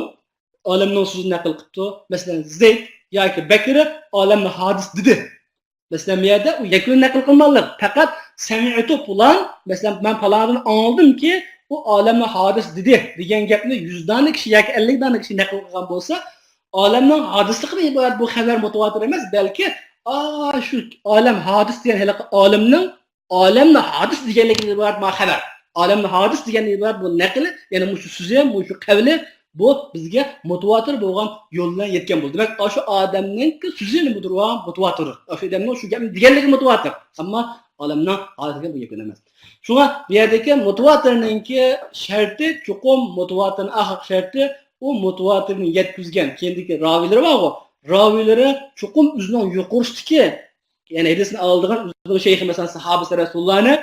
ئالىمنىڭ سۆزىنى نەقىل قىپتۇ. مەسىلەن، زەيد ياكى بەكرى ئالەمنى ھادىس دېدى. مەسىلەن، بۇ يەردە ئۇ يەكۈننى نەقىل قىلماقلىق. پەقەت سەمىئتۇ پۇلان، مەسىلەن، مەن پالاندىن ئاڭلىدىمكى، ئۇ ئالەمنى ھادىس دېدى دېگەن گەپنى يۈز دانە كىشى ياكى ئەللىك دانە كىشى نەقىل قىلغان بولسا، ئالەمنىڭ ھادىسلىقىدىن ئىبارەت بۇ خەۋەر مۇتىۋاتىر ئەمەس، بەلكى ئا، شۇ ئالەم ھادىس دېگەن ھېلىقى ئالىمنىڭ ئالەمنى ھادىس دېگەنلىكىدىن ئىبارەت مانا خەۋەر. ئالەمنى ھادىس دېگەندىن ئىبارەت بۇ نەقلى، يەنى مۇشۇ سۆزى، مۇشۇ قەۋلى، بۇ بىزگە مۇتىۋاتىر بولغان يول بىلەن يەتكەن بولدى. دېمەك، ئاشۇ ئادەمنىڭكى سۆزى نېمىدۇر؟ مۇتىۋاتىر. ئاشۇ ئادەمنىڭ شۇ گەپنى دېگەنلىكى مۇتىۋاتىر. ئەمما ئالەمنىڭ ھادىس دېگەن بۇ يەكۈن ئەمەس. شۇڭا بۇ يەردىكى مۇتىۋاتىرنىڭكى شەرتى، چوقۇم مۇتىۋاتىرنىڭ ئاخىرقى شەرتى، ئۇ مۇتىۋاتىرنى يەتكۈزگەن كېيىندىكى راۋىيلىرى بارغۇ، راۋىيلىرى چوقۇم ئۆزىنىڭ يۇقىرىسىدىكى، يەنى ھەدىسنى ئالىدىغان ئۆزىنىڭ شەيخى، مەسىلەن، ساھابىسى رەسۇلۇللانى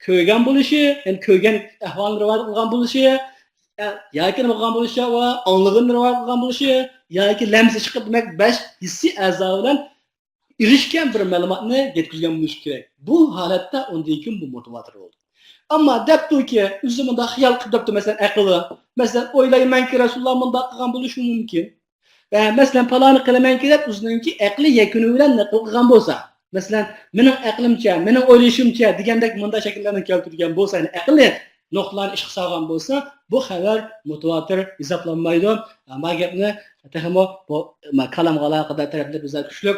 كۆرگەن بولۇشى، يەنى كۆرگەن ئەھۋالنى رىۋايەت قىلغان بولۇشى، يا-، ياكى نېمە قىلغان بولۇشى، ۋە ئاڭلىغىنىنى رىۋايەت قىلغان بولۇشى، ياكى لەمسە چىقىپ، دېمەك، بەش ھېسسىي ئەزا بىلەن ئېرىشكەن بىر مەلۇماتنى يەتكۈزگەن بولۇشى كېرەك. بۇ ھالەتتە ئۇندىن كېيىن بۇ مۇتىۋاتىر بولىدۇ. ئەمما دەپتۇكى، ئۆزى مۇنداق خىيال قىلىپ دەپتۇ، مەسىلەن، ئەقلى. مەسىلەن، ئويلايمەنكى، رەسۇلۇللا مۇنداق قىلغان بولۇشى مۇمكىن. ۋە مەسىلەن، پالانى قىلىمەنكى دەپ ئۆزىنىڭكى ئەقلىي يەكۈنى بىلەن نەقىل قىلغان بولسا، مەسىلەن، مېنىڭ ئەقلىمچە، مېنىڭ ئويلىشىمچە دېگەندەك مۇنداق شەكىللەرنى كەلتۈرگەن بولسا، يەنى ئەقلىي نۇقتىلارنى ئىشقا سالغان بولسا، بۇ خەۋەر مۇتىۋاتىر ھېسابلانمايدۇ. ما گەپنى تېخىمۇ بۇ، ما، كالامغا ئالاقىدار تەرەپلىرى بىزلەر كۈچلۈك.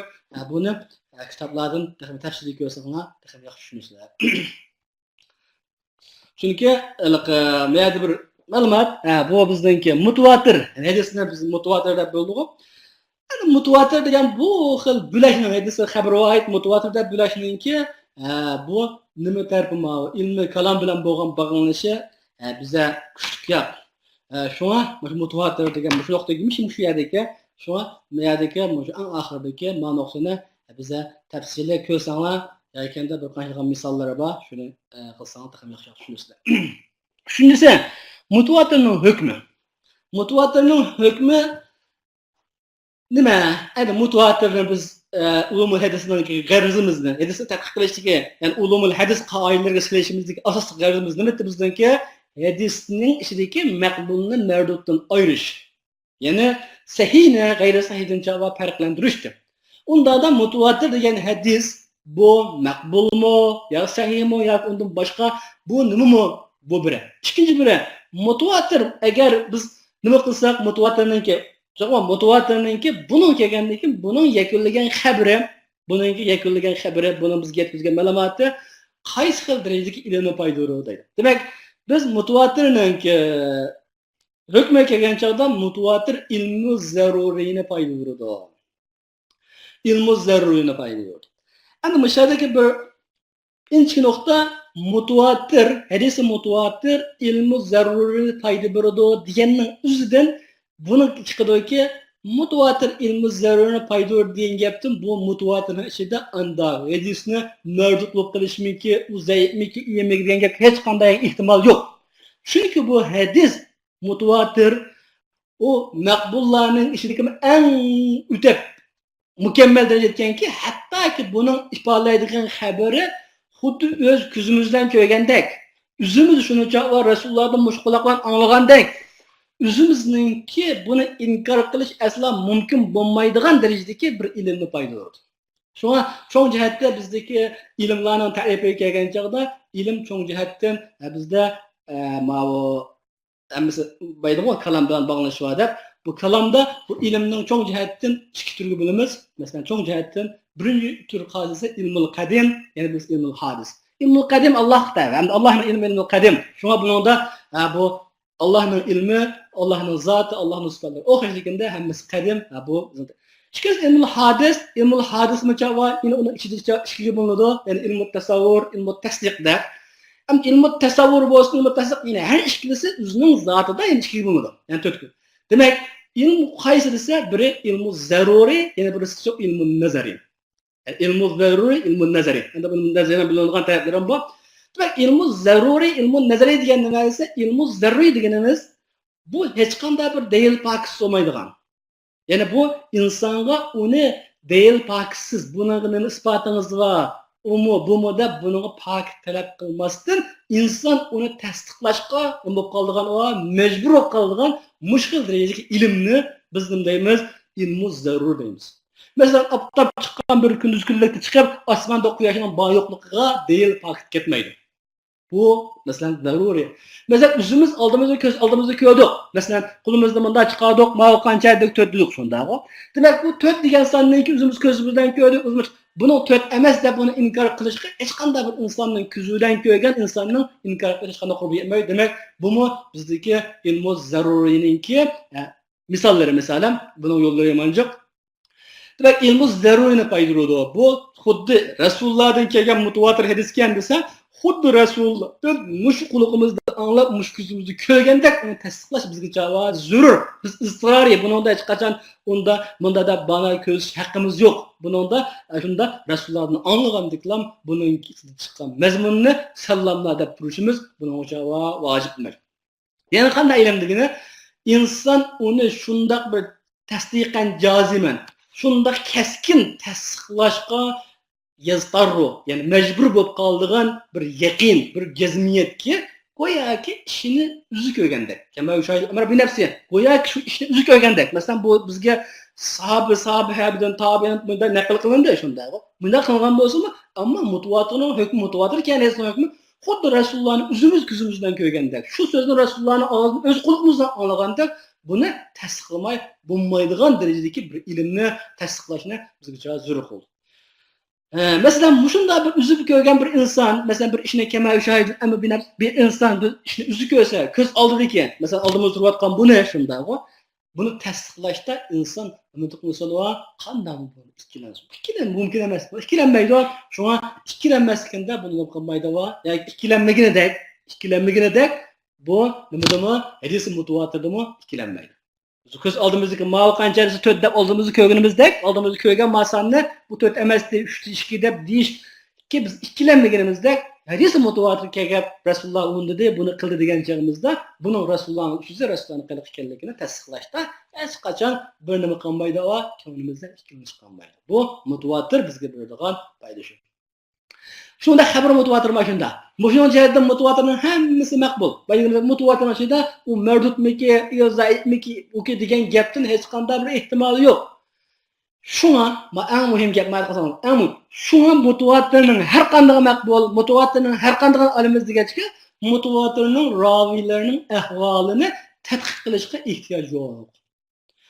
بۇنى، ئە، كىتابلاردىن تېخىمۇ تەپسىلىي كۆرسەڭلار، تېخىمۇ ياخشى چۈشىنىسىلەر. چۈنكى، ھېلىقى، بۇ يەردە بىر مەلۇمات، ھە، بۇ بىزنىڭكى مۇتىۋاتىر، يەنى ھەدىسنى بىز مۇتىۋاتىر دەپ بۆلدۇقغۇ. يەنى مۇتىۋاتىر دېگەن بۇ خىل بۆلەكنىڭ، ھەدىس خەۋەر رىۋايەت مۇتىۋاتىر دەپ بۆلەكنىڭكى، ھە، بۇ نېمە تەرىپى، ماۋۇ ئىلمىي كالام بىلەن بولغان باغلىنىشى، ھە، بىزدە كۈچلۈك گەپ. ھە، شۇڭا مۇشۇ مۇتىۋاتىر دېگەن مۇشۇ نۇقتىگە، مۇشۇ، مۇشۇ يەردىكى، شۇڭا بۇ يەردىكى مۇشۇ ئەڭ ئاخىرىدىكى ما نۇقتىنى بىزدە تەپسىلىي كۆرسەڭلار، ياكى بىر قانچە مىساللىرى بار، شۇنى، ئە، قىلساڭلار تېخىمۇ ياخشىراق چۈشىنىسىلەر. ئۈچىنچىسى، مۇتىۋاتىرنىڭ ھۆكمى. مۇتىۋاتىرنىڭ ھۆكمى نېمە؟ ئەمدى مۇتىۋاتىرنى بىز، ئە، ئۇلۇمۇل ھەدىسنىڭكى غەرىزىمىزنى، ھەدىسنى تەتقىق قىلىشتىكى، يەنى ئۇلۇمۇل ھەدىس قائىدىلىرىگە سېلىشىمىزدىكى ئاساسلىق غەرىزىمىز نېمە ئىدى بىزنىڭكى؟ ھەدىسنىڭ ئىچىدىكى مەقبۇلنى مەردۇدتىن ئايرىش. يەنى سەھىھنى غەيرىي سەھىھتىن چاغا پەرقلەندۈرۈشتۇر. ئۇنداقتا مۇتىۋاتىر دېگەن ھەدىس بۇ مەقبۇلمۇ يا سەھىھمۇ ياكى ئۇندىن باشقا بۇ نېمىمۇ بۇ بىرى. ئىككىنچى بىرى، مۇتىۋاتىر ئەگەر بىز نېمە قىلساق مۇتىۋاتىرنىڭكى، مۇتىۋاتىرنىڭكى بۇنىڭ كەلگەندىن كېيىن بۇنىڭ يەكۈنلىگەن خەبىرى، بۇنىڭكى يەكۈنلىگەن خەبىرى، بۇنىڭ بىزگە يەتكۈزگەن مەلۇماتى قايسى خىل دەرىجىدىكى ئىلمىي پايدا بېرىدۇ دەيدۇ. دېمەك، بىز مۇتىۋاتىرنىڭكى ھۆكمىگە كەلگەن چاغدا مۇتىۋاتىر ئىلمۇ زەرۇرىينى پايدا بېرىدۇ. ئىلمۇ زەرۇرىينى پايدا بېرىدۇ. ئەمدى مۇشۇ يەردىكى بىر ئىنچىكە نۇقتا، مۇتىۋاتىر، ھەدىسى مۇتىۋاتىر ئىلمۇ زەرۇرىنى پايدا بېرىدۇ دېگەننىڭ ئۆزىدىن بۇنىڭ چىقىدۇكى، مۇتىۋاتىر ئىلمۇ زەرۇرىنى پايدا بېرىدۇ دېگەن گەپتىن بۇ مۇتىۋاتىرنىڭ ئىچىدە ئاندا ھەدىسنى مەردۇد بولۇپ قېلىشمىكى، ئۇ زەئىپمىكى، ئۇ يەمىكى دېگەن گەپكە ھېچقانداق ئېھتىمال يوق. چۈنكى بۇ ھەدىس مۇتىۋاتىر، ئۇ مەقبۇللارنىڭ ئىچىدىكى ئەڭ ئۆتەپ مۇكەممەل دەرىجىدە يەتكەنكى، ھەتتاكى بۇنىڭ ئىپادىلەيدىغان خەۋىرى خۇددى ئۆز كۆزىمىز بىلەن كۆرگەندەك، ئۆزىمىز شۇنى چاغ رەسۇلۇللاھدىن مۇشۇ قۇلاق بىلەن ئاڭلىغاندەك، ئۆزىمىزنىڭكى بۇنى ئىنكار قىلىش ئەسلا مۇمكىن بولمايدىغان دەرىجىدىكى بىر ئىلىمنى پايدا بېرىدۇ. شۇڭا چوڭ جەھەتتە بىزدىكى ئىلىملارنىڭ تەرىپىگە كەلگەن چاغدا، ئىلىم چوڭ جەھەتتىن، ئە، بىزدە، ئە، ماۋۇ ھەممىسى بايدىغۇ، كالام بىلەن باغلىنىشى بار دەپ، بۇ كالامدا بۇ ئىلىمنىڭ چوڭ جەھەتتىن ئىككى تۈرگە بۆلىمىز. مەسىلەن، چوڭ جەھەتتىن بىرىنچى تۈر قائىدىسى ئىلمۇل قەدىم، يەنە بىرسى ئىلمۇل ھادىس. ئىلمۇل قەدىم ئاللاھقا تەۋە، ھەمدە ئاللاھنىڭ ئىلمى ئىلمۇل قەدىم. شۇڭا بۇنىڭدا، ھە، بۇ ئاللاھنىڭ ئىلمى، ئاللاھنىڭ زاتى، ئاللاھنىڭ سۈپەتلىرى ئوخشاش ئىكەندە ھەممىسى قەدىم، ھە، بۇ. ئىككىنچىسى ئىلمۇل ھادىس، ئىلمۇل ھادىس مۇچا ۋە يەنە ئۇنىڭ ئىچىدىچە ئىككىگە بۆلۈنىدۇ، يەنى ئىلمۇ تەسەۋۋۇر، ئىلمۇ تەسدىق دەپ. ئەمدى ئىلمۇ تەسەۋۋۇر بولسۇن، ئىلمۇ تەسدىق، يەنە ھەر ئىككىلىسى ئۆزىنىڭ زاتىدا يەنە ئىككىگە بۆلۈنىدۇ. يەنى تۆتكە. دېمەك، ئىلمۇ قايسى دېسە، بىرى ئىلمۇ زەرۇرىي، يەنە بىرسى ئىلمۇ نەزەرىي. يەنى ئىلمۇ زەرۇرىي، ئىلمۇ نەزەرىي. ئەمدى بۇنى نەزەرىي بىلىنىدىغان تەرەپلىرىمۇ بار. دېمەك، ئىلمۇ زەرۇرىي، ئىلمۇ نەزەرىي دېگەن نېمە دېسە، ئىلمۇ زەرۇرىي دېگىنىمىز بۇ ھېچقانداق بىر دەلىل پاكىتسىز بولمايدىغان. يەنى بۇ ئىنسانغا ئۇنى دەلىل پاكىتسىز، بۇنىڭغا نېمە ئىسپاتىڭىز بار، ئۇمۇ، بۇمۇ دەپ بۇنىڭغا پاكىت تەلەپ قىلماستىن، ئىنسان ئۇنى تەستىقلاشقا نېمە بولۇپ قالىدىغان، ئۇ مەجبۇر بولۇپ قالىدىغان مۇشۇ خىل دەرىجىدىكى ئىلىمنى بىز نېمە دەيمىز؟ ئىلمۇ زەرۇر دەيمىز. مەسىلەن، ئاپتاپ چىققان بىر كۈندۈز كۈنلۈكتە چىقىپ، ئاسماندا قۇياشنىڭ بار يوقلۇقىغا دەلىل پاكىت كەتمەيدۇ. بۇ، مەسىلەن، زەرۇرىي. مەسىلەن، ئۆزىمىز ئالدىمىزدا، كۆز ئالدىمىزدا كۆردۇق. مەسىلەن، قولىمىزنى مۇنداق چىقاردۇق، ماۋۇ قانچە دېدۇق، تۆت دېدۇق، شۇنداقغۇ. دېمەك، بۇ تۆت دېگەن ساننىڭكى ئۆزىمىز كۆزىمىز بىلەن كۆردۇق. بۇنىڭ تۆت ئەمەس دەپ بۇنى ئىنكار قىلىشقا ھېچقانداق بىر ئىنساننىڭ كۆزى بىلەن كۆرگەن ئىنساننىڭ ئىنكار قىلىشقا قۇربى يەتمەيدۇ. دېمەك، بۇمۇ بىزدىكى ئىلمۇ زەرۇرىينىڭكى، ئە، مىساللىرى، مىسالەن، بۇنىڭ يوللىرى يامانجىق. دېمەك، ئىلمۇ زەرۇرىنى پايدىلىنىدۇ. بۇ خۇددى رەسۇللاردىن كەلگەن مۇتىۋاتىر ھەدىسكەن دېسە، خۇددى رەسۇللاردىن مۇشۇ قۇلىقىمىزدا ئاڭلاپ، مۇشۇ كۆزىمىزدە كۆرگەندەك ئۇنى تەستىقلاش بىزگە چاۋا زۆرۈر. بىز ئىزتىرارىي، بۇنىڭدا ھېچقاچان ئۇندا، مۇندا دەپ بانا كۆرسىتىش ھەققىمىز يوق. بۇنىڭدا شۇنداق رەسۇللاردىن ئاڭلىغاندىكىلا بۇنىڭ چىققان مەزمۇننى سەللاملار دەپ تۇرۇشىمىز بۇنىڭغا چاۋا ۋاجىپ ئەمەس. يەنە قانداق ئىلىم دېگىنى، ئىنسان ئۇنى شۇنداق بىر تەستىقەن جازىمەن، شۇنداق كەسكىن تەستىقلاشقا يەزتاررۇ، يەنى مەجبۇر بولۇپ قالىدىغان بىر يەقىن، بىر جەزمىيەتكە، گوياكى ئىشىنى ئۆزى كۆرگەندەك. كەما يۇشاھىدۇل ئەمرە بىنەپسى. گوياكى شۇ ئىشنى ئۆزى كۆرگەندەك. مەسىلەن، بۇ بىزگە ساھابە، ساھابە ھەبىدىن تابىئىن بۇنداق نەقىل قىلىندى شۇنداق. بۇنداق قىلغان بولسىمۇ، ئەمما مۇتىۋاتىرنىڭ ھۆكمى، مۇتىۋاتىر كەلگەن ھەدىسنىڭ ھۆكمى خۇددى رەسۇلۇللانى ئۆزىمىز كۆزىمىز بىلەن كۆرگەندەك، شۇ سۆزنى رەسۇلۇللانىڭ ئاغزىدىن ئۆز قۇلىقىمىز بىلەن ئاڭلىغاندەك، بۇنى تەستىقلىماي بولمايدىغان دەرىجىدىكى بىر ئىلىمنى تەستىقلاشنى بىزگە زۆرۈر قىلدى. ھە، مەسىلەن، مۇشۇنداق بىر ئۆزى كۆرگەن بىر ئىنسان، مەسىلەن، بىر ئىشنى كەما يۇشاھىدۇل ئەمرە بىنەپسى، بىر ئىنسان بىر ئىشنى ئۆزى كۆرسە، كۆز ئالدىدىكى، مەسىلەن، ئالدىمىزدا تۇرۇۋاتقان بۇنى شۇنداقغۇ. بۇنى تەستىقلاشتا ئىنسان ئۈمىد قىلسىلا قانداق بولۇپ ئىككىلەنسۇن؟ ئىككىلەن-، مۇمكىن ئەمەس. بۇ ئىككىلەنمەيدۇ. شۇڭا ئىككىلەنمەسلىكىندا بۇنى نېمە قىلمايدۇ؟ ياكى ئىككىلەنمىگىنىدەك، ئىككىلەنمىگىنىدەك بۇ نېمىدىمۇ؟ ھەدىسى مۇتىۋاتىردىمۇ ئىككىلەنمەيدۇ. بىز كۆز ئالدىمىزدىكى ماۋۇ قانچە دېسە تۆت دەپ ئالدىمىزدا كۆرگىنىمىزدەك، ئالدىمىزدا كۆرگەن ما ساننى بۇ تۆت ئەمەستى، ئۈچتە ئىككى دەپ دېيىش، ئىككى، بىز ئىككىلەنمىگىنىمىزدەك، ھەدىسى مۇتىۋاتىر كەلگەن رەسۇلۇللا ئۇندىدى، بۇنى قىلدى دېگەن چېغىمىزدا، بۇنىڭ رەسۇلۇللانىڭ سۆزى، رەسۇلۇللانىڭ قىلىقى ئىكەنلىكىنى تەستىقلاشتا ھېچقاچان بىر نېمە قىلمايدۇ، كۆڭلىمىزدە ئىككىلىنىش قالمايدۇ. بۇ مۇتىۋاتىر بىزگە بېرىدىغان پايدا شۇ. شۇنداق خەۋەر مۇتىۋاتىر مانا شۇنداق. مۇشۇنىڭ جەھەتتىن مۇتىۋاتىرنىڭ ھەممىسى مەقبۇل. بايىنىمىزدا مۇتىۋاتىرنىڭ ئىچىدە ئۇ مەردۇدمىكى، يا زەئىپمىكى، ئۇكى دېگەن گەپتىن ھېچقانداق بىر ئېھتىمالى يوق. شۇڭا، ما ئەڭ مۇھىم گەپ، ما قىلساڭ، ئەڭ مۇھىم. شۇڭا مۇتىۋاتىرنىڭ ھەر قاندىقى مەقبۇل، مۇتىۋاتىرنىڭ ھەر قاندىقىنى ئالىمىز دېگەچكە، مۇتىۋاتىرنىڭ راۋىيلىرىنىڭ ئەھۋالىنى تەتقىق قىلىشقا ئېھتىياج يوق.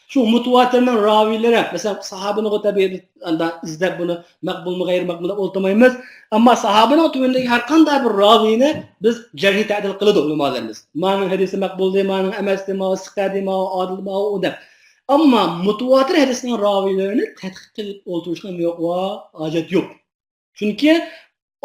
شۇ مۇتىۋاتىرنىڭ راۋىيلىرى، مەسىلەن، ساھابىنىڭغۇ تەبىئىي ئاندا ئىزدەپ بۇنى مەقبۇلمۇ، غەيرىي مەقبۇل دەپ ئولتۇرمايمىز. ئەمما ساھابىنىڭ تۆۋىنىدىكى ھەر قانداق بىر راۋىينى بىز جەرھى تەدىل قىلىدۇ ئۆلىمالىرىمىز. مانىڭ ھەدىسى مەقبۇلدى، مانىڭ ئەمەستى، ماۋۇ سىقەدى، ماۋۇ ئادىلدى، ماۋۇ ئۇ دەپ. ئەمما مۇتىۋاتىر ھەدىسنىڭ راۋىيلىرىنى تەتقىق قىلىپ ئولتۇرۇشقا نېمە يوق؟ ھاجەت يوق. چۈنكى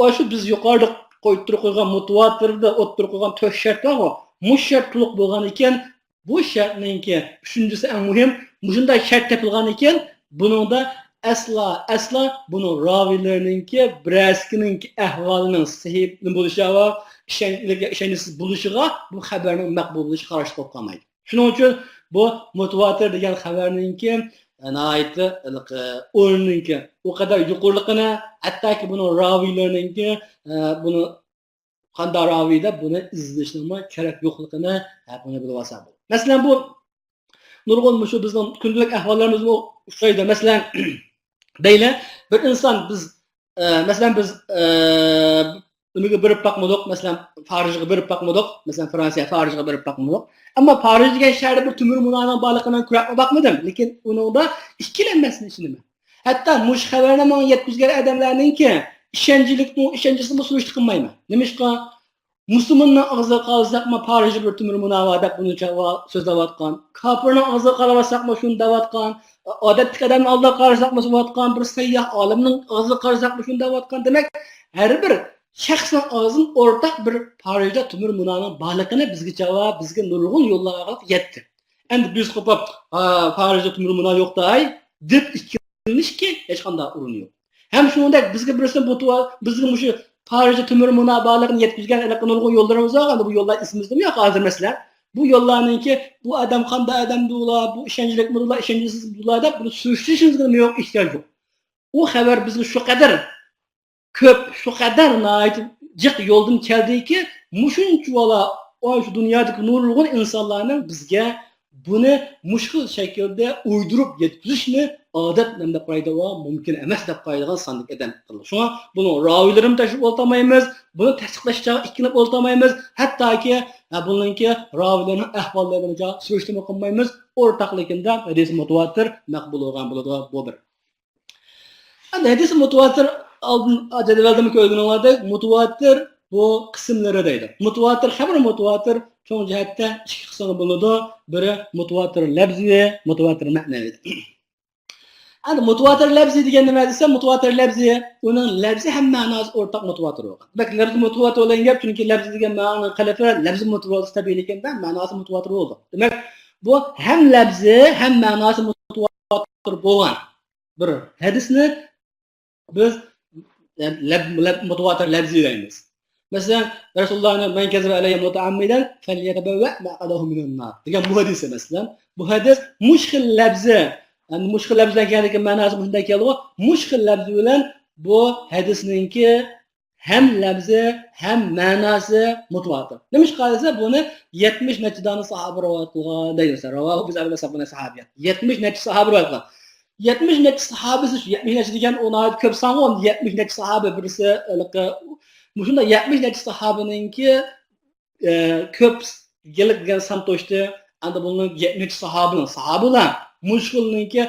ئاشۇ بىز يۇقىرىدا قويۇپ تۇرۇپ قويغان مۇتىۋاتىردا ئوتتۇرىغا قويغان تۆت شەرت بارغۇ، مۇشۇ شەرت تولۇق بولغان ئىكەن، بۇ شەرتنىڭكى ئۈچىنچىسى ئەڭ مۇھىم، مۇشۇنداق شەرت تېپىلغان ئىكەن، بۇنىڭدا ئەسلا، ئەسلا بۇنىڭ راۋىيلىرىنىڭكى بىرەرسىنىڭكى ئەھۋالىنىڭ سەھىھ بولۇشىغا، ئىشەنچلىك يا ئىشەنچسىز بولۇشىغا بۇ خەۋەرنىڭ مەقبۇل بولۇشى قاراشلىق بولۇپ قالمايدۇ. شۇنىڭ ئۈچۈن بۇ مۇتىۋاتىر دېگەن خەۋەرنىڭكى ناھايىتى ھېلىقى ئورنىنىڭكى ئۇ قەدەر يۇقىرىلىقىنى، ھەتتاكى بۇنىڭ راۋىيلىرىنىڭكى، ئە، بۇنى قانداق راۋىي دەپ بۇنى ئىزدىنىشنىڭمۇ كېرەك يوقلۇقىنى، ھە، بۇنى بىلىۋالسا بولىدۇ. مەسىلەن، بۇ نۇرغۇن مۇشۇ بىزنىڭ كۈندىلىك ئەھۋاللىرىمىزمۇ ئۇچرايدۇ. مەسىلەن، دەيلى، بىر ئىنسان بىز، ئە، مەسىلەن، بىز، ئە، نېمىگە بېرىپ باقمىدۇق، مەسىلەن، پارىژغا بېرىپ باقمىدۇق، مەسىلەن، فرانسىيە پارىژغا بېرىپ باقمىدۇق. ئەمما پارىژ دېگەن شەھەردە بىر تۆمۈر مۇنارىنىڭ بارلىقىنى كۆرۈپمۇ باقمىدىم، لېكىن ئۇنىڭدا ئىككىلەنمەسنى ئىشىنىمەن. ھەتتا مۇشۇ خەۋەرنى ماڭا يەتكۈزگەن ئادەملەرنىڭكى ئىشەنچلىكمۇ، ئىشەنچسىزمۇ سۈرۈشتە قىلمايمەن. نېمىشقا؟ مۇسۇلماننىڭ ئاغزىغا قارىساقمۇ، پارىژدا بىر تۆمۈر مۇنارى بار دەپ بۇنى چاغا سۆزلەۋاتقان. كاپىرنىڭ ئاغزىغا قارىساقمۇ شۇنى دەۋاتقان. ئادەتتىكى ئادەمنىڭ ئالدىغا قارىساقمۇ سۆزلەۋاتقان. بىر سەيياھ ئالىمنىڭ ئاغزىغا قارىساقمۇ شۇنى دەۋاتقان. دېمەك، ھەر بىر شەخسنىڭ ئاغزىدىن ئورتاق بىر پارىژدا تۆمۈر مۇنارىنىڭ بارلىقىنى بىزگىچە ۋە بىزگە نۇرغۇن يوللار ئارقىلىق يەتتى. ئەمدى بىز قوپۇپ، «ھا، پارىژدا تۆمۈر مۇنار يوق-داي» دەپ ئىككىلىنىشكە ھېچقانداق ئورۇن يوق. ھەم شۇنىڭدەك بىزگە بىرسى مۇتۇۋا-، بىزگە مۇشۇ پارىژدا تۆمۈر مۇنار بارلىقىنى يەتكۈزگەن ھېلىقى نۇرغۇن يوللىرىمىز بار. ئەمدى بۇ يوللار ئېسىمىزدىمۇ يوق ھازىر مەسىلەن. بۇ يوللارنىڭكى، بۇ ئادەم قانداق ئادەمدۇلا، بۇ ئىشەنچلىكمىدۇلا، ئىشەنچسىزمىدۇلا دەپ بۇنى سۈرۈشتۈرۈشىمىزگە نېمە يوق، ئېھتىياج يوق. ئۇ خەۋەر بىزگە شۇ قەدەر كۆپ، شۇ قەدەر ناھايىتى جىق يولدىن كەلدىكى، مۇشۇنچىۋالا، ئاي، شۇ دۇنيادىكى نۇرغۇن ئىنسانلارنىڭ بىزگە بۇنى مۇشۇ خىل شەكىلدە ئويدۇرۇپ يەتكۈزۈشنى ئادەت نېمە دەپ قارايدىغان، مۇمكىن ئەمەس دەپ قارايدىغان ساندىكى ئادەم. شۇڭا بۇنىڭ راۋىلىرىنى تەكشۈرۈپ ئولتۇرمايمىز، بۇنى تەستىقلاشقا ئىككىلىنىپ ئولتۇرمايمىز، ھەتتاكى، ھە، بۇنىڭكى راۋىلىرىنىڭ ئەھۋاللىرىنى سۈرۈشتىمۇ قىلمايمىز، ئورتاقلىقىندا ھەدىسى مۇتۇۋاتىر مەقبۇل بولغان بولىدۇ، بۇ بىر. ئەمدى ھەدىس مۇتۇۋاتىر ئالدىن جەدۋەلدىمۇ كۆرگىنىڭلاردەك مۇتۇۋاتىر بۇ قىسىملىرى دەيدۇ. مۇتۇۋاتىر، خەۋەر مۇتۇۋاتىر چوڭ جەھەتتە ئىككى قىسىمغا بۆلىنىدۇ. بىرى مۇتۇۋاتىر لەپزىي، مۇتۇۋاتىر مەنىۋى. ئەمدى مۇتۇۋاتىر لەپزىي دېگەن نېمە دېسە، مۇتۇۋاتىر لەپزىي، ئۇنىڭ لەپزى ھەم مەناسى ئورتاق مۇتۇۋاتىر بولغان. دېمەك، لەپزى مۇتۇۋاتىر بولغان گەپ، چۈنكى لەپزى دېگەن مەنانىڭ قېلىپى لەپزى مۇتۇۋاتىر تەبىئىيلىكىندە مەناسى مۇتۇۋاتىر بولىدۇ. دېمەك، بۇ ھەم لەپزى ھەم مەناسى مۇتۇۋاتىر بولغان بىر ھەدىسنى بىز لەپ-، لەپ-، مۇتۇۋاتىر لەپزىي دەيمىز. مەسىلەن، رەسۇلۇللاھنىڭ «مەن كەزەبە ئەلەييە مۇتەئەممىدەن فەليەتەبەۋۋە مەقئەدەھۇ مىنەننار» دېگەن بۇ ھەدىسى، مەسىلەن. بۇ ھەدىس مۇشۇ خىل لەپزى، يەنى مۇشۇ خىل لەپزى بىلەن كەلگەن مەناسى مۇشۇنداق كېلىدۇ. مۇشۇ خىل لەپزى بىلەن بۇ ھەدىسنىڭكى ھەم لەپزى، ھەم مەناسى مۇتۇۋاتىر. نېمىشقا دېسە، بۇنى يەتمىش نەچچە دانە ساھابە رىۋايەت قىلغان دەيدۇ. مەسىلەن، رەۋاھۇ بىز ئەبەسە بۇنى ساھابىيەت. يەتمىش نەچچە ساھابە رىۋايەت قىلغان. يەتمىش نەچچە ساھابىسى، يەتمىش نەچچە دېگەن ئۇ ناھايىتى كۆپ سانغۇ، يەتمىش نەچچە ساھابە بىرسى، ھېلىقى، مۇشۇنداق يەتمىش نەچچە ساھابىنىڭكى، ئە، كۆپ يىللىق دېگەن سان توشتى. ئەمدى بۇنىڭ يەتمىش نەچچە ساھابىنىڭ، ساھابىلار مۇشۇ خىلنىڭكى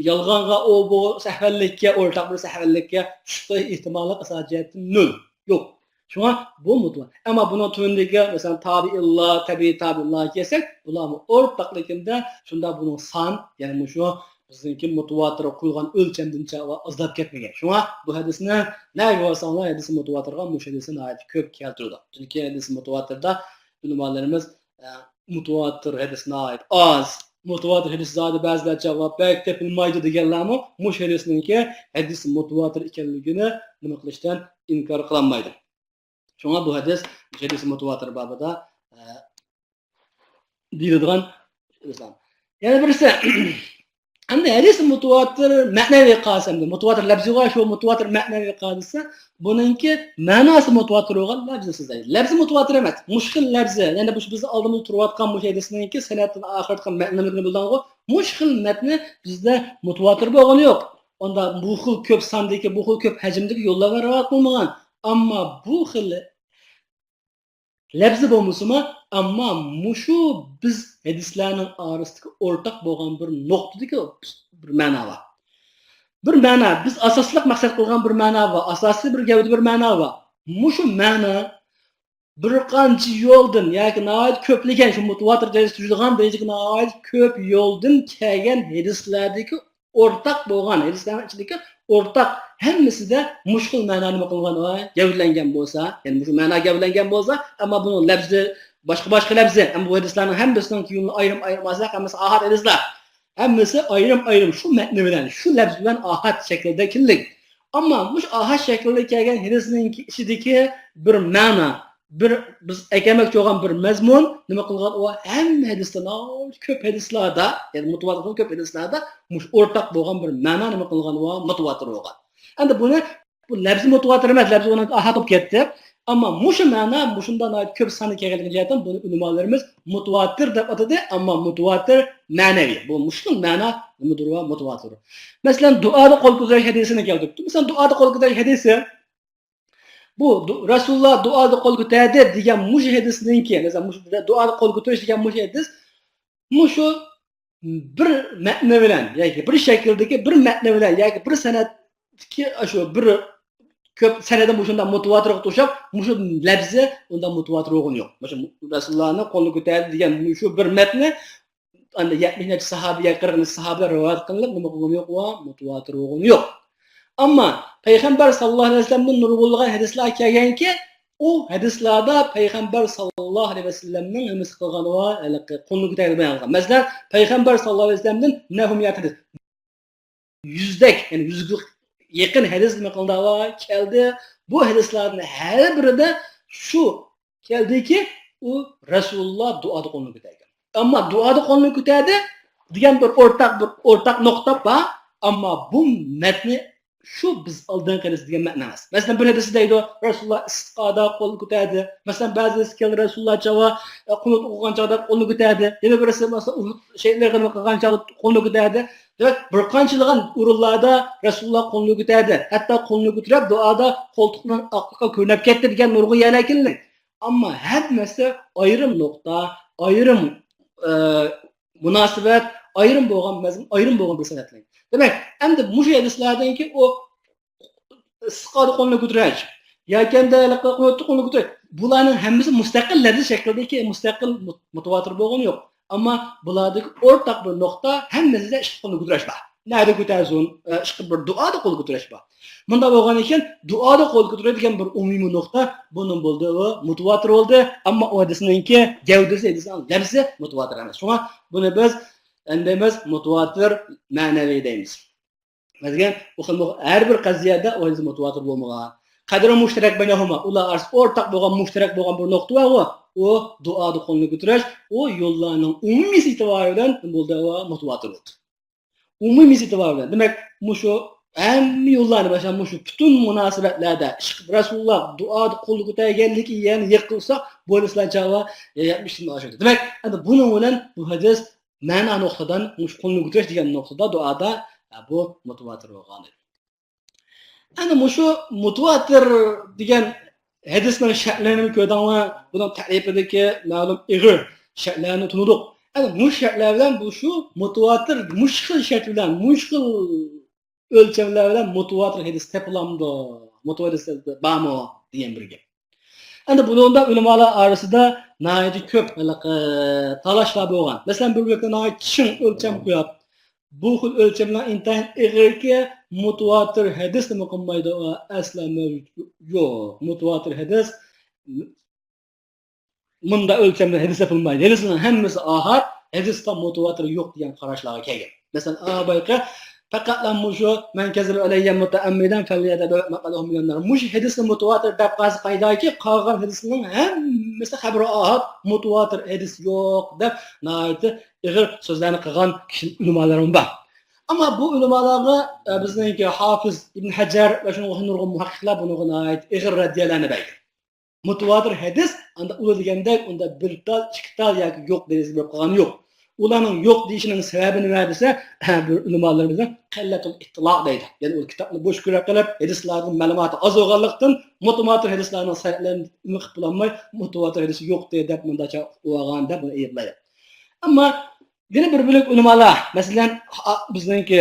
يالغانغا، ئۇ بۇ سەھۋەنلىككە، ئورتاق بىر سەھۋەنلىككە چۈشۈش ئېھتىمالى ئاساسىي جەھەتتىن نۆل. يوق. شۇڭا بۇ مۇتۇۋاتىر. ئەمما بۇنىڭ تۆۋىنىدىكى، مەسىلەن، تابىئىللار، تەبىئىي تابىئىللارغا كەلسەك، بۇلارمۇ ئورتاقلىقىندا شۇنداق بۇنىڭ سان، يەنى مۇشۇ بىزنىڭكى مۇتۇۋاتىر قويۇلغان ئۆلچەمدىنچە ئازلاپ كەتمىگەن. شۇڭا بۇ ھەدىسنى نەگە بارساڭلار، ھەدىسى مۇتۇۋاتىرغا مۇشۇ ھەدىسنى ناھايىتى كۆپ كەلتۈرىدۇ. چۈنكى ھەدىسى مۇتۇۋاتىردا ئۆلىمالىرىمىز، ئە، مۇتۇۋاتىر ھەدىس ناھايىتى ئاز، مۇتۇۋاتىر ھەدىس زادى بەزىلەرچە بەك تېپىلمايدۇ دېگەنلەرمۇ مۇشۇ ھەدىسنىڭكى ھەدىس مۇتۇۋاتىر ئىكەنلىكىنى نېمە قىلىشتىن ئىنكار قىلالمايدۇ. شۇڭا بۇ ھەدىس، ھەدىس مۇتۇۋاتىر بابىدا، ئە، دېيىلىدىغان ئىسلام. يەنە بىرسى، ئەمدى ھەدىس مۇتۇۋاتىر مەنىۋى قالسا، ئەمدى مۇتۇۋاتىر لەپزى بار، شۇ مۇتۇۋاتىر مەنىۋى قالسا، بۇنىڭكى مەناسى مۇتۇۋاتىر بولغان لەپزى سۆزلەيدۇ. لەپزى مۇتۇۋاتىر ئەمەس، مۇشۇ خىل لەپزى، يەنى بۇ بىز ئالدىمىزدا تۇرۇۋاتقان مۇشۇ ھەدىسنىڭكى سەنەدتىن ئاخىرىدىكى مەتنىمىزنى بىلدىڭغۇ، مۇشۇ خىل مەتنى بىزدە مۇتۇۋاتىر بولغىنى يوق. ئۇندا بۇ خىل كۆپ ساندىكى، بۇ خىل كۆپ ھەجىمدىكى يوللار بىلەن رىۋايەت قىلمىغان. ئەمما بۇ خىل لەپزى بولمىسىمۇ، ئەمما مۇشۇ بىز ھەدىسلەرنىڭ ئارىسىدىكى ئورتاق بولغان بىر نۇقتىدىكى بىر مەنا بار. بىر مەنا، بىز ئاساسلىق مەقسەت قىلغان بىر مەنا بار، ئاساسىي بىر گەۋدە بىر مەنا بار. مۇشۇ مەنا بىر قانچە يولدىن ياكى ناھايىتى كۆپلىگەن، شۇ مۇتۇۋاتىر دەرىجىدە تۇرىدىغان دەرىجىدىكى ناھايىتى كۆپ يولدىن كەلگەن ھەدىسلەردىكى ئورتاق بولغان، ھەدىسلەرنىڭ ئىچىدىكى ئورتاق، ھەممىسىدە مۇشۇ خىل مەنا نېمە قىلغان، گەۋدىلەنگەن بولسا، يەنى مۇشۇ مەنا گەۋدىلەنگەن بولسا، ئەمما بۇنىڭ لەپزى باشقا، باشقا لەپزى، ئەمما بۇ ھەدىسلەرنىڭ ھەممىسىنىڭ يولىنى ئايرىم-ئايرىم ئالساق، ھەممىسى ئاھاد ھەدىسلەر. ھەممىسى ئايرىم-ئايرىم شۇ مەتنى بىلەن، شۇ لەپز بىلەن ئاھاد شەكىلدە كېلىدۇ. ئەمما مۇشۇ ئاھاد شەكىلدە كەلگەن ھەدىسنىڭ ئىچىدىكى بىر مەنا، بىر، بىز ئەكەلمەكچى بولغان بىر مەزمۇن نېمە قىلغان؟ ئۇ ھەممە ھەدىستە، ناھايىتى كۆپ ھەدىسلەردە، يەنى مۇتۇۋاتىر كۆپ ھەدىسلەردە مۇشۇ ئورتاق بولغان بىر مەنا نېمە قىلغان؟ ئۇ مۇتۇۋاتىر بولغان. ئەمدى بۇنى، بۇ لەپزى مۇتۇۋاتىر ئەمەس، لەپزى ئۇنىڭ ئاھاد بولۇپ كەتتى. ئەمما مۇشۇ مەنا مۇشۇنداق ناھايىتى كۆپ ساندا كەلگەنلىكى جەھەتتىن بۇنى ئۆلىمالىرىمىز مۇتىۋاتىر دەپ ئاتىدى، ئەمما مۇتىۋاتىر مەنىۋى. بۇ مۇشۇ مەنا نېمىدۇر ۋە مۇتىۋاتىر. مەسىلەن، دۇئادا قول كۆتۈرۈش ھەدىسىنى كەلتۈرۈپتۇ. مەسىلەن، دۇئادا قول كۆتۈرۈش ھەدىسى، بۇ دۇ-، رەسۇلۇللا دۇئادا قول كۆتەردى دېگەن مۇشۇ ھەدىسنىڭكى، مەسىلەن، مۇشۇ دۇئادا قول كۆتۈرۈش دېگەن مۇشۇ ھەدىس، مۇشۇ بىر مەتنى بىلەن ياكى بىر شەكىلدىكى بىر مەتنى بىلەن ياكى بىر سەنەدتىكى شۇ بىر كۆپ سەنەددە مۇشۇنداق مۇتىۋاتىرغا ئوخشاپ، مۇشۇ لەپزى ئۇنداق مۇتىۋاتىر بولغىنى يوق. مۇشۇ رەسۇلۇللانىڭ قولىنى كۆتەردى دېگەن مۇشۇ بىر مەتنى ئەمدى يەتمىش نەچچە ساھابە ياكى قىرىق نەچچە ساھابىلەر رىۋايەت قىلىنىپ، نېمە قىلغىنى يوق؟ ۋا مۇتىۋاتىر بولغىنى يوق. ئەمما پەيغەمبەر ساللاللاھۇ ئەلەيھى ۋەسەللەمدىن نۇرغۇنلىغان ھەدىسلەر كەلگەنكى، ئۇ ھەدىسلەردە پەيغەمبەر ساللاللاھۇ ئەلەيھى ۋەسەللەمنىڭ نېمىسى قىلغان ۋا ھېلىقى قولنى كۆتەرگەن بايان قىلغان. مەسىلەن، پەيغەمبەر ساللاللاھۇ ئەلەيھى ۋەسەللەمدىن نەھۇ مىئات ھەدىس، يۈزدەك، يەنى يۈزگە يېقىن ھەدىس نېمە قىلدى ۋا كەلدى. بۇ ھەدىسلەردىن ھەر بىرىدە شۇ كەلدىكى، ئۇ رەسۇلۇللا دۇئادا قولنى كۆتەرگەن. ئەمما دۇئادا قولنى كۆتەردى دېگەن بىر ئورتاق، بىر ئورتاق نۇقتا بار. ئەمما بۇ مەتنى شۇ بىز ئالدىنقى ھەدىس دېگەن مەتنى ئەمەس. مەسىلەن، بىر ھەدىستە دەيدۇ، رەسۇلۇللا ئىستىسقادا قولنى كۆتەردى. مەسىلەن، بەزى ھەدىس كەلدى، رەسۇلۇللا چاغا، ئە، قۇنۇت ئوقۇغان چاغدا قولنى كۆتەردى. يەنە بىرسى، مەسىلەن، ئۇھۇد شېھىتلىرى قىلغان چاغدا قولنى كۆتەردى. دېمەك، بىر قانچىلىغان ئورۇنلاردا رەسۇلۇللا قولنى كۆتەردى. ھەتتا قولنى كۆتۈرۈپ، دۇئادا قولتۇقنىڭ ئاقلىقى كۆرۈنۈپ كەتتى دېگەن نۇرغۇن يەرلەر كېلىدۇ. ئەمما ھەممىسى ئايرىم نۇقتا، ئايرىم، ئە، مۇناسىۋەت، ئايرىم بولغان مەزمۇن، ئايرىم بولغان بىر سەنەدلەر. دېمەك، ئەمدى مۇشۇ ھەدىسلەردىنكى ئۇ ئىستىسقادا قولنى كۆتۈرۈش ياكى ئەمدى قۇنۇتتا قولنى كۆتۈرۈش، بۇلارنىڭ ھەممىسى مۇستەقىل لەپزى شەكلىدىكى مۇستەقىل مۇت-، مۇتىۋاتىر بولغىنى يوق. ئەمما بۇلاردىكى ئورتاق بىر نۇقتا، ھەممىسىدە ئىككى قولنى كۆتۈرۈش بار. نەدە كۆتەرسۇن؟ ئە، ئىككى بىر دۇئادا قول كۆتۈرۈش بار. مۇنداق بولغاندىكىن، دۇئادا قول كۆتۈرۈش دېگەن بىر ئومۇمىي نۇقتا، بۇنىڭ بولدى، ئۇ مۇتىۋاتىر بولدى. ئەمما ئۇ ھەدىسنىڭكى گەۋدىسى، ھەدىسنىڭ لەپزى مۇتىۋاتىر ئەمەس. شۇڭا بۇنى بىز ئەندىمىز مۇتىۋاتىر مەنەۋى دەيمىز. دېگەن، ئۇ خىل ھەر بىر قەزىيەدە ئۇ ھەدىس مۇتىۋاتىر بولمىغان. قەدرى مۇشتەرەك بەينەھۇما، ئۇلار ئارىسىدا ئورتاق بولغان، مۇشتەرەك بولغان بىر نۇقتا بار، ئۇ، ئۇ دۇئادا قولنى كۆتۈرۈش، ئۇ يوللارنىڭ ئومۇمىي ئېتىبارى بىلەن نېمە بولدى، ئۇ مۇتىۋاتىر بولدى. ئومۇمىي ئېتىبارى بىلەن. دېمەك، مۇشۇ ھەممە يوللارنى، مەسىلەن، مۇشۇ پۈتۈن مۇناسىۋەتلەردە ئىشقىلىپ رەسۇلۇللا دۇئادا قولنى كۆتەرگەنلىكى يەنە يىقىلسا، بۇ ھەدىسلەر چاغا يەتمىشتىن ئاشىدۇ. دېمەك، ئەمدى بۇنىڭ بىلەن بۇ ھەدىس مەنا نۇقتىدىن، مۇشۇ قولنى كۆتۈرۈش دېگەن نۇقتىدا دۇئادا، ئە، بۇ مۇتىۋاتىر بولغان ئىدى. ئەنە مۇشۇ مۇتىۋاتىر دېگەن ھەدىسنىڭ شەرتلىرىنى كۆردۈڭلار، بۇنىڭ تەرىپىدىكى مەلۇم ئېغىر شەرتلەرنى تونۇدۇق. ئەنە مۇشۇ شەرتلەر بىلەن بۇ شۇ مۇتىۋاتىر، مۇشۇ خىل شەرت بىلەن، مۇشۇ خىل ئۆلچەملەر بىلەن مۇتىۋاتىر ھەدىس تېپىلامدۇ؟ مۇتىۋاتىر ھەدىس بارمۇ؟ دېگەن بىر گەپ. ئەمدى بۇنىڭدا ئۆلىمالار ئارىسىدا ناھايىتى كۆپ ھېلىقى تالاشلار بولغان. مەسىلەن، بىر بىرىگە ناھايىتى چىڭ ئۆلچەم قويۇپ، بۇ خىل ئۆلچەملەر ئىنتايىن ئېغىركى، مۇتىۋاتىر ھەدىس نېمە قىلمايدۇ، ئەسلا مەۋجۇت يوق. مۇتىۋاتىر ھەدىس مۇنداق ئۆلچەمدە ھەدىس تېپىلمايدۇ. ھەدىسنىڭ ھەممىسى ئاھاد، ھەدىستە مۇتىۋاتىر يوق دېگەن قاراشلارغا كەلگەن. مەسىلەن، ئا بايىقى پەقەتلا مۇشۇ، مەن كەزىبە ئەلەييە مۇتەئەممىدەن فەليەتەبەۋۋە مەقئەدەھۇ مىنەن نار. مۇشۇ ھەدىسنى مۇتىۋاتىر دەپ قالسا قايداكى، قالغان ھەدىسنىڭ ھەممىسى خەبىرى ئاھاد، مۇتىۋاتىر ھەدىس يوق دەپ ناھايىتى ئېغىر سۆزلەرنى قىلغان كىشى، ئۆلىمالىرمۇ بار. ئەمما بۇ ئۆلىمالارغا، ئە، بىزنىڭكى ھافىز ئىبن ھەجەر ۋە شۇنىڭغا ئوخشاش نۇرغۇن مۇھەققىقلار بۇنىڭغا ناھايىتى ئېغىر رەددىيەلەرنى بەرگەن. مۇتىۋاتىر ھەدىس ئانداق ئۇلار دېگەندەك ئۇنداق بىر تال، ئىككى تال ياكى يوق دەرىجىدە بولۇپ قالغىنى يوق. ئۇلارنىڭ يوق دېيىشىنىڭ سەۋەبى نېمە دېسە، بىر ئۆلىمالىرىمىزنىڭ قىللەتۇل ئىتتىلا دەيدۇ. يەنى ئۇ كىتابنى بوش كۆرۈپ قېلىپ، ھەدىسلاردىن مەلۇماتى ئاز بولغانلىقتىن، مۇتىۋاتىر ھەدىسلەرنىڭ سەۋەبلىرىنى نېمە قىلىپ بولالماي، مۇتىۋاتىر ھەدىس يوق دەپ مۇنداقچە ئۇۋالغان دەپ ئۇنى ئەيىبلەيدۇ. ئەمما يەنە بىر بۆلەك ئۆلىمالار، مەسىلەن، ھا-، بىزنىڭكى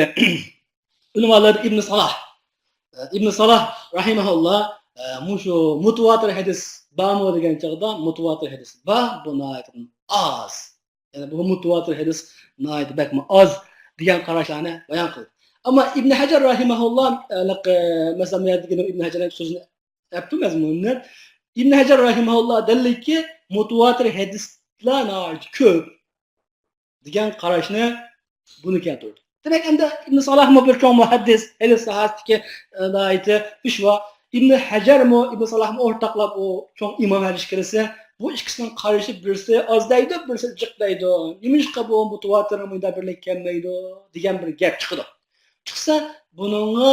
ئۆلىمالار ئىبن سالاھ. ئىبن سالاھ راھىمەھۇللا، مۇشۇ مۇتىۋاتىر ھەدىس بارمۇ دېگەن چاغدا، مۇتىۋاتىر ھەدىس بار، بۇ ناھايىتى ئاز. يەنى بۇ مۇتىۋاتىر ھەدىس ناھايىتى بەكمۇ ئاز دېگەن قاراشلارنى بايان قىلدى. ئەمما ئىبن ھەجەر راھىمەھۇللا، مەسىلەن، بۇ يەردىكى ئىبن ھەجەرنىڭ سۆزىنى ئەپتۇ مەزمۇنىنى. ئىبن ھەجەر راھىمەھۇللا دەللىكى مۇتىۋاتىر ھەدىسلەر ناھايىتى كۆپ دېگەن قاراشنى بۇنى كەلتۈردى. دېمەك، ئەمدى ئىبن سالاھمۇ بىر چوڭ مۇھەددىس، ھەدىس ساھەسىدىكى، ئە، ناھايىتى پېشۋا. ئىبن ھەجەرمۇ، ئىبن سالاھمۇ ئورتاقلاپ ئۇ چوڭ ئىمام ھەدىس ئىككىلىسى. بۇ ئىككىسىنىڭ قارىشى بىرسى ئاز دەيدۇ، بىرسى جىق دەيدۇ. نېمىشقا بۇ مۇتىۋاتىرنىڭ مۇنداق بىرلىككە كەلمەيدۇ دېگەن بىر گەپ چىقىدۇ. چىقسا، بۇنىڭغا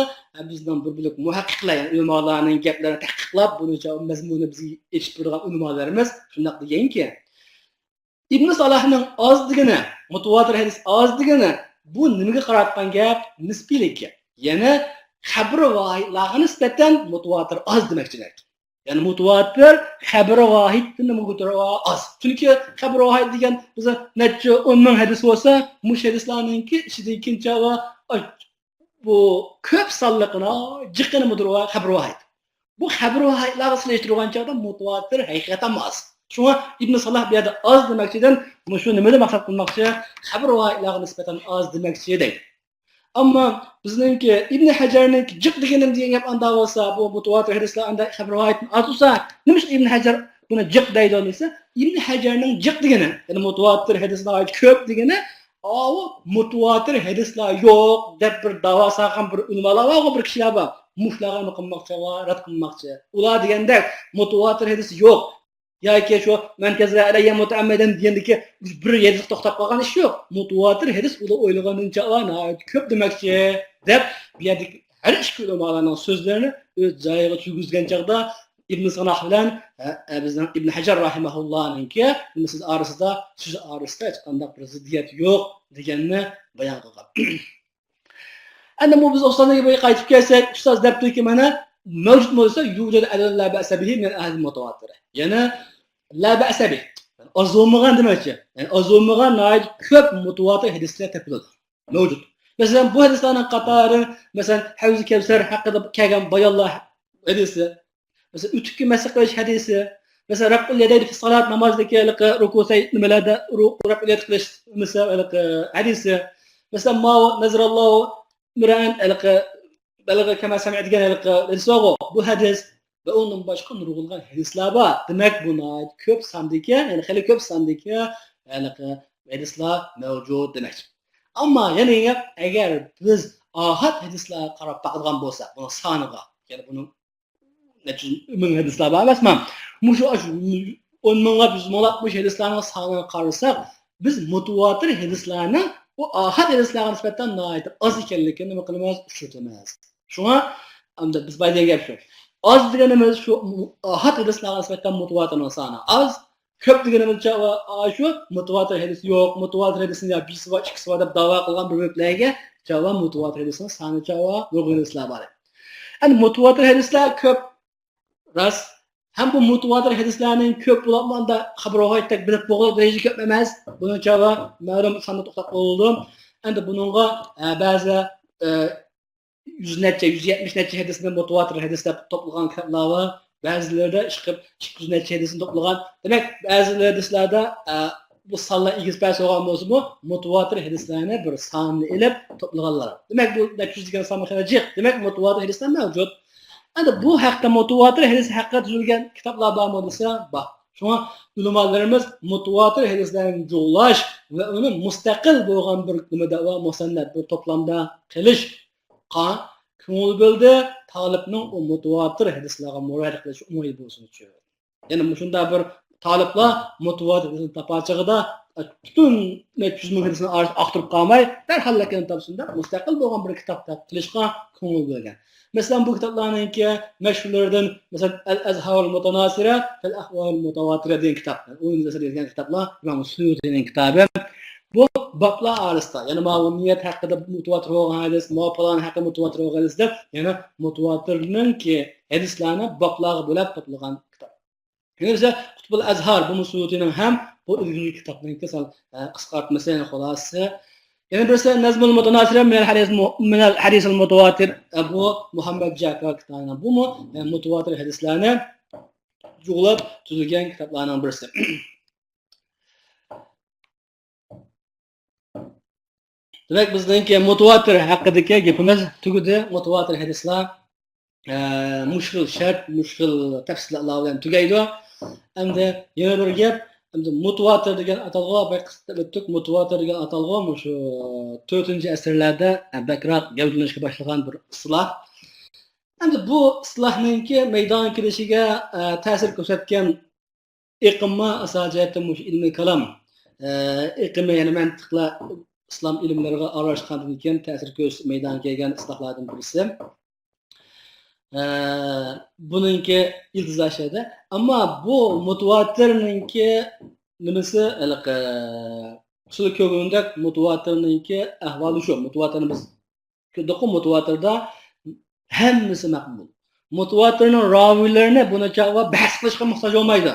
بىزنىڭ بىر بۆلەك مۇھەققىقلەر، يەنى ئۆلىمالارنىڭ گەپلىرىنى تەھقىقلاپ، بۇنى مەزمۇنىنى بىزگە ئېچىپ بېرىدىغان ئۆلىمالىرىمىز شۇنداق دېگەنكى، ئىبن سالاھنىڭ ئاز دېگىنى، مۇتىۋاتىر ھەدىس ئاز دېگىنى، بۇ نېمىگە قارايدىغان گەپ؟ نىسپىيلىككە. يەنى خەبىر ۋاھىدلارغا نىسبەتەن مۇتىۋاتىر ئاز دېمەكچىلىك. يەنى مۇتىۋاتىر خەبىر ۋاھىدتىن مۇتىۋاتىر ئاز. چۈنكى خەبىر ۋاھىد دېگەن بىز نەچچە ئون مىڭ ھەدىس بولسا، مۇشۇ ھەدىسلارنىڭكى ئىچىدىكى كىنچە ۋە بۇ كۆپ سانلىقىنا جىقىنى مۇدۇر ۋە خەبىر ۋاھىد. بۇ خەبىر ۋاھىدلارغا سېلىشتۇرغان چاغدا مۇتىۋاتىر ھەقىقەتەن ئاز. شۇڭا ئىبن سالاھ بۇ يەردە ئاز دېمەكچىدىن، مۇشۇ نېمىنى مەقسەت قىلماقچى؟ خەبىر ۋاھىدلارغا نىسبەتەن ئاز دېمەكچى دەيدۇ. ئەمما بىزنىڭكى ئىبن ھەجەرنىڭكى جىق دېگىنىم دېگەن گەپ ئاندا بولسا، بۇ مۇتىۋاتىر ھەدىسلەر ئاندا خەبىر ۋاھىدتىن ئاز بولسا، نېمە ئۈچۈن ئىبن ھەجەر بۇنى جىق دەيدۇ دېسە، ئىبن ھەجەرنىڭ جىق دېگىنى، يەنى مۇتىۋاتىر ھەدىس ناھايىتى كۆپ دېگىنى، ئاۋۇ مۇتىۋاتىر ھەدىسلەر يوق دەپ بىر داۋا سالغان بىر ئۆلىمالار بار، بىر كىشىلەر بار. مۇشۇلارغا نېمە قىلماقچى، رەت قىلماقچى. ئۇلار دېگەندەك مۇتىۋاتىر ھەدىس يوق. ياكى شۇ مەن كەززەبە ئەلەييە مۇتەئەممىدەن دېگەندىكى بىر ھەدىسكە توختاپ قالغان ئىش يوق. مۇتىۋاتىر ھەدىس ئۇلار ئويلىغىنىنچە ناھايىتى كۆپ دېمەكچى دەپ، بۇ يەردىكى ھەر ئىككى ئۆلىمالارنىڭ سۆزلىرىنى ئۆز جايىغا كىرگۈزگەن چاغدا ئىبن سالاھ بىلەن، ئە، ئە، بىزنىڭ ئىبن ھەجەر راھىمەھۇللاھنىڭكى نېمىسى ئارىسىدا، سۆزى ئارىسىدا ھېچقانداق بىر زىددىيەت يوق دېگەننى بايان قىلغان. ئەمدى بۇ بىز ئۇستازنىڭ گېپىگە قايتىپ كەلسەك، ئۇستاز دەپتۇكى مانا، مەۋجۇت بولسا، يۇجد ئەدەدۇن لا بەئسە بىھى مىنەل ئەھادىسىل مۇتەۋاتىرە. يەنى لا بەئسە بىھ. ئاز بولمىغان دېمەكچى. يەنى ئاز بولمىغان ناھايىتى كۆپ مۇتەۋاتىر ھەدىسلەر تېپىلىدۇ. مەۋجۇت. مەسىلەن، بۇ ھەدىسلەرنىڭ قاتارى، مەسىلەن، ھەۋزى كەۋسەر ھەققىدە كەلگەن بايانلار ھەدىسى. مەسىلەن، ئۆتۈككە مەسح قىلىش ھەدىسى. مەسىلەن، رەفئۇل يەدەينى فىس سالات، نامازدىكى ھېلىقى رۇكۇ سەجدە نېمىلەردە رۇ-، رەفئۇل يەد قىلىش مەسىلە ھېلىقى ھەدىسى. مەسىلەن، ماۋۇ نەزەرەللاھۇ ئىمرەئەن ھېلىقى بەلەغە كەما سەمىئە دېگەن ھېلىقى ھەدىس بارغۇ، بۇ ھەدىس ۋە ئۇندىن باشقا نۇرغۇنلىغان ھەدىسلەر بار. دېمەك، بۇ ناھايىتى كۆپ ساندىكى، يەنى خېلى كۆپ ساندىكى ھېلىقى ھەدىسلەر مەۋجۇت دېمەكچى. ئەمما يەنە ئەگەر بىز ئاھاد ھەدىسلەرگە قاراپ باقىدىغان بولساق، بۇنىڭ سانىغا، يەنى بۇنىڭ نەچچە يۈز مىڭ ھەدىسلەر بار ئەمەسمۇ؟ مۇشۇ ئاشۇ ئون مىڭلاپ، يۈز مىڭلاپ مۇشۇ ھەدىسلەرنىڭ سانىغا قارىساق، بىز مۇتىۋاتىر ھەدىسلەرنىڭ بۇ ئاھاد ھەدىسلەرگە نىسبەتەن ناھايىتى ئاز ئىكەنلىكىنى نېمە قىلىمىز؟ ئۇچرىتىمىز. شۇڭا ئەمدى بىز بايا دېگەن گەپ شۇ. ئاز دېگىنىمىز شۇ ئاھاد ھەدىسلەرگە نىسبەتەن مۇتىۋاتىرنىڭ سانى ئاز. كۆپ دېگىنىمىزچە ئاشۇ مۇتىۋاتىر ھەدىس يوق، مۇتىۋاتىر ھەدىسنىڭ يا بىرسى بار، ئىككىسى بار دەپ داۋا قىلغان بىر بۆلەكلەرگە جاۋاب مۇتىۋاتىر ھەدىسنىڭ سانى جاۋاب نۇرغۇن ھەدىسلەر بار. ئەمدى مۇتىۋاتىر ھەدىسلەر كۆپ، راست. ھەم بۇ مۇتىۋاتىر ھەدىسلەرنىڭ كۆپ بولۇپمۇ ئاندا خەبەر ۋاھىدتەك بىلىپ بولغۇدەك دەرىجىدە كۆپ ئەمەس. بۇنىڭ جاۋاب مەلۇم ساندا توختاپ قالىدۇ. ئەمدى بۇنىڭغا، ئە، بەزى، ئە، يۈز نەچچە، يۈز يەتمىش نەچچە ھەدىسنى مۇتىۋاتىر ھەدىس دەپ توپلىغان كىتابلار بار. بەزىلىرىدە ئىشقىلىپ ئىككى يۈز نەچچە ھەدىسنى توپلىغان. دېمەك، بەزىلىرى ھەدىسلەردە، ئە، بۇ سانلار ئېگىز پەس بولغان بولسىمۇ، مۇتىۋاتىر ھەدىسلەرنى بىر ساننى ئېلىپ توپلىغانلار. دېمەك، بۇ نەچچە يۈز دېگەن سان خېلى جىق. دېمەك، مۇتىۋاتىر ھەدىسلەر مەۋجۇت. ئەمدى بۇ ھەقتە، مۇتىۋاتىر ھەدىس ھەققىدە تۈزۈلگەن كىتابلار بارمۇ دېسە، بار. شۇڭا ئۆلىمالىرىمىز مۇتىۋاتىر ھەدىسلەرنى جۇغلاش ۋە ئۇنى مۇستەقىل بولغان بىر نېمىدە ۋە مۇسەننەپ بىر توپلامدا قىلىش قا-، كۆڭۈل بۆلدى، تالىپنىڭ ئۇ مۇتىۋاتىر ھەدىسلەرگە مۇراجىئەت قىلىشى ئوڭاي بولسۇن ئۈچۈن. يەنى مۇشۇنداق بىر تالىپلار مۇتىۋاتىر ھەدىسنى تاپار چېغىدا، پۈتۈن نەچچە يۈز مىڭ ھەدىسنى ئارىسىدا ئاختۇرۇپ قالماي، دەرھال لەكىنى تاپسۇن دەپ، مۇستەقىل بولغان بىر كىتاب تاپ قىلىشقا كۆڭۈل بۆلگەن. مەسىلەن، بۇ كىتابلارنىڭكى مەشھۇرلىرىدىن، مەسىلەن، ئەل ئەزھارۇل مۇتاناسىرە فىل ئەھۋالىل مۇتەۋاتىرە دېگەن كىتاب. ئۇنىڭ ئەسەر يازغان كىتابلار ئىمام سۇيۇتىنىڭ كىتابى. بۇ بابلار ئارىسىدا، يەنى ماۋۇ نىيەت ھەققىدە مۇتەۋاتىر بولغان ھەدىس، ماۋۇ پالان ھەققىدە مۇتەۋاتىر بولغان ھەدىس دەپ، يەنە مۇتەۋاتىرنىڭكى ھەدىسلەرنى بابلارغا بۆلۈپ توپلىغان كىتاب. يەنە بىزدە قۇتبۇل ئەزھار، بۇمۇ سۇيۇتىنىڭ ھەم بۇ ئىلگىرىكى كىتابنىڭكى سەل، ئە، قىسقارتمىسى، يەنى خۇلاسىسى. يەنە بىرسى نەزمۇل مۇتاناسىرە مىنەل ھەدىس مۇ-، مىنەل ھەدىسىل مۇتەۋاتىر، ئە، بۇ مۇھەممەد جەپەر كىتابىنىڭ. بۇمۇ، ئە، مۇتەۋاتىر ھەدىسلەرنى جۇغلاپ تۈزۈلگەن كىتابلارنىڭ بىرسى. دېمەك، بىزنىڭكى مۇتەۋاتىر ھەققىدىكى گېپىمىز تۈگىدى. مۇتەۋاتىر ھەدىسلەر، ئە، مۇشۇ خىل شەرت، مۇشۇ خىل تەپسىلاتلار بىلەن تۈگەيدۇ. ئەمدى يەنە بىر گەپ، ئەمدى مۇتەۋاتىر دېگەن ئاتالغۇ، بايا قىسقىچە ئۆتتۇق، مۇتەۋاتىر دېگەن ئاتالغۇ مۇشۇ تۆتىنچى ئەسىرلەردە، ئە، بەكرەك گەۋدىلىنىشكە باشلىغان بىر ئىستىلاھ. ئەمدى بۇ ئىستىلاھنىڭكى مەيدانغا كېلىشىگە، ئە، تەسىر كۆرسەتكەن ئېقىممۇ ئاساسىي جەھەتتىن مۇشۇ ئىلمىي كالام، ئە، ئېقىمى، يەنى مەنتىقلار، ئىسلام ئىلىملىرىغا ئارىلاشقاندىن كېيىن تەسىر كۆرسىتىپ مەيدانغا كەلگەن ئىسلاھلاردىن بىرسى. ئە، بۇنىڭكى ئىلتىزا شەرتى. ئەمما بۇ مۇتىۋاتىرنىڭكى نېمىسى، ھېلىقى، سىلەر كۆرگەندەك مۇتىۋاتىرنىڭكى ئەھۋالى شۇ. مۇتىۋاتىرنى بىز كۆردۇققۇ، مۇتىۋاتىردا ھەممىسى مەقبۇل. مۇتىۋاتىرنىڭ راۋىيلىرىنى بۇنىڭ چاغدا بەھس قىلىشقا موھتاج بولمايدۇ.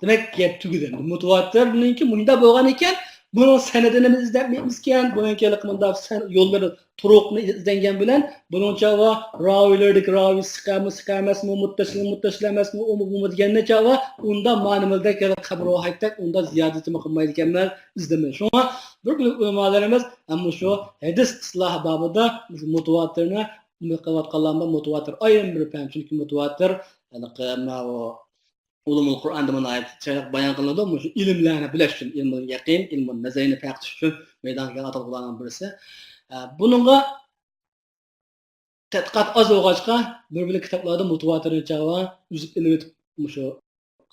دېمەك، گەپ تۈگىدى. مۇتىۋاتىرنىڭكى مۇنداق بولغان ئىكەن، بۇنىڭ سەنىدىنى بىز ئىزدەپ مېيىپمىزكەن، بۇنىڭكى ھېلىقى مۇنداق سەن-، يوللىرى، تۇرۇقنى ئىزدەنگەن بىلەن، بۇنىڭ چاغدا راۋىيلىرىدىكى راۋىي سىقا، سىقا ئەمەسمۇ، مۇتتەسىل، مۇتتەسىل ئەمەسمۇ، ئۇمۇ، بۇمۇ دېگەندە چاغدا، ئۇندا مانىمىلدەك يا خەبەر ۋاھىدتەك ئۇندا زىيادىتىمۇ قىلمايدىكەنمەن، ئىزدىمەي. شۇڭا بىر بۆلەك ئۆلىمالىرىمىز مۇشۇ ھەدىس ئىسلاھى بابىدا مۇشۇ مۇتىۋاتىرنى قىلىۋاتقانلار بار. مۇتىۋاتىر ئايرىم بىر پەن، چۈنكى مۇتىۋاتىر، يەنى، ماۋۇ ئۇلۇمۇل قۇرئاندا مۇنۇ ئايەت چىرايلىق بايان قىلىنىدۇ. مۇشۇ ئىلىملەرنى بىلىش ئۈچۈن، ئىلمۇل يەقىن، ئىلمۇل نەزەرنى پەرقلىتىش ئۈچۈن مەيدانغا كەلگەن ئاتالغۇلارنىڭ بىرسى. ئە، بۇنىڭغا تەتقىقات ئاز بولغاچقا، بىر-بىرلىك كىتابلاردا مۇتىۋاتىرنى چاغا ئۈزۈپ ئېلىۋېتىپ، مۇشۇ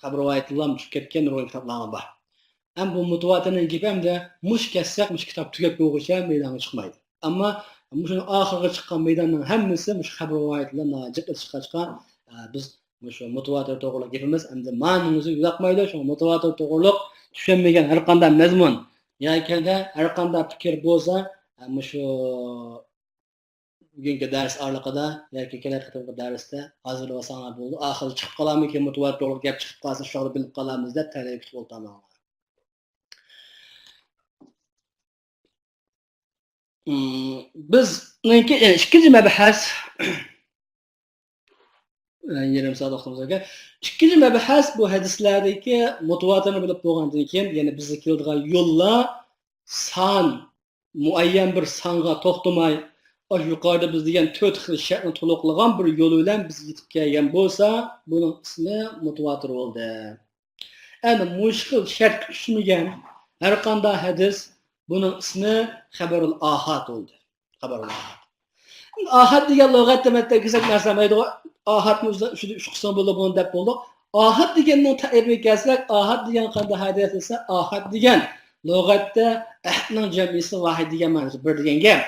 خەۋەر رىۋايەتلەر چۈشۈپ كەتكەن نۇرغۇن كىتابلارمۇ بار. ھەم بۇ مۇتىۋاتىرنىڭ گېپى ھەمدە مۇشۇ كەتسەك، مۇشۇ كىتاب تۈگەپ بولغۇچە مەيدانغا چىقمايدۇ. ئەمما مۇشۇنىڭ ئاخىرىغا چىققان مەيداننىڭ ھەممىسى مۇشۇ خەۋەر رىۋايەتلەر ناھايىتى جىق چىققاچقا، ئە، بىز مۇشۇ مۇتىۋاتىر توغرىلىق گېپىمىز ئەمدى مانىمىزغا يولۇقمايدۇ. شۇڭا مۇتىۋاتىر توغرىلىق چۈشەنمىگەن ھەر قانداق مەزمۇن ياكى ھەر قانداق پىكىر بولسا، ئە، مۇشۇ بۈگۈنكى دەرس ئارىلىقىدا ياكى كېلەر قېتىمقى دەرستە ھازىرلىۋالساڭلار بولىدۇ. ئاخىرى چىقىپ قالارمىكىن، مۇتىۋاتىر توغرىلىق گەپ چىقىپ قالسا، شۇ چاغدا بىلىپ قالارمىز دەپ تەلەي كۈتۈپ ئولتۇرماڭلار. ئىم، بىزنىڭكى، يەنى ئىككىنچى مەبھەس، يېرىم سائەت ۋاقتىمىز بار ئىكەن. ئىككىنچى مەبھەس بۇ ھەدىسلەردىكى مۇتىۋاتىرنى بىلىپ بولغاندىن كېيىن، يەنى بىزگە كېلىدىغان يوللار سان، مۇئەييەن بىر سانغا توختىماي، ئاشۇ يۇقىرىدا بىز دېگەن تۆت خىل شەرتنى تولۇقلىغان بىر يول بىلەن بىزگە يېتىپ كەلگەن بولسا، بۇنىڭ ئىسمى مۇتىۋاتىر بولدى. ئەنە مۇشۇ خىل شەرتكە چۈشمىگەن ھەر قانداق ھەدىس، بۇنىڭ ئىسمى خەبەرۇل ئاھاد بولدى. خەبەرۇل ئاھاد. ئەمدى ئاھاد دېگەن لۇغەتتە مەتتە كېسەك نەرسە دېمەيدىغۇ. ئاھادنى ئۆزىدە ئۈچ قىسىم بولىدۇ، بۇنى دەپ بولدۇق. ئاھاد دېگەننىڭ تەرىپىگە كەلسەك، ئاھاد دېگەن قانداق ھەدىس دېسە، ئاھاد دېگەن لۇغەتتە ئەھدنىڭ جەمئىسى ۋاھىد دېگەن مەنىسى، بىر دېگەن گەپ.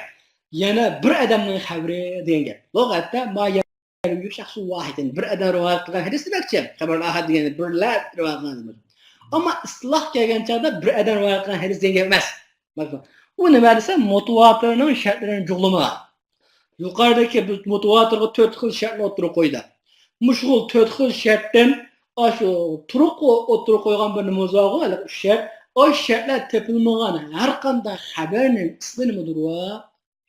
يەنە بىر ئادەمنىڭ خەۋىرى دېگەن گەپ. لۇغەتتە ما يەرويهۇ شەخسۇن ۋاھىد، يەنى بىر ئادەم رىۋايەت قىلغان ھەدىس دېمەكچى. خەبەرۇل ئاھاد دېگەن بىرلەر رىۋايەت قىلغان ھەدىس. ئەمما ئىستىلاھ كەلگەن چاغدا بىر ئادەم رىۋايەت قىلغان ھەدىس دېگەن گەپ ئەمەس. ئۇ نېمە دېسە، مۇتىۋاتىرنىڭ شەرتلىرىنى جۇغلىمىغان. يۇقىرىدىكى بىز مۇتىۋاتىرغا تۆت خىل شەرتنى ئوتتۇرىغا قويدى. مۇشۇ خىل تۆت خىل شەرتتىن ئاشۇ تۇرۇق ئوتتۇرىغا قويغان بىر نېمىمىز بارغۇ، ھېلىقى ئۈچ شەرت. ئاشۇ شەرتلەر تېپىلمىغان ھەر قانداق خەۋەرنىڭ ئىسمى نېمىدۇر؟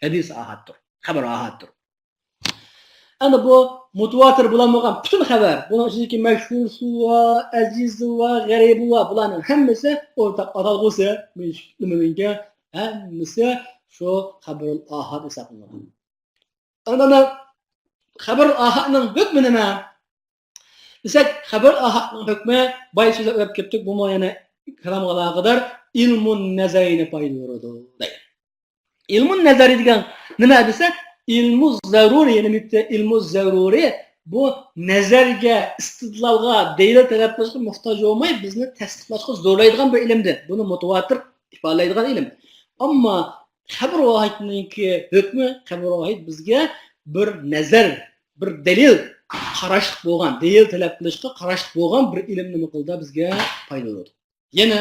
ھەدىس ئاھادتۇر. خەۋەر ئاھادتۇر. ئەنە بۇ مۇتىۋاتىر بولالمىغان پۈتۈن خەۋەر، بۇنىڭ ئىچىدىكى مەشھۇرسى ۋە ئەزىزى ۋە غەرىبى ۋە بۇلارنىڭ ھەممىسى ئورتاق ئاتالغۇسى، نېمىنىڭكى ھەممىسى شۇ خەبەرۇل ئاھاد ھېسابلىنىدۇ. ئاندىن خەبەرۇل ئاھادنىڭ ھۆكمى نېمە دېسەك، خەبەرۇل ئاھادنىڭ ھۆكمى، بايا سۆزلەپ ئۆتۈپ كەتتۇق، بۇمۇ يەنە كالامغا ئالاقىدار، ئىلمۇ نەزەرىنى پايدا بېرىدۇ دەيدۇ. ئىلمۇ نەزەرى دېگەن نېمە دېسە، ئىلمۇ زەرۇرى، يەنى بىتتە ئىلمۇ زەرۇرى، بۇ نەزەرگە، ئىستىدلالغا، دەلىل تەلەپ قىلىشقا موھتاج بولماي، بىزنى تەستىقلاشقا زورلايدىغان بىر ئىلىمدۇر. بۇنى مۇتىۋاتىر ئىپادىلەيدىغان ئىلىم. ئەمما خەبەر ۋاھىدنىڭكى ھۆكمى، خەبەر ۋاھىد بىزگە بىر نەزەر، بىر دەلىل قاراشلىق بولغان، دەلىل تەلەپ قىلىشقا قاراشلىق بولغان بىر ئىلىم نېمە قىلىدۇ، بىزگە پايدا بېرىدۇ. يەنە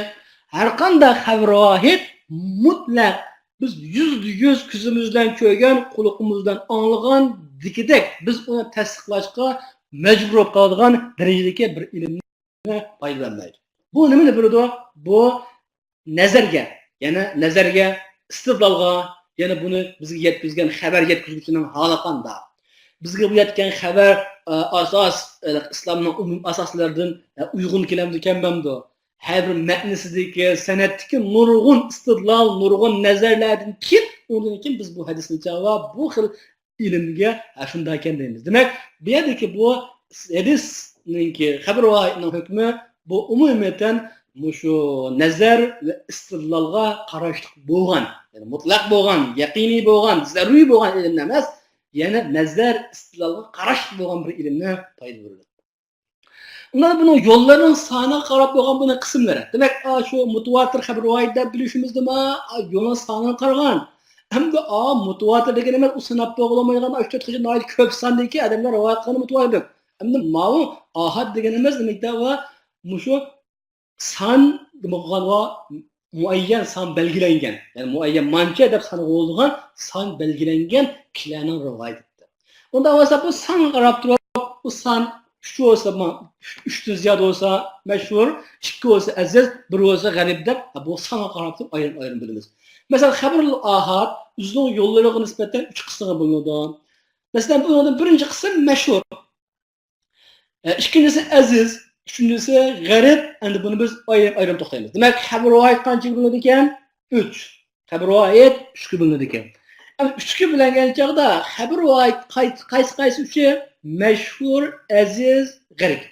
ھەر قانداق خەۋەر ۋاھىد مۇتلەق بىز يۈزدە يۈز كۆزىمىز بىلەن كۆرگەن، قۇلىقىمىز بىلەن ئاڭلىغاندىكىدەك بىز ئۇنى تەستىقلاشقا مەجبۇر بولۇپ قالىدىغان دەرىجىدىكى بىر ئىلىمنى پايدا بەرمەيدۇ. بۇ نېمىنى بىلىدۇ؟ بۇ نەزەرگە، يەنە نەزەرگە، ئىستىدلالغا، يەنە بۇنى بىزگە يەتكۈزگەن خەۋەر يەتكۈزگۈچىنىڭ ھالى قانداق؟ بىزگە بۇ يەتكەن خەۋەر، ئە، ئاساس، ئە، ئىسلامنىڭ ئومۇمىي ئاساسلىرىدىن، ئە، ئۇيغۇن كېلەمدۇ، كەلمەمدۇ؟ ھەر بىر مەتنىسىدىكى، سەنەدتىكى نۇرغۇن ئىستىدلال، نۇرغۇن نەزەرلەردىن كېيىن، ئۇندىن كېيىن بىز بۇ ھەدىسنى چاغلاپ، بۇ خىل ئىلىمگە، ھە، شۇنداق ئىكەن دەيمىز. دېمەك، بۇ يەردىكى بۇ ھەدىسنىڭكى خەبەر ۋاھىدنىڭ ھۆكمى، بۇ ئومۇمىيەتەن مۇشۇ نەزەر ۋە ئىستىدلالغا قاراشلىق بولغان، يەنى مۇتلەق بولغان، يەقىنىي بولغان، زەرۇرىي بولغان ئىلىم ئەمەس، يەنى نەزەر، ئىستىدلالغا قاراشلىق بولغان بىر ئىلىمنى پايدا بېرىدۇ. ئۇلار بۇنىڭ يوللىرىنىڭ سانىغا قاراپ بولغان بۇنىڭ قىسىملىرى. دېمەك، ئا، شۇ مۇتىۋاتىر خەبەر رىۋايەت دەپ بىلىشىمىز نېمە؟ ئا، يولنىڭ سانىغا قارىغان. ئەمدى، ئا، مۇتىۋاتىر دېگىنىمىز ئۇ ساناپ بولغىلىمايدىغان ئاشۇ تۆت خىل ناھايىتى كۆپ ساندىكى ئادەملەر رىۋايەت قىلغان مۇتىۋاتىر. ئەمدى ماۋۇ ئاھاد دېگىنىمىز نېمە دېگەن ۋە مۇشۇ سان دېگەن ۋە مۇئەييەن سان بەلگىلەنگەن، يەنى مۇئەييەن مانچە دەپ سانغا بولىدىغان سان بەلگىلەنگەن كىشىلەرنىڭ رىۋايىتى. ئۇنداق بولسا بۇ سانغا قاراپ تۇرۇپ، بۇ سان ئۈچ بولسا، ما-، ئۈچتىن زىيادە بولسا مەشھۇر، ئىككى بولسا ئەزىز، بىر بولسا غەرىب دەپ، بۇ سانغا قاراپ تۇرۇپ ئايرىم-ئايرىم بىلىمىز. مەسىلەن، خەبىرۇل ئاھاد ئۆزىنىڭ يوللىرىغا نىسبەتەن ئۈچ قىسىمغا بۆلۈنىدۇ. مەسىلەن، بۇنىڭدىن بىرىنچى قىسىم مەشھۇر. ئە، ئىككىنچىسى ئەزىز، ئۈچىنچىسى غەرىب. ئەمدى بۇنى بىز ئايرىم-ئايرىم توختايمىز. دېمەك، خەبەر رىۋايەت قانچىگە بۆلۈنىدىكەن؟ ئۈچ. خەبەر رىۋايەت ئۈچكە بۆلۈنىدىكەن. ئەمدى ئۈچكە بۆلۈنگەن چاغدا خەبەر رىۋايەت قاي-، قايسى، قايسى ئۈچى؟ مەشھۇر، ئەزىز، غەرىب.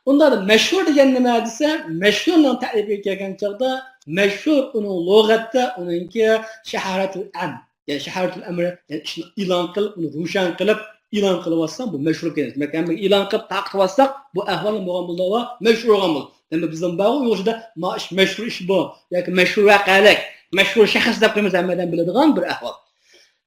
ئۇنداق مەشھۇر دېگەن نېمە دېسە، مەشھۇرنىڭ تەرىپىگە كەلگەن چاغدا مەشھۇر ئۇنىڭ لۇغەتتە ئۇنىڭكى شەھەرەتۇل ئەم، يەنى شەھەرەتۇل ئەمر، يەنى ئىشنى ئېلان قىلىپ، ئۇنى روشەن قىلىپ، ئېلان قىلىۋاتساڭ، بۇ مەشھۇر بولۇپ كېتىدۇ. دېمەك، ھەممىگە ئېلان قىلىپ تارقىتىۋاتساق، بۇ ئەھۋال نېمە بولغان بولىدۇ؟ مەشھۇر بولغان بولىدۇ. دېمەك، بىزنىڭ بارغۇ ئۇيغۇرچىدا ما ئىش مەشھۇر ئىش بۇ ياكى مەشھۇر ۋەقەلىك، مەشھۇر شەخس دەپ قويىمىز، ھەممە ئادەم بىلىدىغان بىر ئەھۋال.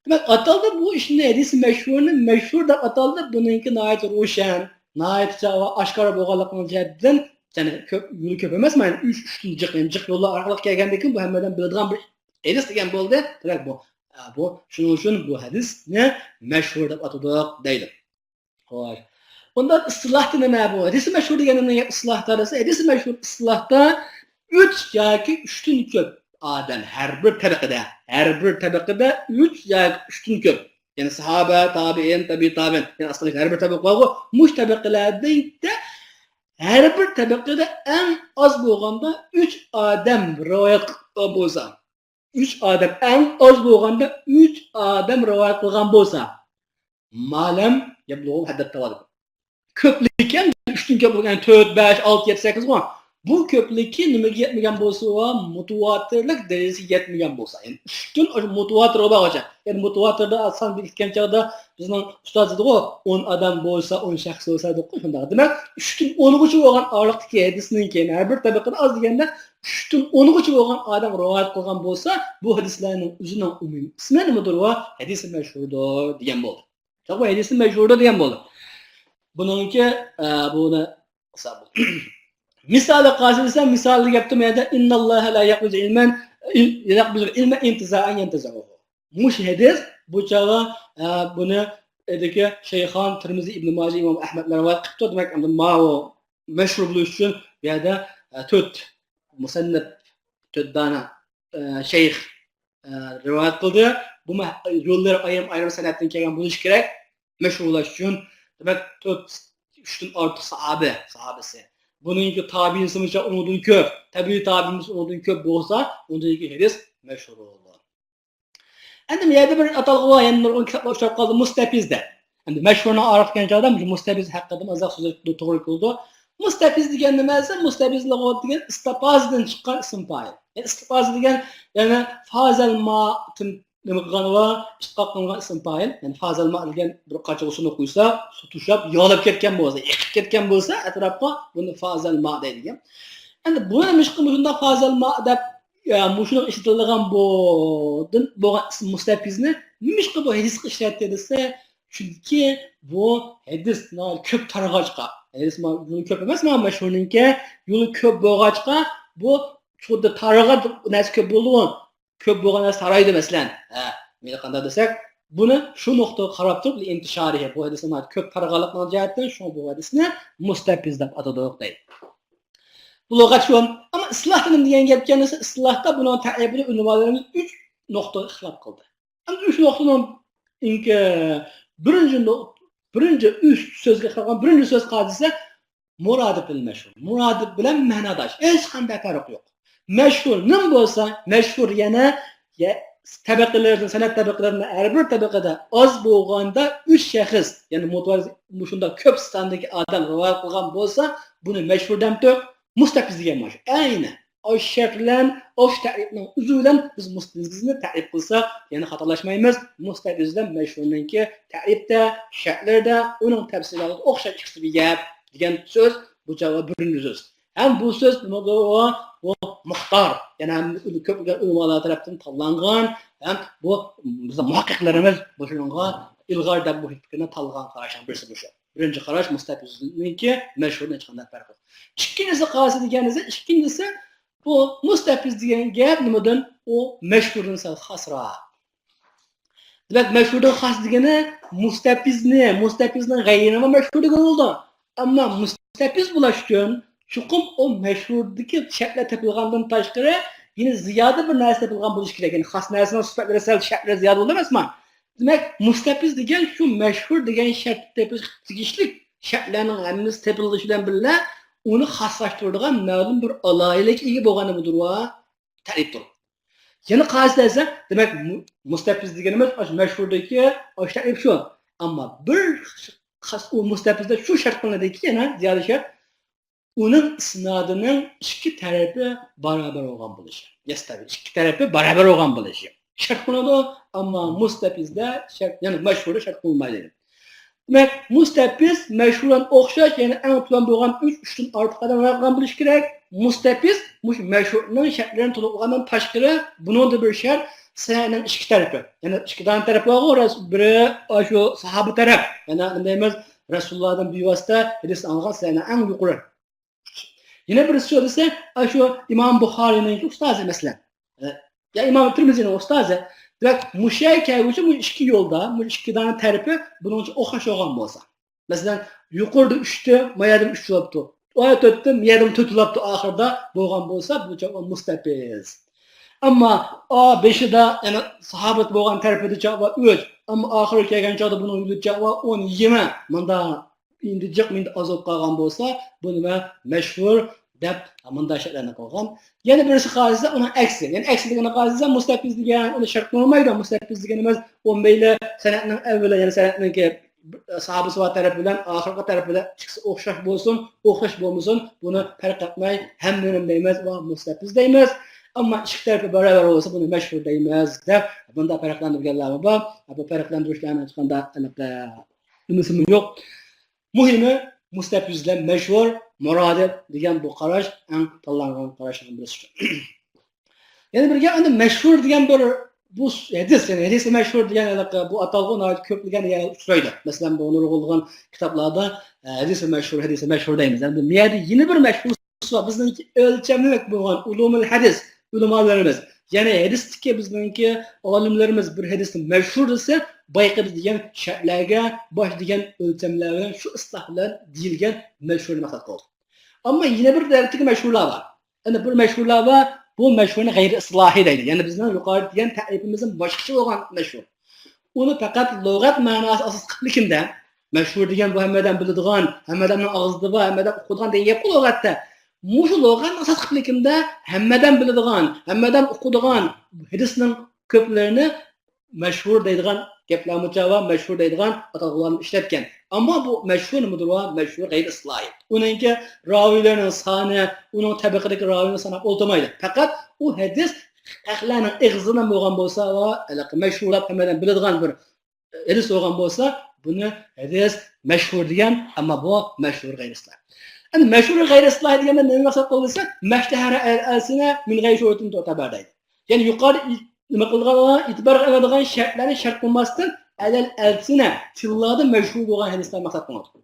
دېمەك، ئاتالدى بۇ ئىشنى ھەدىسى مەشھۇرنى مەشھۇر دەپ ئاتالدى، بۇنىڭكى ناھايىتى روشەن، ناھايىتى چا-، ئاشكارا بولغانلىقىنىڭ جەھەتتىن، يەنى كۆپ، يولى كۆپ ئەمەس، مانا ئۈچ، ئۈچتىن جىق، يەنى جىق يوللار ئارقىلىق كەلگەندىن كېيىن بۇ ھەممە ئادەم بىلىدىغان بىر ھەدىس دېگەن بولدى. دېمەك، بۇ، ئە، بۇ، شۇنىڭ ئۈچۈن بۇ ھەدىسنى مەشھۇر دەپ ئاتىدۇق دەيدۇ. خوش. ئۇنداق ئىستىلاھتا نېمە بۇ؟ ھەدىسى مەشھۇر دېگەننى ئىستىلاھتا دېسە، ھەدىسى مەشھۇر ئىستىلاھتا ئۈچ ياكى ئۈچتىن كۆپ ئادەم ھەر بىر تەبىقىدە، ھەر بىر تەبىقىدە ئۈچ ياكى ئۈچتىن كۆپ. يەنى ساھابە، تابىئىن، تەبىئىي تابىئىن، يەنى ئاستىدىكى ھەر بىر تەبىقە بارغۇ، مۇشۇ تەبىقىلەردە ھەر بىر تەبىقىدە ئەڭ ئاز بولغاندا ئۈچ ئادەم رىۋايەت قىلىپ بولسا، ئۈچ ئادەم، ئەڭ ئاز بولغاندا ئۈچ ئادەم رىۋايەت قىلغان بولسا، ما لم يبلغ حد التواتر. كۆپلۈكى ئۈچتىن كۆپ بولغان، تۆت، بەش، ئالتە، يەتتە، سەككىز بولغان. بۇ كۆپلۈكى نېمىگە يەتمىگەن بولسا، مۇتىۋاتىرلىق دەرىجىسىگە يەتمىگەن بولسا، يەنى ئۈچتىن مۇتىۋاتىرغا بارغۇچە، يەنى مۇتىۋاتىردا سان بېكىتكەن چاغدا بىزنىڭ ئۇستاز دېدىغۇ، ئون ئادەم بولسا، ئون شەخس بولسا دېدۇق، شۇنداق. دېمەك، ئۈچتىن ئونغىچە بولغان ئارىلىقتىكى ھەدىسنىڭ كېيىن ھەر بىر تەبىقىدە ئاز دېگەندە، ئۈچتىن ئونغىچە بولغان ئادەم رىۋايەت قىلغان بولسا، بۇ ھەدىسلەرنىڭ ئۆزىنىڭ ئومۇمىي ئىسمى نېمىدۇر؟ ۋە ھەدىسى مەشھۇردۇر دېگەن بولدى. چوقۇم ھەدىسى مەشھۇردۇر دېگەن بولدى. بۇنىڭكى، ئە، بۇنى مىسالى قالسا دېسە، مىسالى گەپتە مەيەدە، إن الله لا يقبض العلم، يقبض العلم انتزاعا ينتزعه. مۇشۇ ھەدىس، بۇ چاغدا، ئە، بۇنى ئەدىكى شەيخان، تىرمىزى، ئىبن ماجە، ئىمام ئەھمەد رىۋايەت قىپتۇ. دېمەك، ئەمدى ماۋۇ مەشھۇر بولۇش ئۈچۈن بۇ يەردە، ئە، تۆت مۇسەننىپ، تۆت دانە، ئە، شەيخ، ئە، رىۋايەت قىلدى. بۇ مە-، يوللىرى ئايرىم-ئايرىم سەنەدتىن كەلگەن بولۇشى كېرەك مەشھۇر بولۇش ئۈچۈن. دېمەك، تۆت، ئۈچتىن ئارتۇق ساھابە، ساھابىسى. بۇنىڭكى تابىئىنسىمۇ ئۇنىڭدىن كۆپ، تەبىئىي تابىئىنسى ئۇنىڭدىن كۆپ بولسا، ئۇنىڭدىن كېيىن ھەدىس مەشھۇر بولىدۇ. ئەمدى بۇ يەردە بىر ئاتالغۇ بار، يەنە نۇرغۇن كىتابلار ئۇچراپ قالدى، مۇستەپىز دەپ. ئەمدى مەشھۇرنىڭ ئارىغا كەلگەن چاغدا مۇشۇ مۇستەپىز ھەققىدە ئازراق سۆزلەشكە توغرا كېلىدۇ. مۇستەپىز دېگەن نېمە دېسە، مۇستەپىز لۇغەت دېگەن ئىستىپازىدىن چىققان ئىسىم پائىل. يەنى ئىستىپازا دېگەن، يەنى فازەل ما نېمە قىلغان ۋە ئىشتىقاق قىلىنغان ئىسىم پائىل. يەنى فازەل ما دېگەن بىر قاچىغا سۇنى قۇيسا، سۇ توشاپ، يالاپ كەتكەن بولسا، ئېقىپ كەتكەن بولسا ئەتراپقا، بۇنى فازەل ما دەيدىكەن. ئەمدى بۇ نېمىشقا مۇشۇنداق فازەل ما دەپ، يا، مۇشۇنىڭ ئىشلىتىلىدىغان بۇ، دىن بولغان ئىسىم مۇستەپىزنى نېمىشقا بۇ ھەدىسقا ئىشلەتتى دېسە، چۈنكى بۇ ھەدىس ناھايىتى كۆپ تارىغاچقا، ھەدىس ما-، يولى كۆپ ئەمەس، ما مەشھۇرنىڭكى يولى كۆپ بولغاچقا، بۇ خۇددى تارىغان نەرسە كۆپ بولىدىغۇ، كۆپ بولغان نەرسە تارايدۇ، مەسىلەن. ھە، مېنى قانداق دېسەك، بۇنى شۇ نۇقتىغا قاراپ تۇرۇپ، لىئىنتىشارىھى، بۇ ھەدىسنىڭ كۆپ تارىغانلىقىنىڭ جەھەتتىن، شۇڭا بۇ ھەدىسنى مۇستەپىز دەپ ئاتىدۇق دەيدۇ. بۇ لۇغەت شۇ. ئەمما ئىستىلاھتا نېمە دېگەن گەپ ئىكەن دېسە، ئىستىلاھتا بۇنىڭ تەرىپىنى ئۆلىمالىرىمىز ئۈچ نۇقتىغا ئىختىلاپ قىلدى. ئەمدى ئۈچ نۇقتىنىڭ ئىنكى بىرىنچى نۇ-، بىرىنچى ئۈچ سۆزگە ئىختىلاپ قىلغان، بىرىنچى سۆز قايسى دېسە، مۇرادىپ بىلەن مەشھۇر. مۇرادىپ بىلەن مەناداش. ھېچقانداق پەرق يوق. مەشھۇر نېمە بولسا، مەشھۇر يەنە يە-، تەبەقىلەردىن، سەنەد تەبەقىلىرىدىن ھەر بىر تەبەقىدە ئاز بولغاندا ئۈچ شەخس، يەنى مۇتەۋاتىر مۇشۇنداق كۆپ ساندىكى ئادەم رىۋايەت قىلغان بولسا، بۇنى مەشھۇر دەمتۇق، مۇستەپىز دېگەن مانا شۇ. ئەينى ئاشۇ شەرت بىلەن، ئاشۇ تەرىپنىڭ ئۆزى بىلەن بىز مۇستەپىزنى تەرىپ قىلساق، يەنە خاتالاشمايمىز. مۇستەپىز بىلەن مەشھۇرنىڭكى تەرىپتە، شەرتلىرىدە، ئۇنىڭ تەپسىلاتىدا ئوخشاش ئىككىسى بىر گەپ دېگەن سۆز. بۇ چاغدا بىرىنچى سۆز. ھەم بۇ سۆز نېمىدۇ؟ ئۇ، ئۇ مۇختار، يەنى ھەم كۆپ ئۆلىمالار تەرەپتىن تاللانغان، ھەم بۇ بىزنىڭ مۇھەققىقلىرىمىز مۇشۇنىڭغا ئىلغار دەپ مۇھىت پىكىرنى تاللىغان قاراشنىڭ بىرسى مۇشۇ. بىرىنچى قاراش مۇستەپىزنىڭكى مەشھۇرنى ھېچقانداق پەرقى يوق. ئىككىنچىسى قايسى دېگەن دېسە، ئىككىنچىسى بۇ مۇستەپىز دېگەن گەپ نېمىدىن؟ ئۇ مەشھۇردىن سەل خاسراق. دېمەك، مەشھۇردىن خاس دېگىنى مۇستەپىزنى، مۇستەپىزنىڭ غەيرىنى مەشھۇر دېگىنى بولىدۇ. ئەمما مۇستەپىز بولۇش ئۈچۈن چوقۇم ئۇ مەشھۇردىكى شەرتلەر تېپىلغاندىن تاشقىرى يەنە زىيادە بىر نەرسە تېپىلغان بولۇشى كېرەك. يەنى خاس نەرسىنىڭ سۈپەتلىرى سەل شەرتلىرى زىيادە بولىدۇ ئەمەسمۇ؟ دېمەك، مۇستەپىز دېگەن شۇ مەشھۇر دېگەن شەرت تېپىش تېگىشلىك شەرتلەرنىڭ ھەممىسى تېپىلىشى بىلەن بىللە ئۇنى خاسلاشتۇرىدىغان مەلۇم بىر ئالاھىدىلىككە ئىگە بولغىنى بۇدۇر. تەرىپتۇر. يەنە قايسى دېسە، دېمەك، مۇ-، مۇستەپىز دېگىنىمىز ئاشۇ مەشھۇردىكى ئاشۇ تەرىپ شۇ. ئەمما بىر خاس ئۇ مۇستەپىزدە شۇ شەرت قىلىنىدىكى يەنە زىيادە شەرت، ئۇنىڭ ئىسنادىنىڭ ئىككى تەرىپى باراۋەر بولغان بولۇشى. يەستەۋى، ئىككى تەرىپى باراۋەر بولغان بولۇشى. شەرت قىلىنىدۇ، ئەمما مۇستەپىزدە شەرت، يەنى مەشھۇردا شەرت قىلىنمايدۇ. دېمەك، مۇستەپىز مەشھۇرغا ئوخشاش، يەنى ئەڭ تۆۋەن بولغان ئۈچ، ئۈچتىن ئارتۇق ئادەم رىۋايەت قىلغان بولۇشى كېرەك. مۇستەپىز مۇشۇ مەشھۇرنىڭ شەرتلىرىنى تولۇقلىغاندىن تاشقىرى، بۇنىڭدا بىر شەرت، سەنەدنىڭ ئىككى تەرىپى. يەنى ئىككى دانە تەرەپ بارغۇ، رەس-، بىرى ئاشۇ ساھابە تەرەپ، يەنى نېمە دەيمىز، رەسۇلۇللاھدىن بىۋاسىتە ھەدىسنى ئاڭلىغان سەنەد ئەڭ يۇقىرى. يەنە بىرسى شۇ دېسە، ئاشۇ ئىمام بۇخارىينىڭ ئۇستازى مەسىلەن. يا ئىمام تىرمىزىنىڭ ئۇستازى. دېمەك، مۇشۇ يەرگە كەلگۈچە بۇ ئىككى يولدا، بۇ ئىككى دانە تەرىپى بۇنىڭچە ئوخشاش بولغان بولسا. مەسىلەن، يۇقىرىدا ئۈچتە، ما يەردىمۇ ئۈچ بوپتۇ. ئۇ يەردە تۆتتە، ما يەردىمۇ تۆت بوپتۇ ئاخىرىدا بولغان بولسا، بۇ چاغ مۇستەپىز. ئەمما ئا بېشىدا، يەنى ساھابەت بولغان تەرىپىدە چاغ ئۈچ، ئەمما ئاخىرى كەلگەن چاغدا بۇنىڭ يولى چاغ ئون، يىگىرمە، مۇندا ئىندى جىق مىندى ئاز بولۇپ قالغان بولسا، بۇنى مەن مەشھۇر دەپ مۇنداق شەرتلەرنى قىلغان. يەنە بىرسى قارىسا، ئۇنىڭ ئەكسى. يەنى ئەكسى دېگەننى قارىسا، مۇستەپىز دېگەن، ئۇنى شەرت قىلمايدۇ. مۇستەپىز دېگىنىمىز، ئۇ مەيلى سەنەدنىڭ ئەۋۋىلى، يەنى سەنەدنىڭكى ساھابىسى بار تەرەپ بىلەن ئاخىرقى تەرەپ بىلەن ئىككىسى ئوخشاش بولسۇن، ئوخشاش بولمىسۇن، بۇنى پەرق ئەتمەي، ھەممىنى دەيمىز، ۋە مۇستەپىز دەيمىز. ئەمما ئىككى تەرىپى باراۋەر بولسا، بۇنى مەشھۇر دەيمىز، دەپ بۇنداق پەرقلەندۈرگەنلەرمۇ بار. بۇ پەرقلەندۈرۈشلەرنى ھېچقانداق ئېنىق، ئە، نېمىسىمۇ يوق. مۇھىمى، مۇستەپىز بىلەن مەشھۇر، مۇرادىپ دېگەن بۇ قاراش ئەڭ تاللانغان قاراشلارنىڭ بىرسى. يەنە بىر گەپ، ئەمدى مەشھۇر دېگەن بىر بۇ ھەدىس، يەنى ھەدىسى مەشھۇر دېگەن ھېلىقى بۇ ئاتالغۇ ناھايىتى كۆپلىگەن يەردە ئۇچرايدۇ. مەسىلەن، بۇ نۇرغۇنلىغان كىتابلاردا، ئە، ھەدىسى مەشھۇر، ھەدىسى مەشھۇر دەيمىز. ئەمدى بۇ يەردە يەنە بىر مەشھۇر بىزنىڭكى ئۆلچەملىك بولغان ئۇلۇمۇل ھەدىس ئۆلىمالىرىمىز، يەنى ھەدىستىكى بىزنىڭكى ئالىملىرىمىز بىر ھەدىسنى مەشھۇر دېسە، بايىقى بىز دېگەن شەرتلەرگە، باش دېگەن ئۆلچەملەر بىلەن شۇ ئىستىلاھ بىلەن دېيىلگەن مەشھۇرنى مەقسەت قىلدۇق. ئەمما يەنە بىر دەرىجىدىكى مەشھۇرلار بار. يەنە بىر مەشھۇرلار بار، بۇ مەشھۇرنى غەيرىي ئىستىلاھىي دەيدۇ. يەنى بىزنىڭ يۇقىرىدا دېگەن تەرىپىمىزدىن باشقىچە بولغان مەشھۇر. ئۇنى پەقەت لۇغەت مەناسى ئاساس قىلىپ كىمدە مەشھۇر دېگەن بۇ ھەممە ئادەم بىلىدىغان، ھەممە ئادەمنىڭ ئاغزىدا بار، ھەممە ئادەم ئۇقىدىغان دېگەن گەپقۇ لۇغەتتە. مۇشۇ لۇغەتنى ئاساس قىلىپ كىمدە ھەممە ئادەم بىلىدىغان، ھەممە ئادەم ئۇقىدىغان ھەدىسنىڭ كۆپلىرىنى مەشھۇر دەيدىغان گەپلەرمۇ چاغ بار، مەشھۇر دەيدىغان ئاتالغۇلارنى ئىشلەتكەن. ئەمما بۇ مەشھۇر نېمىدۇر؟ مەشھۇر غەيرىي ئىستىلاھىي. ئۇنىڭكى راۋىيلەرنىڭ سانى، ئۇنىڭ تەبىقىدىكى راۋىينى ساناپ ئولتۇرمايدۇ. پەقەت ئۇ ھەدىس خەقلەرنىڭ ئېغىزىدىن بولغان بولسا، ۋە ھېلىقى مەشھۇرلاپ ھەممە ئادەم بىلىدىغان بىر ھەدىس بولغان بولسا، بۇنى ھەدىس مەشھۇر دېگەن، ئەمما بۇ مەشھۇر غەيرىي ئىستىلاھىي. ئەمدى مەشھۇر غەيرىي ئىستىلاھىي دېگەندە نېمە مەقسەت قىلدى دېسە، مەشتەھەرە ئەلسىنە مىن غەيرى شۇرۇتىن تۇتەبەر دەيدۇ. يەنى يۇقىرىدا ئېيت-، نېمە قىلىدىغان، ئېتىبار قىلىدىغان شەرتلەرنى شەرت قىلماستىن، ئەلەل ئەلسىنە، تىللاردا مەشھۇر بولغان ھەدىسلەر مەقسەت قىلىنىدۇ.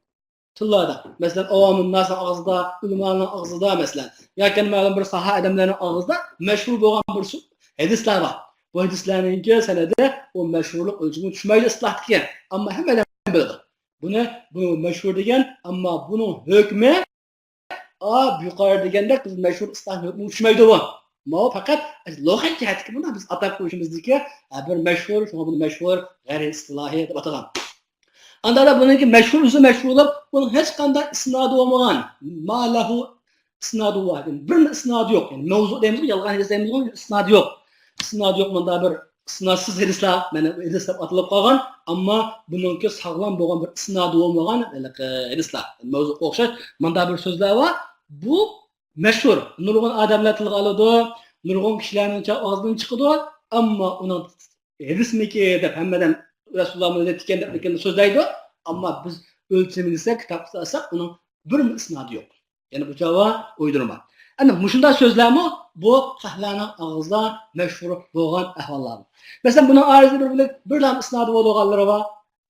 تىللاردا. مەسىلەن، ئاۋامۇن ناسنىڭ ئاغزىدا، ئۆلىمالارنىڭ ئاغزىدا، مەسىلەن، ياكى مەلۇم بىر ساھە ئادەملەرنىڭ ئاغزىدا مەشھۇر بولغان بىر سو-، ھەدىسلەر بار. بۇ ھەدىسلەرنىڭكى سەنەدى ئۇ مەشھۇرلۇق ئۆلچىمىگە چۈشمەيدۇ ئىستىلاھتىكى. ئەمما ھەممە ئادەم بىلىدۇ. بۇنى، بۇنى مەشھۇر دېگەن، ئەمما بۇنىڭ ھۆكمى، ئا، يۇقىرىدا دېگەندەك، بىز مەشھۇر ئىستىلاھ ھۆكمىگە چۈشمەيدۇ بۇ. ماۋۇ پەقەت لۇغەت جەھەتتىكى بۇنى بىز ئاتاپ قويۇشىمىزدىكى، ئە، بىر مەشھۇر، شۇڭا بۇنى مەشھۇر غەيرىي ئىستىلاھىي دەپ ئاتىغان. ئانداقتا بۇنىڭكى مەشھۇر، ئۆزى مەشھۇر بولۇپ، بۇنىڭ ھېچقانداق ئىسنادى بولمىغان، ما لەھۇ ئىسنادۇ ۋاھىدۇن، بىرمۇ ئىسنادى يوق. يەنى مەۋزۇ دەيمىزغۇ، يالغان ھەدىس دەيمىزغۇ، ئىسنادى يوق. ئىسنادى يوق، مۇنداق بىر ئىسنادسىز ھەدىسلەر، مانا ھەدىس دەپ ئاتىلىپ قالغان، ئەمما بۇنىڭكى ساغلام بولغان بىر ئىسنادى بولمىغان ھېلىقى ھەدىسلەر. مەۋزۇغا ئوخشاش مۇنداق بىر سۆزلەر بار. بۇ مەشھۇر، نۇرغۇن ئادەملەر تىلغا ئالىدۇ، نۇرغۇن كىشىلەرنىڭ ئاغزىدىن چىقىدۇ، ئەمما ئۇنىڭ ھەدىسمىكى دەپ ھەممە ئادەم رەسۇلۇللا مۇنداق دېگەن دەپ سۆزلەيدۇ، ئەمما بىز ئۆلچىمىگە كىتاب ئالساق، ئۇنىڭ بىرمۇ ئىسنادى يوق. يەنى بۇ چاغ ئۇيدۇرما. ئەمدى مۇشۇنداق سۆزلەرمۇ بۇ فەھلەرنىڭ ئاغزىدا مەشھۇر بولغان ئەھۋاللار. مەسىلەن، بۇنىڭ ئارىسىدا بىر، بىر، بىرلا ئىسنادى بولىدىغانلىرى بار.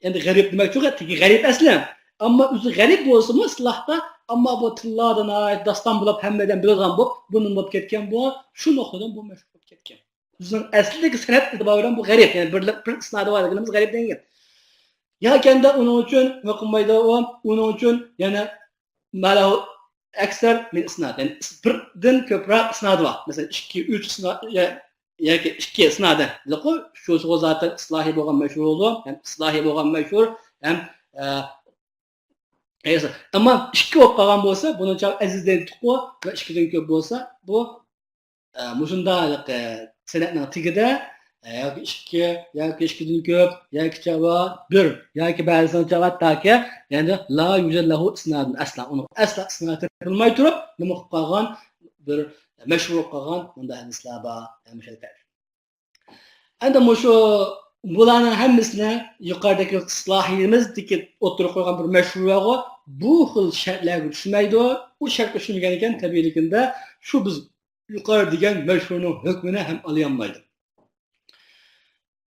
ئەمدى غەرىب دېمەكچى يوق، تېگى غەرىب ئەسلى. ئەمما ئۆزى غەرىب بولسىمۇ ئىسلاھدا، ئەمما بۇ تىللاردا ناھايىتى داستان بولۇپ، ھەممە ئادەم بىلىدىغان بولۇپ، بۇنىڭ بولۇپ كەتكەن بۇ، شۇ نۇقتىدىن بۇ مەشھۇر بولۇپ كەتكەن. بىزنىڭ ئەسلىدىكى سەنەد ئېتىبارى بىلەن بۇ غەرىب، يەنى بىر، بىر ئىسنادى بار دېگىنىمىز غەرىب دېگەن. ياكەندە ئۇنىڭ ئۈچۈن نېمە قىلمايدۇ ئۇ، ئۇنىڭ ئۈچۈن يەنە ماله ئەكسەر مىن ئىسناد، يەنى بىردىن كۆپرەك ئىسنادى بار. مەسىلەن، ئىككى، ئۈچ ئىسناد، يا-، ياكى ئىككى ئىسنادى. لېكىن شۇسىغۇ زاتەن ئىسلاھى بولغان مەشھۇر بولىدۇ، ھەم ئىسلاھى بولغان مەشھۇر، ھەم، ئە، ئەمما ئىككى بولۇپ قالغان بولسا، بۇنىڭ چاغ ئەزىز دەيدىغۇ ۋە ئىككىدىن كۆپ بولسا، بۇ ئە، مۇشۇنداق، ئە، سەنەدنىڭ تېگىدە، ئە، ياكى ئىككى، ياكى ئىككىدىن كۆپ، ياكى چاۋا بىر، ياكى بەزىسىنىڭ چاۋا تاكى، يەنى لا يوجد لەھۇ ئىسنادۇن ئەسلا، ئۇنىڭ ئەسلا ئىسنادى تېپىلماي تۇرۇپ، نېمە قىلىپ قالغان، بىر مەشھۇر بولۇپ قالغان مۇنداق ھەدىسلەر بار. ئەمدى مۇشۇ بۇلارنىڭ ھەممىسىنى يۇقىرىدىكى ئىسلاھىيىمىزدىكى ئوتتۇرىغا قويغان بىر مەشھۇرلارغۇ بۇ خىل شەرتلەرگە چۈشمەيدۇ. ئۇ شەرتكە چۈشمىگەنىكەن، تەبىئىيلىكىندە شۇ بىز يۇقىرى دېگەن مەشھۇرنىڭ ھۆكمىنى ھەم ئالىيالمايدۇ.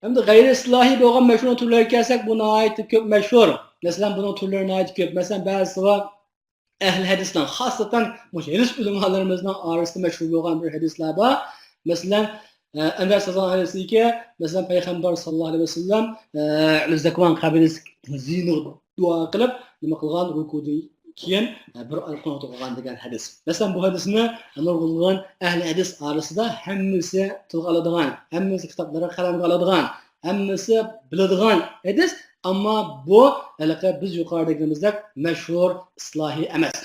ئەمدى غەيرىي ئىسلاھىي بولغان مەشھۇرنىڭ تۈرلىرىگە كەلسەك، بۇ ناھايىتى كۆپ مەشھۇر. مەسىلەن، بۇنىڭ تۈرلىرى ناھايىتى كۆپ. مەسىلەن، بەزىسى بار، ئەھلى ھەدىسنىڭ، خاسسەتەن مۇشۇ ھەدىس ئۆلىمالىرىمىزنىڭ ئارىسىدا مەشھۇر بولغان بىر ھەدىسلەر بار. مەسىلەن، ئە، ئەنەس رەزىياللاھۇ ئەنھۇدىن ھەدىسىدىكى، مەسىلەن، پەيغەمبەر ساللاللاھۇ ئەلەيھى ۋەسەللەم، ئە، زەكۋان قەبىلىسى زىينىغا دۇئا قىلىپ، نېمە قىلغان، رۇكۇدىن كېيىن، ئە، بىر ئاي قوناق تۇرغان دېگەن ھەدىس. مەسىلەن، بۇ ھەدىسنى نۇرغۇنلىغان ئەھلى ھەدىس ئارىسىدا ھەممىسى تىلغا ئالىدىغان، ھەممىسى كىتابلارغا قەلەمگە ئالىدىغان، ھەممىسى بىلىدىغان ھەدىس، ئەمما بۇ ھېلىقى بىز يۇقىرىدا دېگىنىمىزدەك مەشھۇر ئىسلاھىي ئەمەس.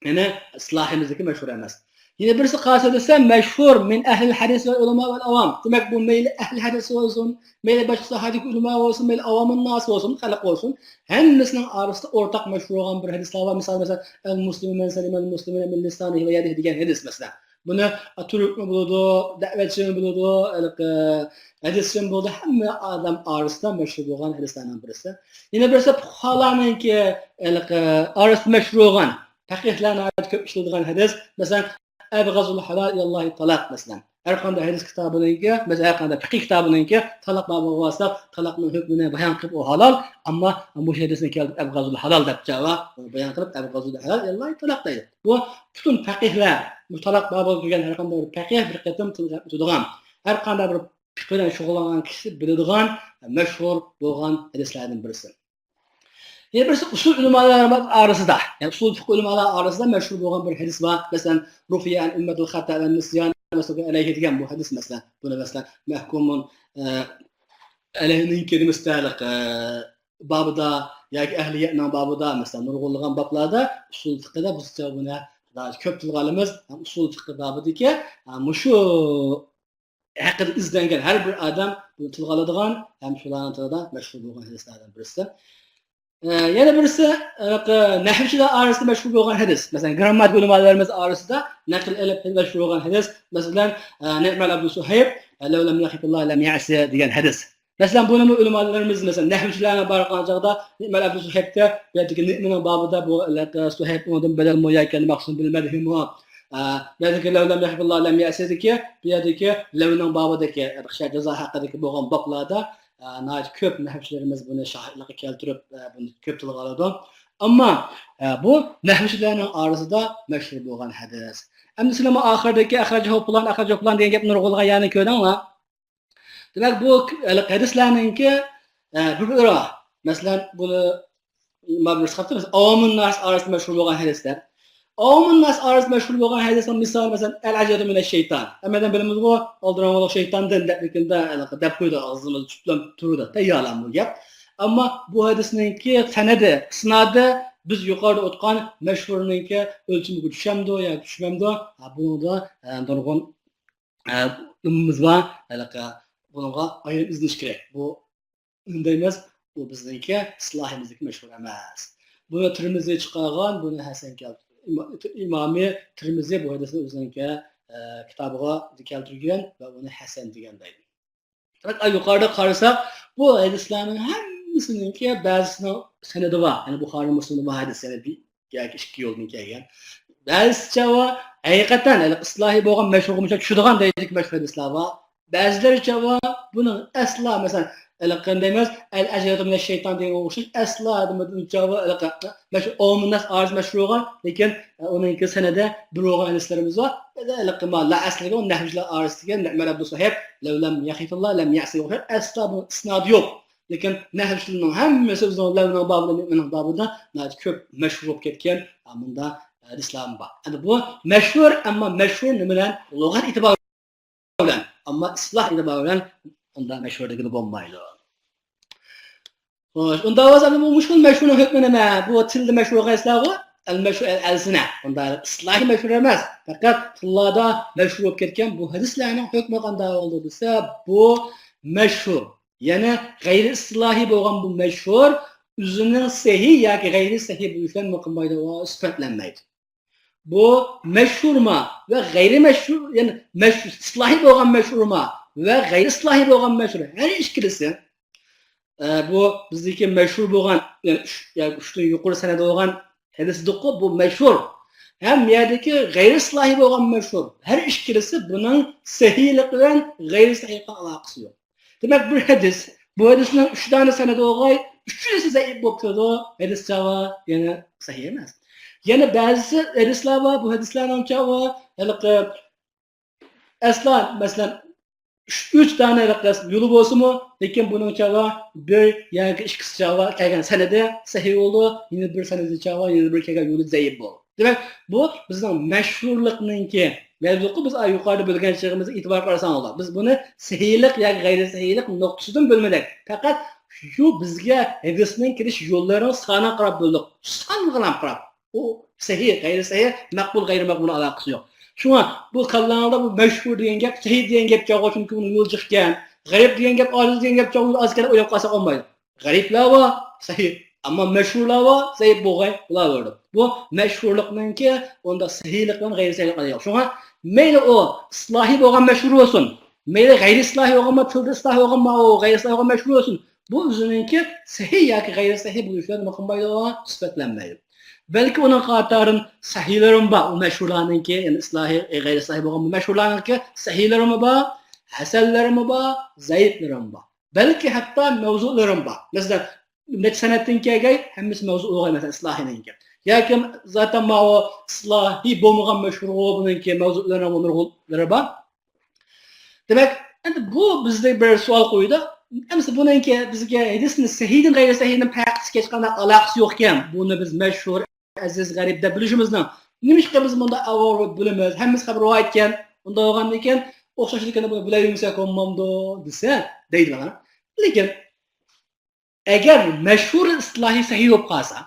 يەنى ئىسلاھىمىزدىكى مەشھۇر ئەمەس. يەنە بىرسى قارىسا دېسە، مەشھۇر مىن ئەھلىل ھەدىس ۋەل ئۇلىما ۋەل ئاۋام. دېمەك، بۇ مەيلى ئەھلى ھەدىس بولسۇن، مەيلى باشقا ساھەدىكى ئۆلىما بولسۇن، مەيلى ئاۋامۇن ناس بولسۇن، خەلق بولسۇن، ھەممىسىنىڭ ئارىسىدا ئورتاق مەشھۇر بولغان بىر ھەدىسلەر بار. مىسال، مەسىلەن، ئەل مۇسلىمۇ مەن سەلىمەل مۇسلىمۇنە مىن لىسانىھى ۋە يەدىھى دېگەن ھەدىس، مەسىلەن. بۇنى تۈركمۇ بىلىدۇ، دەۋەتچىمۇ بىلىدۇ، ھېلىقى ھەدىسچىمۇ بىلىدۇ، ھەممە ئادەم ئارىسىدا مەشھۇر بولغان ھەدىسلەرنىڭ بىرسى. يەنە بىرسى پۇقاھالارنىڭكى ھېلىقى ئارىسىدا مەشھۇر بولغان، پەقىھلەر ناھايىتى كۆپ ئىشلىتىدىغان ھەدىس. مەسىلەن، ئەبغەزۇل ھالال ئىلاللاھى تالاق، مەسىلەن. ھەر قانداق ھەدىس كىتابىنىڭكى، مەسىلەن، ھەر قانداق پىقىھ كىتابىنىڭكى تالاق بابىغا بارساق، تالاقنىڭ ھۆكمىنى بايان قىلىپ، ئۇ ھالال، ئەمما مۇشۇ ھەدىسنى كەلتۈرۈپ، ئەبغەزۇل ھالال دەپ جاۋاب بايان قىلىپ، ئەبغەزۇل ھالال ئىلاللاھى تالاق دەيدۇ. بۇ پۈتۈن پەقىھلەر، بۇ تالاق بابىغا كىرگەن ھەر قانداق بىر پەقىھ بىر قېتىم تىلغا ئۆتىدىغان، ھەر قانداق بىر پىقىھ بىلەن شۇغۇللانغان كىشى بىلىدىغان، مەشھۇر بولغان ھەدىسلەردىن بىرسى. يەنە بىرسى ئۇسۇل ئۆلىمالار ئارىسىدا، يەنى ئۇسۇل فىقھ ئۆلىمالار ئارىسىدا مەشھۇر بولغان بىر ھەدىس بار. مەسىلەن، رۇفىئە ئەن ئۈممەتىل خەتە ۋە نىسيان ۋە سۇكە ئەلەيھى دېگەن بۇ ھەدىس، مەسىلەن. بۇنى، مەسىلەن، مەھكۇمۇن، ئە، ئەلەيھىنىڭكى نېمىسىدە، ئە، بابىدا ياكى ئەھلىيەتنىڭ بابىدا، مەسىلەن، نۇرغۇنلىغان بابلاردا ئۇسۇل فىقھىدا بىز بۇنى كۆپ تىلغا ئالىمىز. ئۇسۇل فىقھ بابىدىكى، ئە، مۇشۇ ھەققىدە ئىزدەنگەن ھەر بىر ئادەم بۇنى تىلغا ئالىدىغان ھەم شۇلارنىڭ تىلىدا مەشھۇر بولغان ھەدىسلەردىن بىرسى. ئە، يەنە بىرسى، ئە، نەھۋچىلەر ئارىسىدا مەشھۇر بولغان ھەدىس. مەسىلەن، گرامماتىكا ئۆلىمالىرىمىز ئارىسىدا نەقىل ئېلىپ مەشھۇر بولغان ھەدىس. مەسىلەن، ئە، نىئمەل ئەبدۇ سۇھەيب، لەۋ لەم يەخىفىللاھ لەم يەسى دېگەن ھەدىس. مەسىلەن، بۇنىمۇ ئۆلىمالىرىمىز، مەسىلەن، نەھۋچىلەرنى بارغان چاغدا نىئمەل ئەبدۇ سۇھەيبتە، بۇ يەردىكى نىئمىنىڭ بابىدا بۇ، ئە، سۇھەيب ئۇنىڭدىن بىلەلمۇ ياكى مەخسۇم بىلمەدىمۇ؟ ئە، بۇ يەردىكى لەۋ لەم يەخىفىللاھ لەم يەسىدىكى، بۇ يەردىكى لەۋنىڭ بابىدىكى، يەنى جازا ھەققىدىكى بولغان بابلاردا، ئە، ناھايىتى كۆپ نەھۋچىلىرىمىز بۇنى شاھىتلىققا كەلتۈرۈپ، ئە، بۇنى كۆپ تىلغا ئالىدۇ. ئەمما، ئە، بۇ نەھۋچىلەرنىڭ ئارىسىدا مەشھۇر بولغان ھەدىس. ئەمدى سىلەرمۇ ئاخىرىدىكى ئەخرەجەھۇ پۇلان، ئەخرەجەھۇ پۇلان دېگەن گەپنى نۇرغۇنلىغان يەرنى كۆردۈڭلار. دېمەك، بۇ ھېلىقى ھەدىسلەرنىڭكى، ئە، بىر-بىرى بار. مەسىلەن، بۇنى ئىمام بىر سىقىپتۇ، مەسىلەن، ئاۋامۇن ناس ئارىسىدا مەشھۇر بولغان ھەدىسلەر. ئاۋامۇن ناس ئارىسىدا مەشھۇر بولغان ھەدىسنىڭ مىسالى، مەسىلەن، ئەل ئەجەبۇ مىنەش شەيتان. ھەممىدىن بىلىمىزغۇ، ئالدىراڭغۇلۇق شەيتاندىن دەپ، لېكىن دە-، دەپ قويىدۇ، ئاغزىمىزدا تۇتۇپ تۇرىدۇ، تەييارلا بۇ گەپ. ئەمما بۇ ھەدىسنىڭكى سەنەدى، ئىسنادى بىز يۇقىرىدا ئوتقان مەشھۇرنىڭكى ئۆلچىمىگە چۈشەمدۇ ياكى چۈشمەمدۇ؟ ھە، بۇنىڭدا، ئە، نۇرغۇن ئە، ئىلمىمىز بار، ھېلىقى بۇنىڭغا ئايرىم ئىزدىنىش كېرەك. بۇ نېمە دەيمىز؟ بۇ بىزنىڭكى ئىسلاھىمىزدىكى مەشھۇر ئەمەس. بۇنى تىرمىزى چىقارغان، بۇنى ھەسەن كەلتۈرگەن. ئىما-، ئىمامى تىرمىزى بۇ ھەدىسنى ئۆزىنىڭكى، ئە، كىتابىغا كەلتۈرگەن ۋە ئۇنى ھەسەن دېگەن دەيدۇ. دېمەك، يۇقىرىدا قارىساق، بۇ ھەدىسلەرنىڭ ھەممىسىنىڭكى بەزىسىنىڭ سەنىدى بار. يەنى بۇخارىي، مۇسلىمدا بار ھەدىس، يەنى بىر ياكى ئىككى يولدىن كەلگەن. بەزىسى چاۋا ھەقىقەتەن ھېلىقى ئىسلاھىي بولغان مەشھۇرغا مۇشۇ چۈشىدىغان دەيدىكى مەشھۇر ھەدىسلەر بار. بەزىلىرى چاۋا بۇنىڭ ئەسلا، مەسىلەن، ھېلىقى قانداق دەيمىز، ئەل ئەجرەتۇ مىنەش شەيتان دېگەنگە ئوخشاش ئەسلا نېمىدىن چاۋا ھېلىقى مەشھۇر، ئومۇمناس ئارىسىدا مەشھۇر بولغان، لېكىن ئۇنىڭكى سەنەدە بىر بولغان ھەدىسلىرىمىز بار. ھېلىقى ما لا ئەسلىگە نەھۋچىلەر ئارىسىدىكى نەئمەر ئابدۇساھىب، لەۋ لەم يەخىفىللا لەم يەسى ئوخشاش ئەسلا بۇ ئىسنادى يوق. لېكىن نەھۋچىلەرنىڭ ھەممىسى ئۆزىنىڭ لەۋنىڭ بابىدا، مېنىڭ بابىدا ناھايىتى كۆپ مەشھۇر بولۇپ كەتكەن مۇنداق ھەدىسلەرمۇ بار. ئەمدى بۇ مەشھۇر، ئەمما مەشھۇر نېمە بىلەن؟ لۇغەت ئېتىبارى بىلەن، ئەمما ئىستىلاھ ئېتىبارى بىلەن ئۇنداق مەشھۇر دېگىلى بولمايدۇ. خوش، ئۇنداق بولسا، ئەمدى بۇ مۇشۇ مەشھۇرنىڭ ھۆكمى نېمە؟ بۇ تىلدا مەشھۇر بولغان ھەدىسلەرغۇ، ئەل مەشھۇر ئەل ئەلسىنە. ئۇنداق ئىستىلاھىي مەشھۇر ئەمەس، پەقەت تىللاردا مەشھۇر بولۇپ كەتكەن بۇ ھەدىسلەرنىڭ ھۆكمى قانداق بولىدۇ دېسە، بۇ مەشھۇر، يەنى غەيرىي ئىستىلاھىي بولغان بۇ مەشھۇر ئۆزىنىڭ سەھىھ ياكى غەيرىي سەھىھ بولۇشى بىلەن نېمە قىلمايدۇ، سۈپەتلەنمەيدۇ. بۇ مەشھۇرما ۋە غەيرىي مەشھۇر، يەنى مەشھۇر، ئىستىلاھىي بولغان مەشھۇرما ۋە غەيرىي ئىستىلاھىي بولغان مەشھۇر، ھەر ئىككىلىسى، ئە، بۇ بىزدىكى مەشھۇر بولغان، يەنى ئۈچ، ياكى ئۈچتىن يۇقىرى سەنەدە بولغان ھەدىسدىكۇ بۇ مەشھۇر، ھەم يەردىكى غەيرىي ئىستىلاھىي بولغان مەشھۇر، ھەر ئىككىلىسى بۇنىڭ سەھىھلىقى بىلەن غەيرىي سەھىھلىقىنىڭ ئالاقىسى يوق. دېمەك، بىر ھەدىس، بۇ ھەدىسنىڭ ئۈچ دانە سەنەدى بولغاي، ئۈچىسى زەئىپ بولۇپ كېلىدۇ، ھەدىس چاغا يەنە سەھىھ ئەمەس. يەنە بەزىسى ھەدىسلەر بار، بۇ ھەدىسلەرنىڭ چاغا ھېلىقى ئەسلا، مەسىلەن، ئۈچ، ئۈچ دانە ھېلىقى يولى بولسىمۇ، لېكىن بۇنىڭ چاغا بىر ياكى ئىككىسى چاغا كەلگەن سەنەدى سەھىھ بولىدۇ، يەنە بىر سەنەدى چاغا يەنە بىر كەلگەن يولى زەئىپ بولىدۇ. دېمەك، بۇ بىزنىڭ مەشھۇرلۇقنىڭكى، مەۋزۇقى بىز يۇقىرىدا بىلگەن چېغىمىزدا ئېتىبار قارىساڭلار، بىز بۇنى سەھىھلىق ياكى غەيرىي سەھىھلىق نۇقتىسىدىن بۆلمىدۇق. پەقەت شۇ بىزگە ھەدىسنىڭ كېلىش يوللىرىنىڭ سانىغا قاراپ بۆلدۇق. سانغىلا قاراپ. ئۇ سەھىھ، غەيرىي سەھىھ، مەقبۇل، غەيرىي مەقبۇل ئالاقىسى يوق. شۇڭا بۇ كاللاڭدا بۇ مەشھۇر دېگەن گەپ سەھىھ دېگەن گەپ چاغغۇ، چۈنكى ئۇنىڭ يولى جىق ئىكەن. غەرىب دېگەن گەپ ئاجىز دېگەن گەپ چاغغۇ، ئاز كەلگەن ئويلاپ قالساق بولمايدۇ. غەرىبلەر بار، سەھىھ. ئەمما مەشھۇرلار بار، زەئىپ بولغاي، بۇلار بولىدۇ. بۇ مەشھۇرلۇقنىڭكى ئۇنداق سەھىھلىق بىلەن غەيرىي سەھىھلىق يوق. شۇڭا مەيلى ئۇ ئىستىلاھىي بولغان مەشھۇر بولسۇن، مەيلى غەيرىي ئىستىلاھىي بولغانمۇ، تىلدا ئىستىلاھىي بولغانمۇ، ئۇ غەيرىي ئىستىلاھىي بولغان مەشھۇر بولسۇن. بۇ ئۆزىنىڭكى سەھىھ ياكى غەيرىي سەھىھ بولۇشى بىلەن نېمە قىلمايدۇ، سۈپەتلەنمەيدۇ. بەلكى ئۇنىڭ قاتارىدىن سەھىھلىرىمۇ بار، ئۇ مەشھۇرلارنىڭكى، يەنى ئىستىلاھىي، غەيرىي ئىستىلاھىي بولغان بۇ مەشھۇرلارنىڭكى سەھىھلىرىمۇ بار، ھەسەنلىرىمۇ بار، زەئىپلىرىمۇ بار. بەلكى ھەتتا مەۋزۇلىرىمۇ بار. مەسىلەن، نەچچە سەنەدتىن كەلگەي، ھەممىسى مەۋزۇ بولغاي، مەسىلەن، ئىستىلاھىينىڭكى. ياكى زاتەن ماۋۇ ئىستىلاھىي بولمىغان مەشھۇرغۇ بۇنىڭكى مەۋزۇلىرىمۇ نۇرغۇنلىرى بار. دېمەك، ئەمدى بۇ بىزدە بىر سوئال قويىدۇ. ئەمىسە بۇنىڭكى بىزگە ھەدىسنى سەھىھدىن غەيرىي سەھىھنىڭ پەرقى ھېچقانداق ئالاقىسى يوق ئىكەن. بۇنى بىز مەشھۇر، ئەزىز، غەرىب دەپ بىلىشىمىزنىڭ نېمىشقا بىز مۇنداق ئاۋۋال بىلىمىز؟ ھەممىسى خەۋەر رىۋايەت ئىكەن. ئۇنداق بولغاندىكىن ئوخشاشلىكىنى بۇنى بىلەلمىسەك بولمامدۇ دېسە، دەيدۇ. لېكىن ئەگەر مەشھۇر ئىستىلاھى سەھىھ بولۇپ قالسا،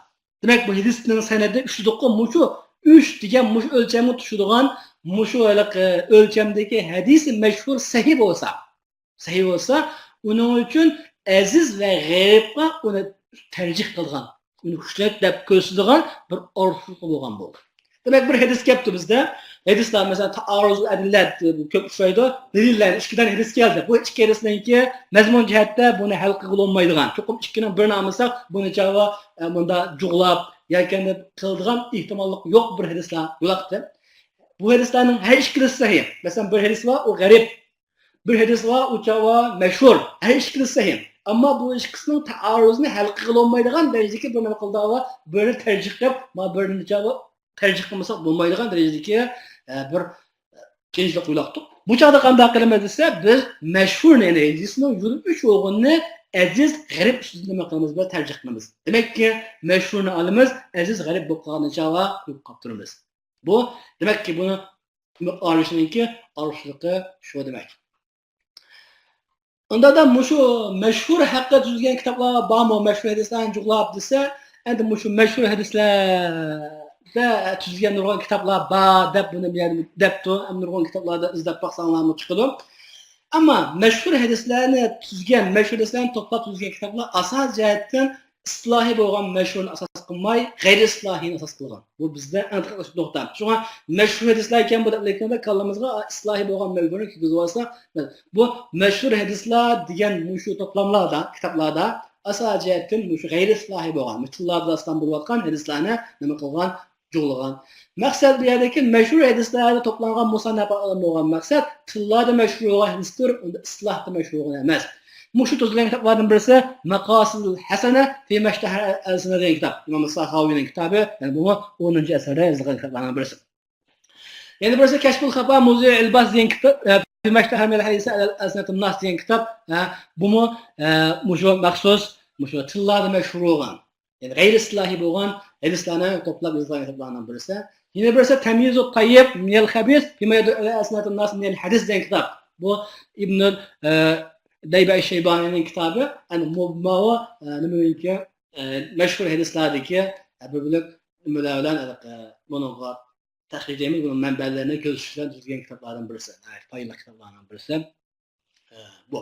دېمەك، بۇ ھەدىسنىڭ سەنەدى ئۈچ دېدۇققۇ، مۇشۇ ئۈچ دېگەن مۇشۇ ئۆلچەمگە چۈشىدىغان، مۇشۇ ھېلىقى ئۆلچەمدىكى ھەدىسى مەشھۇر سەھىھ بولسا، سەھىھ بولسا، ئۇنىڭ ئۈچۈن ئەزىز ۋە غېرىبقا ئۇنى تەرجىھ قىلىدىغان، ئۇنى كۈچلۈك دەپ كۆرسىتىدىغان بىر ئارتۇقلۇقى بولغان بولدى. دېمەك، بىر ھەدىس كەپتۇ بىزدە. ھەدىسلەر، مەسىلەن، تائارۇزۇل ئەدىللە كۆپ ئۇچرايدۇ. دەلىللەر، ئىككى دانە ھەدىس كەلدى. بۇ ئىككى ھەدىسنىڭكى مەزمۇن جەھەتتە بۇنى ھەل قىلغىلى بولمايدىغان. چوقۇم ئىككىنىڭ بىرىنى ئالمىساق، بۇنى چاغا، ئە، مۇنداق جۇغلاپ ياكى قىلىدىغان ئېھتىماللىق يوق بىر ھەدىسلەر يولاقتى. بۇ ھەدىسلەرنىڭ ھەر ئىككىلىسى سەھىھ. مەسىلەن، بىر ھەدىس بار، ئۇ غەرىب. بىر ھەدىس بار، ئۇ چاغا مەشھۇر. ھەر ئىككىلىسى سەھىھ. ئەمما بۇ ئىككىسىنىڭ تائارۇزىنى ھەل قىلغىلى بولمايدىغان دەرىجىدىكى بىر نېمە قىلدى، بىرىنى تەرجىھ قىلىپ، ما بىرىنى چاغا تەرجىھ قىلمىساق بولمايدىغان دەرىجىدىكى، ئە، بىر قىيىنچىلىق يولاقتۇق. بۇ چاغدا قانداق قىلىمىز دېسە، بىز مەشھۇر، يەنى ھەدىسنىڭ يولى ئۈچ بولغىنىنى ئەزىز، غەرىب ئۈستىدە نېمە قىلىمىز، بىر تەرجىھ قىلىمىز. دېمەككى، مەشھۇرنى ئالىمىز، ئەزىز، غەرىب بولۇپ قالغان چاغا قويۇپ قاپتۇرىمىز. بۇ، دېمەككى، بۇنى ئارىلىشىشنىڭكى ئارىلىشىشلىقى شۇ دېمەك. ئۇنداقتا مۇشۇ مەشھۇر ھەققىدە تۈزۈلگەن كىتابلار بارمۇ؟ مەشھۇر ھەدىسلەرنى جۇغلاپ دېسە، ئەندى مۇشۇ مەشھۇر ھەدىسلەردە تۈزۈلگەن نۇرغۇن كىتابلار بار دەپ بۇنى بۇ يەردە دەپتۇ. ھەم نۇرغۇن كىتابلاردا ئىزدەپ باقساڭلارمۇ چىقىدۇ. ئەمما مەشھۇر ھەدىسلەرنى تۈزگەن، مەشھۇر ھەدىسلەرنى توپلاپ تۈزگەن كىتابلار ئاساسىي جەھەتتىن ئىستىلاھىي بولغان مەشھۇرنى ئاساس قىلماي، غەيرىي ئىستىلاھىينى ئاساس قىلغان. بۇ بىزدە ئەڭ تېخى نۇقتا. شۇڭا مەشھۇر ھەدىسلەر ئىكەن بۇ دەپ ئېيتقاندا كاللىمىزغا ئىستىلاھىي بولغان مەشھۇرنى كىرگۈزۈۋالسا، بۇ مەشھۇر ھەدىسلەر دېگەن مۇشۇ توپلاملاردا، كىتابلاردا ئاساسىي جەھەتتىن مۇشۇ غەيرىي ئىستىلاھىي بولغان، مۇشۇ تىللاردا داستان بولۇۋاتقان ھەدىسلەرنى نېمە قىلغان، جۇغلىغان. مەقسەت بۇ يەردىكى مەشھۇر ھەدىسلەردە توپلانغان مۇساننەپاتلار بولغان مەقسەت تىللاردا مەشھۇر بولغان ھەدىستۇر، ئۇندا ئىستىلاھتا مەشھۇر بولغان ئەمەس. مۇشۇ تۈزۈلگەن كىتابلاردىن بىرسى ماقاسىدۇل ھەسەنە فىمەشتەھەر ئەلسىنە دېگەن كىتاب. ئىمام ساخاۋىنىڭ كىتابى، يەنى بۇمۇ ئونىنچى ئەسىردە يېزىلغان كىتابلارنىڭ بىرسى. يەنە بىرسى كەشفۇل خاپا مۇزىئ ئىلباس دېگەن كىتاب، ئە، فىمەشتەھەر مىنەل ھەدىسى ئەلسىنەتۇن ناس دېگەن كىتاب، ئە، بۇمۇ، ئە، مۇشۇ مەخسۇس، مۇشۇ تىللاردا مەشھۇر بولغان، يەنى غەيرىي ئىستىلاھىي بولغان ھەدىسلەرنى توپلاپ يېزىلغان كىتابلارنىڭ بىرسى. يەنە بىرسى تەميىزۇ تەييىب مىنەل خەبىس فىما يەدۇللۇ ئەلە ئەلسىنەتۇن ناس مىنەل ھەدىس دېگەن كىتاب. بۇ ئىبنۇل، ئە، دەيبەي شەيبانىنىڭ كىتابى. ئەنە مۇ-، ماۋۇ، ئە، نېمىنىڭكى، ئە، مەشھۇر ھەدىسلەردىكى، ئە، بىر بۆلەك نېمىلەر بىلەن، ئە، بۇنىڭغا تەھقىق دەيمىز، بۇنىڭ مەنبەلىرىنى كۆرسىتىش بىلەن تۈزۈلگەن كىتابلاردىن بىرسى. ناھايىتى پايدىلىق كىتابلارنىڭ بىرسى. ئە، بۇ.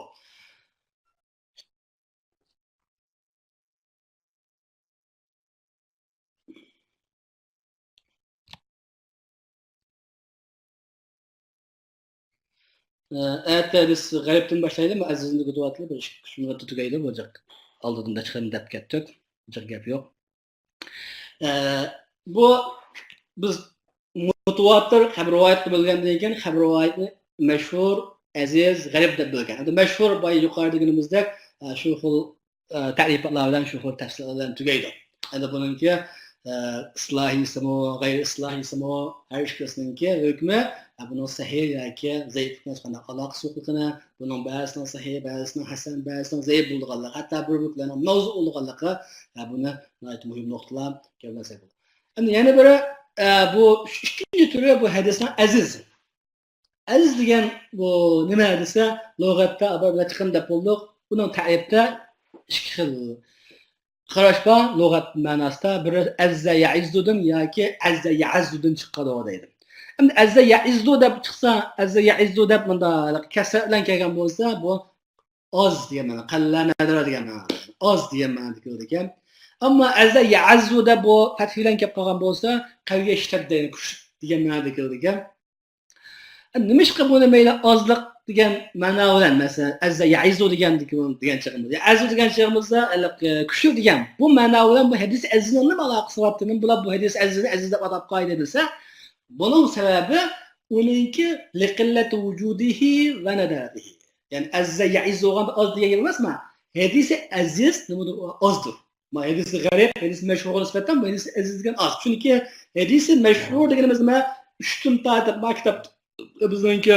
ئەتە بىز غەربتىن باشلايلى، مەن ئەزىزنى كۈتۈۋاتىلى، بىر ئىككى ئۈچ مىنۇتتا تۈگەيدۇ بۇ جىق. ئالدىدىن دەپ چىقىمەن دەپ كەتتۇق. جىق گەپ يوق. ئە، بۇ بىز مۇتىۋاتىر خەۋەر رىۋايەتكە بۆلگەندىن كېيىن خەۋەر رىۋايەتنى مەشھۇر، ئەزىز، غەرىب دەپ بۆلگەن. ئەمدى مەشھۇر بايا يۇقىرىدا دېگىنىمىزدەك، ئە، شۇ خىل، ئە، تەرىپاتلار بىلەن، شۇ خىل تەپسىلاتلار بىلەن تۈگەيدۇ. ئەمدى بۇنىڭكى، ئە، ئىسلاھىيسىمۇ، غەيرىي ئىسلاھىيسىمۇ، ھەر ئىككىسىنىڭكى ھۆكمى، ئە، بۇنىڭ سەھىھ ياكى زەئىپلىكىنىڭ ھېچقانداق ئالاقىسى يوقلۇقىنى، بۇنىڭ بەزىسىنىڭ سەھىھ، بەزىسىنىڭ ھەسەن، بەزىسىنىڭ زەئىپ بولىدىغانلىقى، ھەتتا بىر بىرلەرنىڭ مەۋزۇ بولىدىغانلىقى، ئە، بۇنى ناھايىتى مۇھىم نۇقتىلار گەۋدىلەنسەك بولىدۇ. ئەمدى يەنە بىرى، ئە، بۇ ئۈچ-، ئىككىنچى تۈرى بۇ ھەدىسنىڭ ئەزىز. ئەزىز دېگەن بۇ نېمە دېسە، لۇغەتتە بىر بىلەن چىقىم دەپ بولدۇق. بۇنىڭ تەرىپتە ئىككى خىل قاراش بار لۇغەت مەناسىدا. بىرى ئەززە يەئىززۇدىن ياكى ئەززە يەئەززۇدىن چىقىدۇ دەيدۇ. ئەمدى ئەززە يەئىززۇ دەپ چىقسا، ئەززە يەئىززۇ دەپ مۇنداق كەسرە بىلەن كەلگەن بولسا، بۇ ئاز دېگەن مەنا، قەللە نەدىرە دېگەن مەنا، ئاز دېگەن مەنىدە كېلىدىكەن. ئەمما ئەززە يەئەززۇ دەپ بۇ پەتھى بىلەن كەپ قالغان بولسا، قەۋىيە ئىشتەددە، يەنى كۈچلۈك دېگەن مەنىدە كېلىدىكەن. نېمىشقا بۇنى مەيلى ئازلىق دېگەن مەنا بىلەن، مەسىلەن، ئەززە يەئىززۇ دېگەن، دېگەن چېغىمىزدا، يەئەززۇ دېگەن چېغىمىزدا، ھېلىقى، كۈچلۈك دېگەن بۇ مەنا بىلەن بۇ ھەدىس ئەزىزنىڭ نېمە ئالاقىسى بار؟ نېمە بۇلار بۇ ھەدىس ئەزىزنى ئەزىز دەپ ئاتاپ قويدى دېسە، بۇنىڭ سەۋەبى ئۇنىڭكى لىقىللەتى ۋۇجۇدىھى ۋە نەدەرىھى. يەنى ئەززە يەئىززۇ بولغاندا ئاز دېگەن گەپ ئەمەسما؟ ھەدىسى ئەزىز نېمىدۇر؟ ئۇ ئازدۇر. ما ھەدىسى غەرىب، ھەدىسى مەشھۇرغا نىسبەتەن بۇ ھەدىسى ئەزىز دېگەن ئاز. چۈنكى ھەدىسى مەشھۇر دېگىنىمىز نېمە؟ ئۈچتىن تارتىپ، ما كىتاب بىزنىڭكى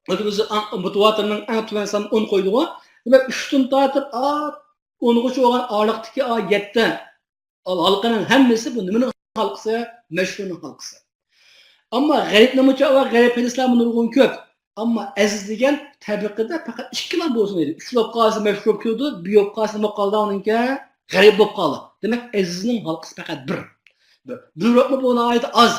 ئۆزىمىزنىڭ ئەڭ، مۇتىۋاتىرنىڭ ئەڭ تۆۋەن سانى ئون قويدىغۇ. دېمەك، ئۈچتىن تارتىپ، ئا، ئونغىچە بولغان ئارىلىقتىكى، ئا، يەتتە ھالقىنىڭ ھەممىسى بۇ نېمىنىڭ ھالقىسى؟ مەشھۇرنىڭ ھالقىسى. ئەمما غەرىبنىڭمۇ چاغى بار، غەرىب ھەدىسلەرمۇ نۇرغۇن كۆپ. ئەمما ئەزىز دېگەن تەبىقىدە پەقەت ئىككىلا بولسۇن دەيدۇ. ئۈچ بولۇپ قالسا مەشھۇر بولۇپ كېلىدۇ، بىر بولۇپ قالسا نېمە بولۇپ قالدى؟ ئۇنىڭكى غەرىب بولۇپ قالدى. دېمەك، ئەزىزنىڭ ھالقىسى پەقەت بىر. بىر، بىر بولۇپمۇ بۇ ناھايىتى ئاز.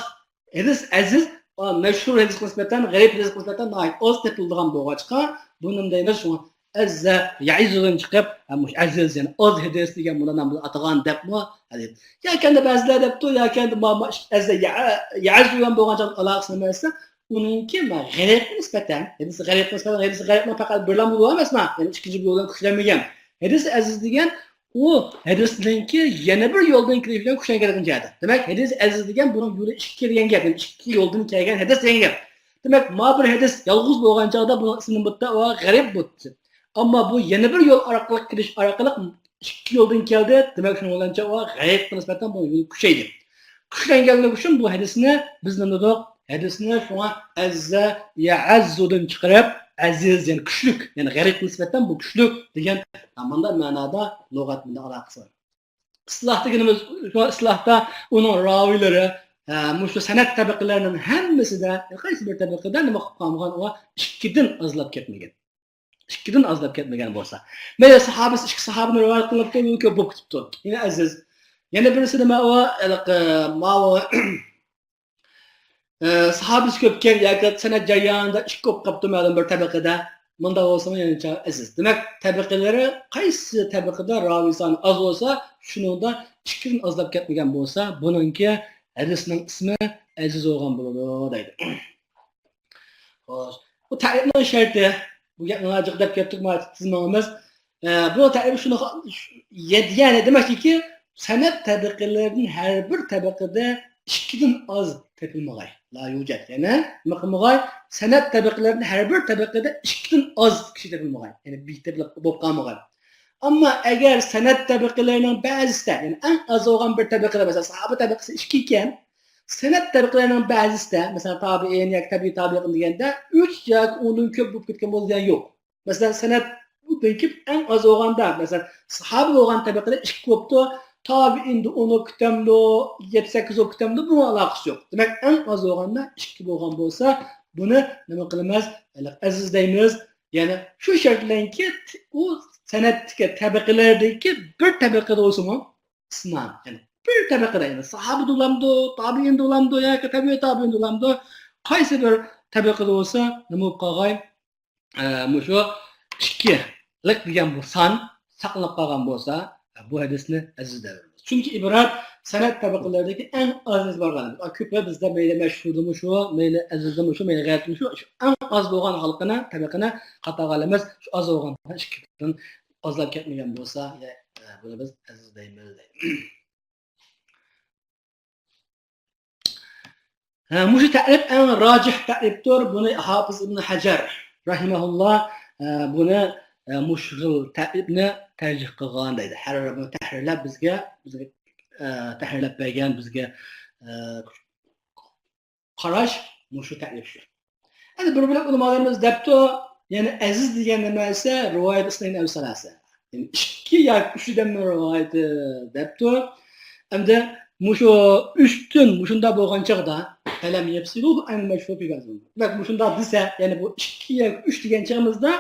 ھەدىس ئەزىز، ئا، مەشھۇر ھەدىسكە نىسبەتەن، غەرىب ھەدىسكە نىسبەتەن ناھايىتى ئاز تېپىلىدىغان بولغاچقا، بۇنى نېمە دەيمىز؟ شۇڭا ئەززە يەئىززۇدىن چىقىپ، ھە، مۇشۇ ئەزىز، يەنى ئاز ھەدىس دېگەن بۇنى نام بىلەن ئاتىغان دەپمۇ، ھە، دەيدۇ. ياكى ئەمدى بەزىلەر دەپتۇ، ياكى ئەمدى ما، ما ئەززە يە-، يەئىززۇدىن بولغان چاغ ئالاقىسى نېمە دېسە، ئۇنىڭكى ما غەرىبكە نىسبەتەن، ھەدىس غەرىبكە نىسبەتەن، ھەدىس غەرىبنىڭ پەقەت بىرلا بولۇۋەر ئەمەسما، يەنى ئىككىنچى بولۇۋەر كۈچلەنمىگەن. ھەدىس ئەزىز دېگەن ئۇ ھەدىسنىڭكى يەنە بىر يولدىن كېلىش بىلەن كۈچلەنگەنلىكىنى چاغدا. دېمەك، ھەدىس ئەزىز دېگەن بۇنىڭ يولى ئىككى دېگەن گەپ، يەنى ئىككى يولدىن كەلگەن ھەدىس دېگەن گەپ. دېمەك، ما بىر ھەدىس يالغۇز بولغان چاغدا بۇنىڭ ئىسمى نېمە بولدى؟ ئۇ غەرىب بولدى. ئەمما بۇ يەنە بىر يول ئارقىلىق كېلىش ئارقىلىق ئىككى يولدىن كەلدى. دېمەك، شۇنىڭ بىلەن چاغ ئۇ غەرىبكە نىسبەتەن بۇنىڭ يولى كۈچەيدى. كۈچلەنگەنلىكى ئۈچۈن بۇ ھەدىسنى بىز نېمە دېدۇق؟ ھەدىسنى شۇڭا ئەززە يەئەززۇدىن چىقىرىپ، ئەزىز، يەنى كۈچلۈك، يەنى غەرىبكە نىسبەتەن بۇ كۈچلۈك دېگەن مۇنداق مەنادا لۇغەت بىلەن ئالاقىسى بار. ئىسلاھ دېگىنىمىز، شۇ ئىسلاھتا ئۇنىڭ راۋىلىرى، ھە، مۇشۇ سەنەد تەبىقىلىرىنىڭ ھەممىسىدە، قايسى بىر تەبىقىدە نېمە قىلىپ قالمىغان، ئۇ ئىككىدىن ئازلاپ كەتمىگەن. ئىككىدىن ئازلاپ كەتمىگەن بولسا. مەيلى، ساھابىسى، ئىككى ساھابىنى رىۋايەت قىلىپتۇ، بۇ كۆپ بولۇپ كېتىپتۇ. يەنە ئەزىز. يەنە بىرسى نېمە ئۇ، ھېلىقى، ماۋۇ، ئە، ساھابىسى كۆپكەن ياكى سەنەد جەريانىدا ئىككى بولۇپ قاپتۇ مەلۇم بىر تەبىقىدە. مۇنداق بولسىمۇ يەنىچە ئەزىز. دېمەك، تەبىقىلىرى قايسى تەبىقىدە راۋى سانى ئاز بولسا، شۇنىڭدا ئىككىدىن ئازلاپ كەتمىگەن بولسا، بۇنىڭكى ھەدىسنىڭ ئىسمى ئەزىز بولغان بولىدۇ دەيدۇ. خوش. بۇ تەرىپنىڭ شەرتى. بۇ گەپنى جىق دەپ كەتتۇق، ما تىزمىڭىمىز. ئە، بۇ تەرىپ شۇنى خا-، يە-، يەنى دېمەكلىكى، سەنەد تەبىقىلىرىدىن ھەر بىر تەبىقىدە ئىككىدىن ئاز تېپىلمىغاي. لا يوجد. يەنى نېمە قىلمىغاي؟ سەنەد تەبىقىلىرىدە ھەر بىر تەبىقىدە ئىككىدىن ئاز كىشى تېپىلمىغاي. يەنى بىتېپىلىق بولۇپ قالمىغاي. ئەمما ئەگەر سەنەد تەبىقىلىرىنىڭ بەزىسىدە، يەنى ئەڭ ئاز بولغان بىر تەبىقىدە، مەسىلەن، ساھابە تەبىقىسى ئىككى ئىكەن، سەنەد تەبىقىلىرىنىڭ بەزىسىدە، مەسىلەن، تابىئىن ياكى تەبىئىي تابىئىن دېگەندە، ئۈچ ياكى ئۇنىڭدىن كۆپ بولۇپ كەتكەن بولسا يوق. مەسىلەن، سەنەد بۇ دېگىپ ئەڭ ئاز بولغاندا، مەسىلەن، ساھابە بولغان تەبىقىدە ئىككى بوپتۇ، تابىئىندە ئون بولۇپ كېتەمدۇ، يەتتە سەككىز بولۇپ كېتەمدۇ، بۇنىڭ ئالاقىسى يوق. دېمەك، ئەڭ ئاز بولغاندا ئىككى بولغان بولسا، بۇنى نېمە قىلىمىز؟ ئەزىز دەيمىز. يەنى شۇ شەرت بىلەنكى، ئۇ سەنەدتىكى تەبىقىلەردىكى بىر تەبىقىدە بولسىمۇ، ئىسنان، يەنى بىر تەبىقىدە، يەنى ساھابىدە بولامدۇ، تابىئىندە بولامدۇ ياكى تەبىئىي تابىئىندە بولامدۇ، قايسى بىر تەبىقىدە بولسا، نېمە بولۇپ قالغاي؟ ئە، مۇشۇ ئىككىلىك دېگەن بۇ سان ساقلىنىپ قالغان بولسا، بۇ ھەدىسنى ئەزىز دەۋرىمىز. چۈنكى ئىبرەت سەنەد تەبىقىلىرىدىكى ئەڭ ئاز ئەزىز بارغان. كۆپى بىزدە مەيلى مەشھۇردىمۇ شۇ، مەيلى ئەزىزدىمۇ شۇ، مەيلى غەيرىدىمۇ شۇ، شۇ ئەڭ ئاز بولغان ھالقىنى، تەبىقىنى خاتاغا ئالىمىز. شۇ ئاز بولغان ئىككىدىن ئازلاپ كەتمىگەن بولسا، يە، ئە، بۇنى بىز ئەزىز دەيمىز دەيدۇ. ھە، مۇشۇ تەرىپ ئەڭ راجىھ تەرىپتۇر. بۇنى ھاپىز ئىبن ھەجەر رەھىمەھۇللا، ئە، بۇنى، ئە، مۇشۇ خىل تەرىپنى تەرجىھ قىلغان دەيدۇ. ھەر بىر بۇنى تەھرىرلەپ بىزگە، بىزگە، ئە، تەھرىرلەپ بەرگەن، بىزگە، ئە، قاراش مۇشۇ تەرىپ شۇ. ئەمدى بىر بۆلەك ئۆلىمالىرىمىز دەپتۇ، يەنى ئەزىز دېگەن نېمە دېسە، رىۋايەت ئىسنەين ئەۋ سەلاسە. يەنى ئىككى ياكى ئۈچ ئادەمنىڭ رىۋايىتى دەپتۇ. ئەمدى مۇشۇ ئۈچتىن مۇشۇنداق بولغان چاغدا، فەلەم يەفسىلۇھۇ ئەن مەشھۇر فى بەزىھىم. دېمەك، مۇشۇنداق دېسە، يەنى بۇ ئىككى ياكى ئۈچ دېگەن چېغىمىزدا،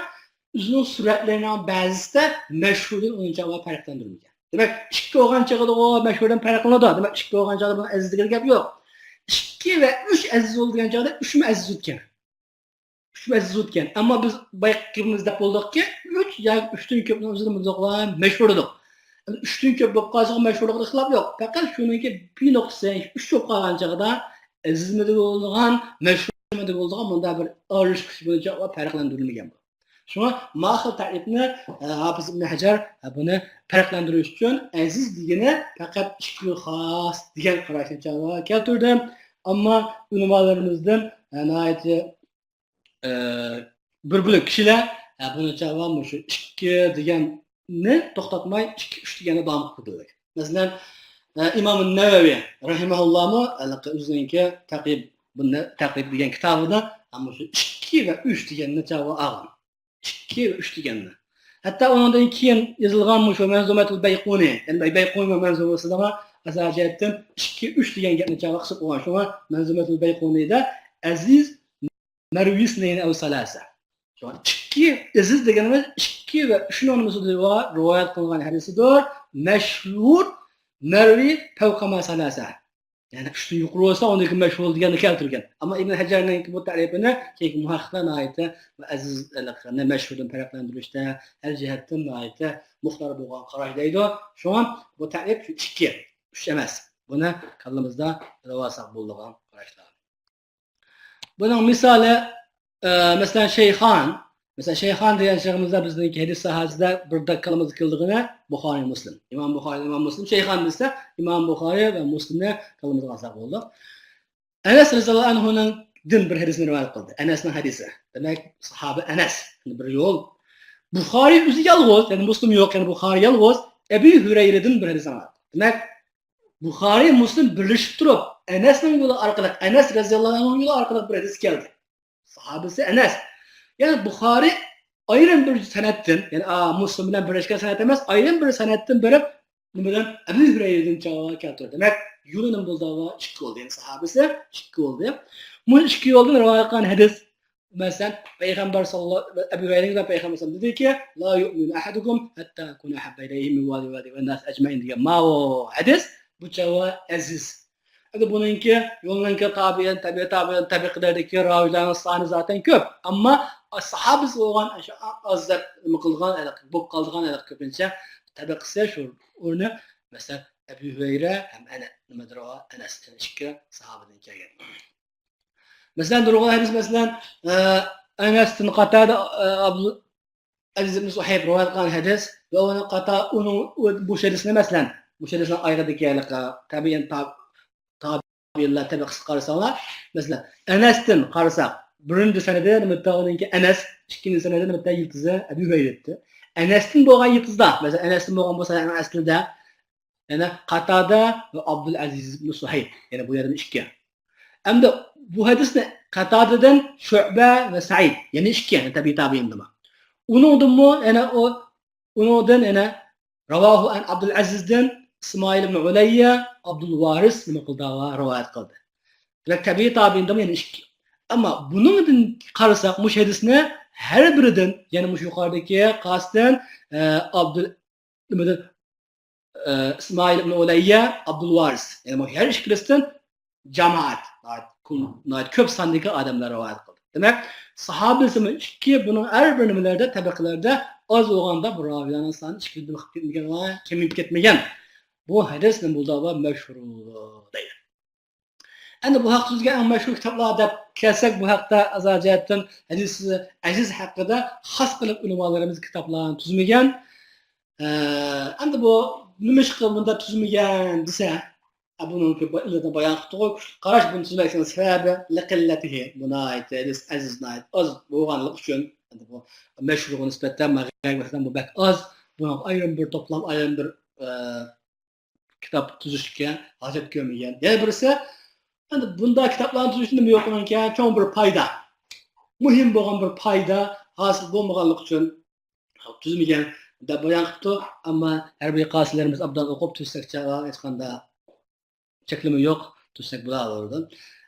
ئۆزىنىڭ سۈرەتلىرىنىڭ بەزىسىدە مەشھۇردىن ئۇنچە پەرقلەندۈرمىگەن. دېمەك، ئىككى بولغان چېغىدىغۇ مەشھۇردىن پەرقلىنىدۇ. دېمەك، ئىككى بولغان چېغىدا بۇنىڭ ئەزىز دېگەن گەپ يوق. ئىككى ۋە ئۈچ ئەزىز بولىدۇ دېگەن چاغدا ئۈچمۇ ئەزىز ئۆتكەن. ئۈچمۇ ئەزىز ئۆتكەن. ئەمما بىز بايىقى گېپىمىزدە دەپ بولدۇقكى، ئۈچ ياكى ئۈچتىن كۆپنىڭ ئۆزىدە مۇتلەق مەشھۇر ئىدۇق. ئۈچتىن كۆپ بولۇپ قالسا مەشھۇرلۇقتا ئىختىلاپ يوق. پەقەت شۇنىڭكى بىر نۇقتىسى، ئۈچ بولۇپ قالغان چاغدا ئەزىزمۇ دېگىلى بولىدىغان، مەشھۇرمۇ دېگىلى بولىدىغان مۇنداق بىر ئايرىلىش بولۇنچە پەرقلەندۈرۈلمىگەن. شۇڭا ما خىل تەرىپنى، ئە، ھاپىز ئىبن ھەجەر، ئە، بۇنى پەرقلەندۈرۈش ئۈچۈن ئەزىز دېگىنى پەقەت ئىككى خاس دېگەن قاراشنى چاغا كەلتۈردى. ئەمما ئۆلىمالىرىمىزدىن، ئە، ناھايىتى، ئە، بىر بۆلەك كىشىلەر، ئە، بۇنى چاغا مۇشۇ ئىككى دېگەننى توختاتماي، ئىككى، ئۈچ دېگەننى داۋام قىلدى. مەسىلەن، ئە، ئىمام نەۋەۋى رەھىمەھۇللامۇ ھېلىقى ئۆزىنىڭكى تەقرىب، بۇنى تەقرىب دېگەن كىتابىدا مۇشۇ ئىككى ۋە ئۈچ دېگەننى چاغا ئالغان. ئىككى ۋە ئۈچ دېگەننى. ھەتتا ئۇنىڭدىن كېيىن يېزىلغان مۇشۇ مەنزۇمەتۇل بەيقۇنى، يەنى بەي-، بەيقۇنى مەنزۇمىسىدىمۇ ئاساسىي جەھەتتىن ئىككى، ئۈچ دېگەن گەپنى چاغا قىسىپ قويغان. شۇڭا مەنزۇمەتۇل بەيقۇنىدا ئەزىز مەرۋىسنەينى ئەۋ سەلاسە. شۇڭا ئىككى ئەزىز دېگىنىمىز ئىككى ۋە ئۈچنىڭ نېمىسىدە رىۋايەت قىلغان ھەدىسىدۇر. مەشھۇر مەرۋى فەۋقە ما سەلاسە. يەنى ئۈچتىن يۇقىرى بولسا، ئۇنىڭكى مەشھۇر دېگەننى كەلتۈرگەن. ئەمما ئىبن ھەجەرنىڭكى بۇ تەرىپىنى كېيىنكى مۇھەققىقلەر ناھايىتى ئەزىز، مەشھۇردىن پەرقلەندۈرۈشتە ھەر جەھەتتىن ناھايىتى مۇختار بولغان قاراش دەيدۇ. شۇڭا بۇ تەرىپ شۇ ئىككى، ئۈچ ئەمەس. بۇنى كاللىمىزدا بىلىۋالساق بولىدىغان قاراشلار. بۇنىڭ مىسالى، ئە، مەسىلەن، شەيخان. مەسىلەن، شەيخان دېگەن چېغىمىزدا بىزنىڭكى ھەدىس ساھەسىدە بىردەك كاللىمىزغا كېلىدىغىنى بۇخارىي، مۇسلىم. ئىمام بۇخارى، ئىمام مۇسلىم. شەيخان دېسە، ئىمام بۇخارى ۋە مۇسلىمنى كاللىمىزغا ئالساق بولىدۇ. ئەنەس رەزىياللاھۇ ئەنھۇنىڭدىن بىر ھەدىسنى رىۋايەت قىلدى. ئەنەسنىڭ ھەدىسى. دېمەك، ساھابە ئەنەس. بىر يول. بۇخارى ئۆزى يالغۇز، يەنى مۇسلىم يوق، يەنى بۇخارى يالغۇز. ئەبى ھۈرەيرىدىن بىر ھەدىس رىۋايەت قىلدى. دېمەك، بۇخارى، مۇسلىم بىرلىشىپ تۇرۇپ، ئەنەسنىڭ يولى ئارقىلىق، ئەنەس رەزىياللاھۇ ئەنھۇنىڭ يولى ئارقىلىق بىر ھەدىس كەلدى. ساھابىسى ئەنەس. يەنى بۇخارى ئايرىم بىر سەنەدتىن، يەنى، ئا، مۇسلىم بىلەن بىرلەشكەن سەنەد ئەمەس، ئايرىم بىر سەنەدتىن بېرىپ، نېمە بىلەن؟ ئەبۇ ھۈرەيرىدىن چاغا كەلتۈردى. دېمەك، يولى نېمە بولدى؟ ئىككى بولدى. يەنى ساھابىسى ئىككى بولدى. بۇ ئىككى يولدىن رىۋايەت قىلغان ھەدىس مەسىلەن، پەيغەمبەر ساللا-، ئەبۇ ھۇرەيرە بىلەن پەيغەمبەر سەللەم دېدىكى، لا يؤمن أحدكم حتى أكون أحب إليه من والده وولده والناس أجمعين دېگەن ماۋۇ ھەدىس، بۇ چاغا ئەزىز. ئەمدى بۇنىڭكى يولنىڭكى تابىئىن، تەبىئىي تابىئىن، تەبىقىلەردىكى راۋىلەرنىڭ سانى زاتەن كۆپ. ئەمما ساھابىسى بولغان شۇ ئاز دەپ نېمە قىلغان، بولۇپ قالىدىغان كۆپىنچە تەبىقىسى شۇ ئورنى، مەسىلەن، ئەبۇ ھۇرەيرە ھەم ئەنە-، نېمىدۇر ئۇ، ئەنەس ئىككى ساھابىدىن كەلگەن. مەسىلەن، نۇرغۇن ھەدىس، مەسىلەن، ئە، ئەنەستىن قاتادە، ئە، ئابدۇ-، ئەزىز ئىبن سۇھەيب رىۋايەت قىلغان ھەدىس ۋە ئۇنىڭ قاتا-، ئۇنىڭ، ئۇ، بۇ ھەدىسنى، مەسىلەن، بۇ ھەدىسنىڭ ئايىغىدىكى ھېلىقى تابىئىن، تا-، تا-، تابىئىنلار تەبىقىسىگە قارىساڭلار، مەسىلەن، ئەنەستىن قارىساق، بىرىنچى سەنەدى نېمىتتا ئۇنىڭكى ئەنەس، ئىككىنچى سەنەدى نېمىتتا يىلتىزى ئەبۇ ھۇرەيرە ئىدى. ئەنەستىن بولغان يىلتىزلار، مەسىلەن، ئەنەستىن بولغان بولسا ئەڭ ئەسلىدە، يەنە قاتادە ۋە ئابدۇل ئەزىز ئىبن سۇھەيب، يەنە بۇ يەردىمۇ ئىككى. ئەمدى بۇ ھەدىسنى قاتادىدىن شۇئبە ۋە سەئىد، يەنە ئىككى، يەنە تەبىئىي تابىئىندىمۇ. ئۇنىڭدىنمۇ يەنە ئۇ، ئۇنىڭدىن يەنە رەۋاھۇ ئەن ئابدۇل ئەزىزدىن ئىسمائىل ئىبن ئۇلەييە، ئابدۇل ۋارىس نېمە قىلدى، رىۋايەت قىلدى. دېمەك، تەبىئىي تابىئىندىمۇ يەنە ئىككى. ئەمما بۇنىڭدىن قارىساق، مۇشۇ ھەدىسنى ھەر بىرىدىن، يەنە مۇشۇ يۇقىرىدىكى قاسىدىن، ئە، ئابدۇل، نېمىدىن، ئە، ئىسمائىل ئىبن ئۇلەييە، ئابدۇل ۋارىس. يەنى بۇ ھەر ئىككىلىسىدىن جامائەت، ناھايىتى كۆپ ساندىكى ئادەملەر رىۋايەت قىلدى. دېمەك، ساھابىسىمۇ ئىككى، بۇنىڭ ھەر بىر نېمىلەردە، تەبەقىلەردە ئاز بولغاندا بۇ راۋىلەرنىڭ سانى ئىككىدىن قىلىپ كەتمىگەن، كېمىيىپ كەتمىگەن. بۇ ھەدىس نېمە بولدى، مەشھۇر دەيدۇ. ئەمدى بۇ ھەقتە تۈزگەن ئەڭ مەشھۇر كىتابلار دەپ كەلسەك، بۇ ھەقتە ئازا جەھەتتىن ھەدىس ئەزىز ھەققىدە خاس قىلىپ ئۆلىمالىرىمىز كىتابلارنى تۈزمىگەن. ئە، ئەمدى بۇ نېمىشقا بۇنداق تۈزمىگەن دېسە، ئە، بۇنىڭكى با-، ئىللىتىنى بايان قىپتىغۇ. قاراش، بۇنى تۈزمەكنىڭ سەۋەبى لىقىللەتىھى، بۇ ناھايىتى ھەدىس ئەزىز، ناھايىتى ئاز بولغانلىقى ئۈچۈن، ئەمدى بۇ مەشھۇرغا نىسبەتەن مەغرىبىي بۇ بەك ئاز. بۇنىڭغا ئايرىم بىر توپلام، ئايرىم بىر، ئە، كىتاب تۈزۈشكە ھاجەت كۆرمىگەن. يەنە بىرسى، ئەمدى بۇنداق كىتابلارنى تۈزۈشتىن نېمە يوق ئۇنىڭكى، چوڭ بىر پايدا، مۇھىم بولغان بىر پايدا ھاسىل بولمىغانلىقى ئۈچۈن تۈزمىگەن دەپ بايان قىپتۇ. ئەمما ھەر بىر قاسىلىرىمىز ئابدان ئوقۇپ تۈزسەك چاغ ھېچقانداق چەكلىمە يوق، تۈزسەك بولىدۇ.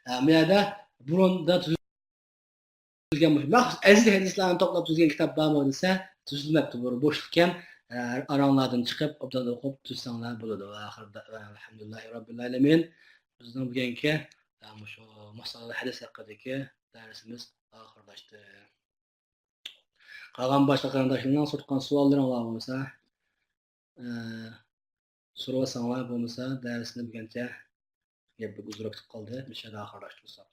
ئە، بۇ يەردە بۇرۇندا تۈزۈلگەن مۇشۇ مەخسۇس ئەزىز ھەدىسلەرنى توپلاپ تۈزگەن كىتاب بارمۇ دېسە، تۈزۈلمەپتۇ، بۇ بوشلۇقكەن. ئە، ئاراڭلاردىن چىقىپ، ئوبدان ئوقۇپ تۈزسەڭلار بولىدۇ. ۋە ئاخىرىدا، ئەلھەمدۇلىللاھى رەببىل ئالەمىن. بىزنىڭ بۈگۈنكى، ئە، مۇشۇ مۇسەللەل ھەدىس ھەققىدىكى دەرسىمىز ئاخىرلاشتى. قالغان باشقا قېرىنداشلارنىڭ سورىغان سوئاللىرىڭلار بولسا، ئە، سورىۋالساڭلار، بولمىسا دەرسنى بۈگۈنچە گەپ بەك ئۇزۇنراق كېتىپ قالدى. مۇشۇ يەردە ئاخىرلاشتۇرساق.